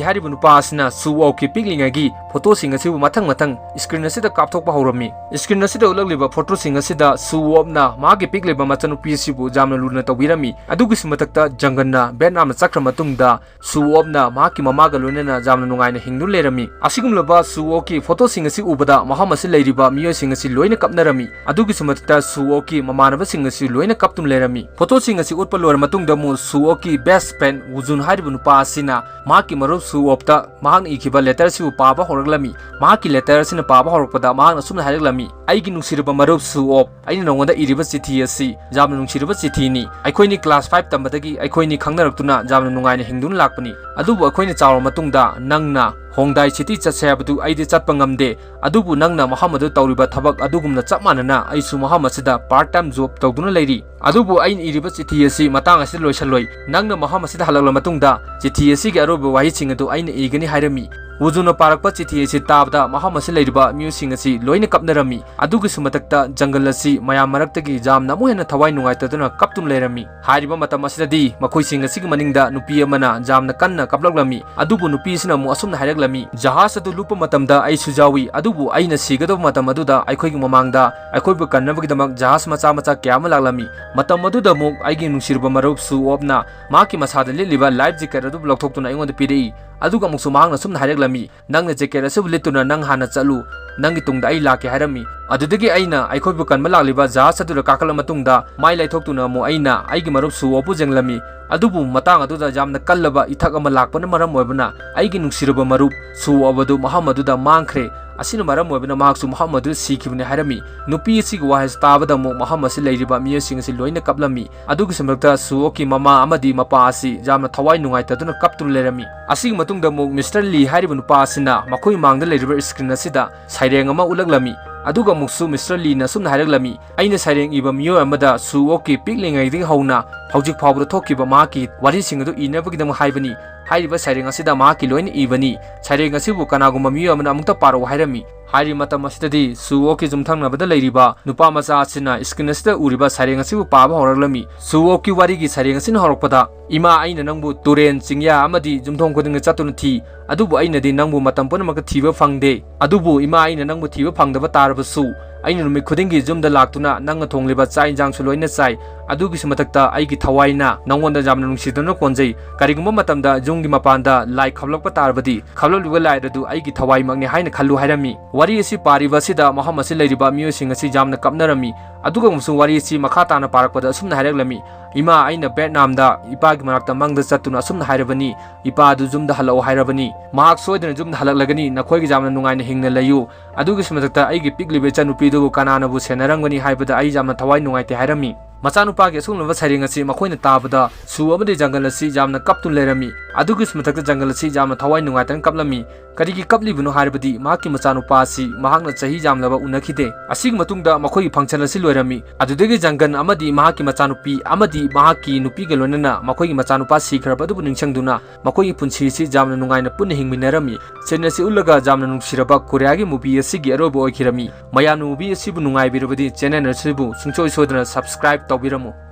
ꯍꯥꯏꯔꯤꯕ ꯅꯨꯄꯥ ꯑꯁꯤꯅ ꯁꯨꯋꯣꯛꯀꯤ ꯄꯤꯛꯂꯤꯉꯩꯒꯤ photo ꯁꯤꯡ ꯑꯁꯤꯕꯨ ꯃꯊꯪ ꯃꯊꯪ screen ꯑꯁꯤꯗ ꯀꯥꯞꯊꯣꯛꯄ ꯍꯧꯔꯝꯃꯤ꯫ Screen ꯑꯁꯤꯗ ꯎꯠꯂꯛꯂꯤꯕ photo ꯁꯤꯡ ꯑꯁꯤꯗ ꯁꯨꯋꯣꯛꯅ ꯃꯍꯥꯛꯀꯤ ꯄꯤꯛꯂꯤꯕ ꯃꯆꯥꯅꯨꯄꯤ ꯑꯁꯤꯕꯨ ꯌꯥꯝꯅ ꯂꯨꯅ ꯇꯧꯕꯤꯔꯝꯃꯤ꯫ ꯑꯗꯨꯒꯤꯁꯨ ꯃꯊꯛꯇ ꯖꯪꯒꯟꯅ ꯚꯦꯠꯅꯥꯝꯗ ꯆꯠꯈ꯭ꯔ ꯃꯇꯨꯡꯗ ꯁꯨꯋꯣꯞꯅ ꯃꯍꯥꯛꯀꯤ ꯃꯃꯥꯒ ꯂꯣꯏꯅꯅ ꯌꯥꯝꯅ ꯅꯨꯡꯉꯥꯏꯅ ꯍꯤꯡꯗꯨꯅ ꯂꯩꯔꯝꯃꯤ꯫ ꯑꯁꯤꯒꯨꯝꯂꯕ ꯁꯨꯋꯣꯞꯀꯤ photo ꯁꯤꯡ ꯑꯁꯤ ꯎꯕꯗ ꯃꯐꯝ ꯑꯁꯤꯗ ꯂꯩꯔꯤꯕ ꯃꯤꯑꯣꯏꯁꯤꯡ ꯑꯁꯤ ꯂꯣꯏꯅ ꯀꯞꯅꯔꯝꯃꯤ꯫ ꯑꯗꯨꯒꯤꯁꯨ ꯃꯊꯛꯇ ꯁꯨꯋꯣꯞꯀꯤ ꯃꯃꯥꯟꯅꯕꯁꯤꯡ ꯑꯁꯤ ꯂꯣꯏꯅ ꯀꯞꯇꯨꯅ ꯂꯩꯔꯝꯃꯤ꯫ Photo ꯁꯤꯡ ꯑꯁꯤ ꯎꯠꯄ ꯂꯣꯏꯔ ꯃꯇꯨꯡꯗ ꯑꯃꯨꯛ ꯁꯨꯋꯣꯞꯀꯤ best friend ꯋꯨꯖꯨꯟ ꯍꯥꯏꯔꯤꯕ ꯅꯨꯄꯥ ꯑꯁꯤꯅ ꯃꯍꯥꯛꯀꯤ ꯃꯔꯨꯞ ꯁꯨꯋꯣꯞꯇ ꯃꯍꯥꯛꯅ ꯏꯈꯤꯕ letter ꯑꯁꯤꯕꯨ ꯄꯥꯕ ꯍꯧꯔꯛꯂꯝꯃꯤ꯫ ꯃꯍꯥꯛꯀꯤ letter ꯑꯁꯤꯅ ꯄꯥꯕ ꯍꯧꯔꯛꯄꯗ ꯃꯍꯥꯛꯅ ꯑꯁꯨꯝꯅ ꯍꯥꯏꯔꯛꯂꯝꯃꯤ, "ꯑꯩꯒꯤ ꯅꯨꯡꯁꯤꯔꯕ ꯃꯔꯨꯞ ꯁꯨꯋꯣꯞ, ꯑꯩꯅ ꯅꯉꯣꯟꯗ ꯏꯔꯤꯕ ꯆꯤꯊꯤ ꯑꯁꯤ ꯌꯥꯝꯅ ꯅꯨꯡꯁꯤꯔꯕ ꯆꯤꯊꯤꯅꯤ꯫ ꯑꯩꯈꯣꯏꯅꯤ class five ꯇꯝꯕꯗꯒꯤ ꯑꯩꯈꯣꯏꯅꯤ ꯈꯪꯅꯔꯛꯇꯨꯅ ꯌꯥꯝꯅ ꯅꯨꯡꯉꯥꯏꯅ ꯍꯤꯡꯗꯨꯅ ꯂꯥꯛꯄꯅꯤ꯫ ꯑꯗꯨꯕꯨ ꯑꯩꯈꯣꯏꯅ ꯆꯥꯎꯔꯕ ꯃꯇꯨꯡꯗ ꯅꯪꯅ ꯍꯣꯡꯗꯥꯏ city ꯆꯠꯁꯦ ꯍꯥꯏꯕꯗꯨ ꯑꯩꯗꯤ ꯆꯠꯄ ꯉꯝꯗꯦ꯫ ꯑꯗꯨꯕꯨ ꯅꯪꯅ ꯃꯐꯝ ꯑꯗꯨ ꯇꯧꯔꯤꯕ ꯊꯕꯛ ꯑꯗꯨꯒꯨꯝꯅ ꯆꯞ ꯃꯥꯟꯅꯅ ꯑꯩꯁꯨ ꯃꯐꯝ ꯑꯁꯤꯗ part time job ꯇꯧꯗꯨꯅ ꯂꯩꯔꯤ꯫ ꯑꯗꯨꯕꯨ ꯑꯩꯅ ꯏꯔꯤꯕ ꯆꯤꯊꯤ ꯑꯁꯤ ꯃꯇꯥꯡ ꯑꯁꯤꯗ ꯂꯣꯏꯁꯜꯂꯣꯏ꯫ ꯅꯪꯅ ꯃꯐꯝ ꯑꯁꯤꯗ ꯍꯜꯂꯛꯂꯕ ꯃꯇꯨꯡꯗ ꯆꯤꯊꯤ ꯑꯁꯤꯒꯤ ꯑꯔꯣꯏꯕ ꯋꯥꯍꯩꯁꯤꯡ ꯑꯗꯨ ꯑꯩꯅ ꯏꯒꯅꯤ" ꯍꯥꯏꯔꯝꯃꯤ꯫ ꯋꯨꯖꯨꯅ ꯄꯥꯔꯛꯄ ꯆꯤꯊꯤ ꯑꯁꯤ ꯇꯥꯕꯗ ꯃꯐꯝ ꯑꯁꯤꯗ ꯂꯩꯔꯤꯕ ꯃꯤꯑꯣꯏꯁꯤꯡ ꯑꯁꯤ ꯂꯣꯏꯅ ꯀꯞꯅꯔꯝꯃꯤ꯫ ꯑꯗꯨꯒꯤꯁꯨ ꯃꯊꯛꯇ ꯖꯪꯒꯜ ꯑꯁꯤ ꯃꯌꯥꯝ ꯃꯔꯛꯇꯒꯤ ꯌꯥꯝꯅ ꯑꯃꯨꯛ ꯍꯦꯟꯅ ꯊꯋꯥꯏ ꯅꯨꯡꯉꯥꯏꯇꯗꯨꯅ ꯀꯞꯇꯨꯅ ꯂꯩꯔꯝꯃꯤ꯫ ꯍꯥꯏꯔꯤꯕ ꯃꯇꯝ ꯑꯁꯤꯗꯗꯤ ꯃꯈꯣꯏꯁꯤꯡ ꯑꯁꯤꯒꯤ ꯃꯅꯤꯡꯗ ꯅꯨꯄꯤ ꯑꯃꯅ ꯌꯥꯝꯅ ꯀꯟꯅ ꯀꯞꯂꯛꯂꯝꯃꯤ꯫ ꯑꯗꯨꯕꯨ ꯅꯨꯄꯤꯁꯤꯅ ꯑꯃꯨꯛ ꯑꯁꯨꯝꯅ ꯍꯥꯏꯔꯛꯂꯝꯃꯤ, "ꯖꯍꯥꯖ ꯑꯗꯨ ꯂꯨꯞꯄ ꯃꯇꯝꯗ ꯑꯩꯁꯨ ꯌꯥꯎꯏ, ꯑꯗꯨꯕꯨ ꯑꯩꯅ ꯁꯤꯒꯗꯕ ꯃꯇꯝ ꯑꯗꯨꯗ ꯑꯩꯈꯣꯏꯒꯤ ꯃꯃꯥꯡꯗ ꯑꯩꯈꯣꯏꯕꯨ ꯀꯟꯅꯕꯒꯤꯗꯃꯛ ꯖꯍꯥꯖ ꯃꯆꯥ ꯃꯆꯥ ꯀꯌꯥ ꯑꯃ ꯂꯥꯛꯂꯝꯃꯤ꯫ ꯃꯇꯝ ꯑꯗꯨꯗ ꯑꯃꯨꯛ ꯑꯩꯒꯤ ꯅꯨꯡꯁꯤꯔꯕ ꯃꯔꯨꯞ ꯁꯨ ꯑꯣꯞꯅ ꯃꯍꯥꯛꯀꯤ ꯃꯁꯥꯗ ꯂꯤꯠꯂꯤꯕ life jacket ꯑꯗꯨ ꯂꯧꯊꯣꯛꯇꯨꯅ ꯑꯩꯉꯣꯟꯗ ꯄꯤꯔꯛꯏ꯫ ꯑꯗꯨꯒ ꯑꯃꯨꯛꯁꯨ ꯃꯍꯥꯛꯅ ꯑꯁꯨꯝꯅ ꯍꯥꯏꯔꯛꯂꯝꯃꯤ, 'ꯅꯪꯅ jacket ꯑꯁꯤꯕꯨ ꯂꯤꯠꯇꯨꯅ ꯅꯪ ꯍꯥꯟꯅ ꯆꯠꯂꯨ, ꯅꯪꯒꯤ ꯇꯨꯡꯗ ꯑꯩ ꯂꯥꯛꯀꯦ' ꯍꯥꯏꯔꯝꯃꯤ꯫ ꯑꯗꯨꯗꯒꯤ ꯑꯩꯅ ꯑꯩꯈꯣꯏꯕꯨ ꯀꯟꯕ ꯂꯥꯛꯂꯤꯕ ꯖꯍꯥꯖ ꯑꯗꯨꯗ ꯀꯥꯈꯠꯂ ꯃꯇꯨꯡꯗ ꯃꯥꯏ ꯂꯩꯊꯣꯛꯇꯨꯅ ꯑꯃꯨꯛ ꯑꯩꯅ ꯑꯩꯒꯤ ꯃꯔꯨꯞ ꯁꯨꯑꯣꯕꯨ ꯌꯦꯡꯂꯝꯃꯤ꯫ ꯑꯗꯨꯕꯨ ꯃꯇꯥꯡ ꯑꯗꯨꯗ ꯌꯥꯝꯅ ꯀꯜꯂꯕ ꯏꯊꯛ ꯑꯃ ꯂꯥꯛꯄꯅ ꯃꯔꯝ ꯑꯣꯏꯕꯅ ꯑꯩꯒꯤ ꯅꯨꯡꯁꯤꯔꯕ ꯃꯔꯨꯞ ꯁꯨꯑꯣꯕ ꯑꯗꯨ ꯃꯐꯝ ꯑꯗꯨꯗ ꯃꯥꯡꯈ꯭ꯔꯦ꯫ ꯑꯁꯤꯅ ꯃꯔꯝ ꯑꯣꯏꯕꯅ ꯃꯍꯥꯛꯁꯨ ꯃꯐꯝ ꯑꯗꯨꯗ ꯁꯤꯈꯤꯕꯅꯤ ꯍꯥꯏꯔꯝꯃꯤ꯫ ꯅꯨꯄꯤ ꯑꯁꯤꯒꯤ ꯋꯥꯍꯩ ꯑꯁꯤ ꯇꯥꯕꯗ ꯑꯃꯨꯛ ꯃꯐꯝ ꯑꯁꯤ ꯂꯩꯔꯤꯕ ꯃꯤꯑꯣꯏꯁꯤꯡ ꯑꯁꯤ ꯂꯣꯏꯅ ꯀꯞꯂꯝꯃꯤ꯫ ꯑꯗꯨꯒꯤ ꯁꯝꯂꯛꯇ ꯁꯨꯑꯣꯀꯤ ꯃꯃꯥ ꯑꯃꯗꯤ ꯃꯄꯥ ꯑꯁꯤ ꯌꯥꯝꯅ ꯊꯋꯥꯏ ꯅꯨꯡꯉꯥꯏꯇꯗꯨꯅ ꯀꯞꯇꯨꯅ ꯂꯩꯔꯝꯃꯤ꯫ ꯑꯁꯤꯒꯤ ꯃꯇꯨꯡꯗ ꯑꯃꯨꯛ ꯃꯤꯁꯇꯔ ꯂꯤ ꯍꯥꯏꯔꯤꯕ ꯅꯨꯄꯥ ꯑꯁꯤꯅ ꯃꯈꯣꯏ ꯃꯥꯡꯗ ꯂꯩꯔꯤꯕ ꯁ꯭ꯀ꯭ꯔꯤꯟ ꯑꯁꯤꯗ ꯁꯩꯔꯦꯡ ꯑꯃ ꯎꯠꯂꯛꯂꯝꯃꯤ꯫ ꯑꯗꯨꯒ ꯑꯃꯨꯛꯁꯨ ꯃꯤꯁꯇꯔ ꯂꯤꯅ ꯑꯁꯨꯝꯅ ꯍꯥꯏꯔꯛꯂꯝꯃꯤ, "ꯑꯩꯅ ꯁꯩꯔꯦꯡ ꯏꯕ ꯃꯤꯑꯣꯏ ꯑꯃꯗ ꯁꯨꯑꯣꯀꯤ ꯄꯤꯛꯂꯤꯉꯩꯗꯒꯤ ꯍꯧꯅ ꯍꯧꯖꯤꯛ ꯐꯥꯎꯕꯗ ꯊꯣꯛꯈꯤꯕ ꯃꯍꯥꯛꯀꯤ ꯋꯥꯔꯤꯁꯤꯡ ꯑꯗꯨ ꯏꯅꯕꯒꯤꯗꯃꯛ ꯍꯥꯏꯕꯅꯤ꯫ ꯍꯥꯏꯔꯤꯕ ꯁꯩꯔꯦꯡ ꯑꯁꯤꯗ ꯃꯍꯥꯛꯀꯤ ꯂꯣꯏꯅ ꯏꯕꯅꯤ꯫ ꯁꯩꯔꯦꯡ ꯑꯁꯤꯕꯨ ꯀꯅꯥꯒꯨꯝꯕ ꯃꯤꯑꯣꯏ ꯑꯃꯅ ꯑꯃꯨꯛꯇ ꯄꯥꯔꯛꯎ ꯍꯥꯏꯔꯝꯃꯤ"꯫ ꯍꯥꯏꯔꯤꯕ ꯃꯇꯝ ꯑꯁꯤꯗꯗꯤ ꯁꯨꯑꯣꯀꯤ ꯌꯨꯝꯊꯪꯅꯕꯗ ꯂꯩꯔꯤꯕ ꯅꯨꯄꯥ ꯃꯆꯥ ꯑꯁꯤꯅ ꯁ꯭ꯀ꯭ꯔꯤꯟ ꯑꯁꯤꯗ ꯎꯔꯤꯕ ꯁꯩꯔꯦꯡ ꯑꯁꯤꯕꯨ ꯄꯥꯕ ꯍꯧꯔꯛꯂꯝꯃꯤ꯫ ꯁꯨꯑꯣꯀꯤ ꯋꯥꯔꯤꯒꯤ ꯁꯩꯔꯦꯡ ꯑꯁꯤꯅ ꯍꯧꯔꯛꯄꯗ, "ꯏꯃꯥ, ꯑꯩꯅ ꯅꯪꯕꯨ ꯇꯨꯔꯦꯟ, ꯆꯤꯡꯌꯥ ꯑꯃꯗꯤ ꯌꯨꯝꯊꯣꯡ ꯈꯨꯗꯤꯡꯗ ꯆꯠꯇꯨꯅ ꯊꯤ꯫ ꯑꯗꯨꯕꯨ ꯑꯩꯅꯗꯤ ꯅꯪꯕꯨ ꯃꯇꯝ ꯄꯨꯝꯅꯃꯛꯇ ꯊꯤꯕ ꯐꯪꯗꯦ꯫ ꯑꯗꯨꯕꯨ ꯏꯃꯥ, ꯑꯩꯅ ꯅꯪꯕꯨ ꯊꯤꯕ ꯐꯪꯗꯕ ꯇꯥꯔꯕꯁꯨ, ꯑꯩꯅ ꯅꯨꯃꯤꯠ ꯈꯨꯗꯤꯡꯒꯤ ꯌꯨꯝꯗ ꯂꯥꯛꯇꯨꯅ ꯅꯪꯅ ꯊꯣꯡꯂꯤꯕ ꯆꯥꯛ ꯏꯟꯖꯥꯡꯁꯨ ꯂꯣꯏꯅ ꯆꯥꯏ꯫ ꯑꯗꯨꯒꯤꯁꯨ ꯃꯊꯛꯇ ꯑꯩꯒꯤ ꯊꯋꯥꯏꯅ ꯅꯪꯉꯣꯟꯗ ꯌꯥꯝꯅ ꯅꯨꯡꯁꯤꯗꯨꯅ ꯀꯣꯟꯖꯩ꯫ ꯀꯔꯤꯒꯨꯝꯕ ꯃꯇꯝꯗ ꯌꯨꯝꯒꯤ ꯃꯄꯥꯟꯗ ꯂꯥꯏ ꯈꯞꯂꯛꯄ ꯇꯥꯔꯕꯗꯤ, ꯈꯞꯂꯛꯂꯤꯕ ꯂꯥꯏ ꯑꯗꯨ ꯑꯩꯒꯤ ꯊꯋꯥꯏꯃꯛꯅꯤ ꯍꯥꯏꯅ ꯈꯜꯂꯨ" ꯍꯥꯏꯔꯝꯃꯤ꯫ ꯋꯥꯔꯤ ꯑꯁꯤ ꯄꯥꯔꯤꯕ ꯑꯁꯤꯗ ꯃꯐꯝ ꯑꯁꯤ ꯂꯩꯔꯤꯕ ꯃꯤꯑꯣꯏꯁꯤꯡ ꯑꯁꯤ ꯌꯥꯝꯅ ꯀꯞꯅꯔꯝꯃꯤ꯫ ꯑꯗꯨꯒ ꯑꯃꯨꯛꯁꯨ ꯋꯥꯔꯤ ꯑꯁꯤ ꯃꯈꯥ ꯇꯥꯅ ꯄꯥꯔꯛꯄꯗ ꯑꯁꯨꯝꯅ ꯍꯥꯏꯔꯛꯂꯝꯃꯤ, "ꯏꯃꯥ, ꯑꯩꯅ ꯚꯦꯠꯅꯥꯝꯗ ꯏꯄꯥꯒꯤ ꯃꯅꯥꯛꯇ ꯃꯪꯗ ꯆꯠꯇꯨꯅ ꯑꯁꯨꯝꯅ ꯍꯥꯏꯔꯕꯅꯤ, ꯏꯄꯥ ꯑꯗꯨ ꯌꯨꯝꯗ ꯍꯜꯂꯛꯑꯣ ꯍꯥꯏꯔꯕꯅꯤ꯫ ꯃꯍꯥꯛ ꯁꯣꯏꯗꯅ ꯌꯨꯝꯗ ꯍꯜꯂꯛꯂꯒꯅꯤ, ꯅꯈꯣꯏꯒꯤ ꯌꯥꯝꯅ ꯅꯨꯡꯉꯥꯏꯅ ꯍꯤꯡꯅ ꯂꯩꯌꯨ꯫ ꯑꯗꯨꯒꯤꯁꯨ ꯃꯊꯛꯇ ꯑꯩꯒꯤ ꯄꯤꯛꯂꯤꯕ ꯏꯆꯟꯅꯨꯄꯤꯗꯨꯕꯨ ꯀꯅꯥꯅꯕꯨ ꯁꯦꯟꯅꯔꯝꯒꯅꯤ ꯍꯥꯏꯕꯗ ꯑꯩ ꯌꯥꯝꯅ ꯊꯋꯥꯏ ꯅꯨꯡꯉꯥꯏꯇꯦ" ꯍꯥꯏꯔꯝꯃꯤ꯫ ꯃꯆꯥꯅꯨꯄꯥꯒꯤ ꯑꯁꯤꯒꯨꯝꯂꯕ ꯁꯩꯔꯦꯡ ꯑꯁꯤ ꯃꯈꯣꯏꯅ ꯇꯥꯕꯗ ꯁꯨ ꯑꯃꯗꯤ ꯖꯪꯒꯜ ꯑꯁꯤ ꯌꯥꯝꯅ ꯀꯞꯇꯨꯅ ꯂꯩꯔꯝꯃꯤ꯫ ꯑꯗꯨꯒꯤꯁꯨ ꯃꯊꯛꯇ ꯖꯪꯒꯜ ꯑꯁꯤ ꯌꯥꯝꯅ ꯊꯋꯥꯏ ꯅꯨꯡꯉꯥꯏꯇꯅ ꯀꯞꯂꯝꯃꯤ꯫ ꯀꯔꯤꯒꯤ ꯀꯞꯂꯤꯕꯅꯣ ꯍꯥꯏꯔꯕꯗꯤ ꯃꯍꯥꯛꯀꯤ ꯃꯆꯥꯅꯨꯄꯥ ꯑꯁꯤ ꯃꯍꯥꯛꯅ ꯆꯍꯤ ꯌꯥꯝꯂꯕ ꯎꯅꯈꯤꯗꯦ꯫ ꯑꯁꯤꯒꯤ ꯃꯇꯨꯡꯗ ꯃꯈꯣꯏꯒꯤ ꯐꯪꯁꯟ ꯑꯁꯤ ꯂꯣꯏꯔꯝꯃꯤ꯫ ꯑꯗꯨꯗꯒꯤ ꯖꯪꯒꯟ ꯑꯃꯗꯤ ꯃꯍꯥꯛꯀꯤ ꯃꯆꯥꯅꯨꯄꯤ ꯑꯃꯗꯤ ꯃꯍꯥꯛꯀꯤ ꯅꯨꯄꯤꯒ ꯂꯣꯏꯅꯅ ꯃꯈꯣꯏꯒꯤ ꯃꯆꯥꯅꯨꯄꯥ ꯁꯤꯈ꯭ꯔꯕ ꯑꯗꯨꯕꯨ ꯅꯤꯡꯁꯤꯡꯗꯨꯅ ꯃꯈꯣꯏꯒꯤ ꯄꯨꯟꯁꯤ ꯑꯁꯤ ꯌꯥꯝꯅ ꯅꯨꯡꯉꯥꯏꯅ ꯄꯨꯟꯅ ꯍꯤꯡꯃꯤꯟꯅꯔꯝꯃꯤ꯫ ꯁꯤꯟ ꯑꯁꯤ ꯎꯠꯂꯒ ꯌꯥꯝꯅ ꯅꯨꯡꯁꯤꯔꯕ ꯀꯣꯔꯤꯌꯥꯒꯤ movie ꯑꯁꯤꯒꯤ ꯑꯔꯣꯏꯕ ꯑꯣꯏꯈꯤꯔꯝꯃꯤ꯫ ꯃꯌꯥꯝꯅ movie ꯑꯁꯤꯕꯨ ꯅꯨꯡꯉꯥꯏꯕꯤꯔꯕꯗꯤ channel ꯑꯁꯤꯕꯨ ꯁꯨꯡꯁꯣꯏ ꯁꯣꯏꯗꯅ subscribe ꯇꯧꯕꯤꯔꯝꯃꯨ꯫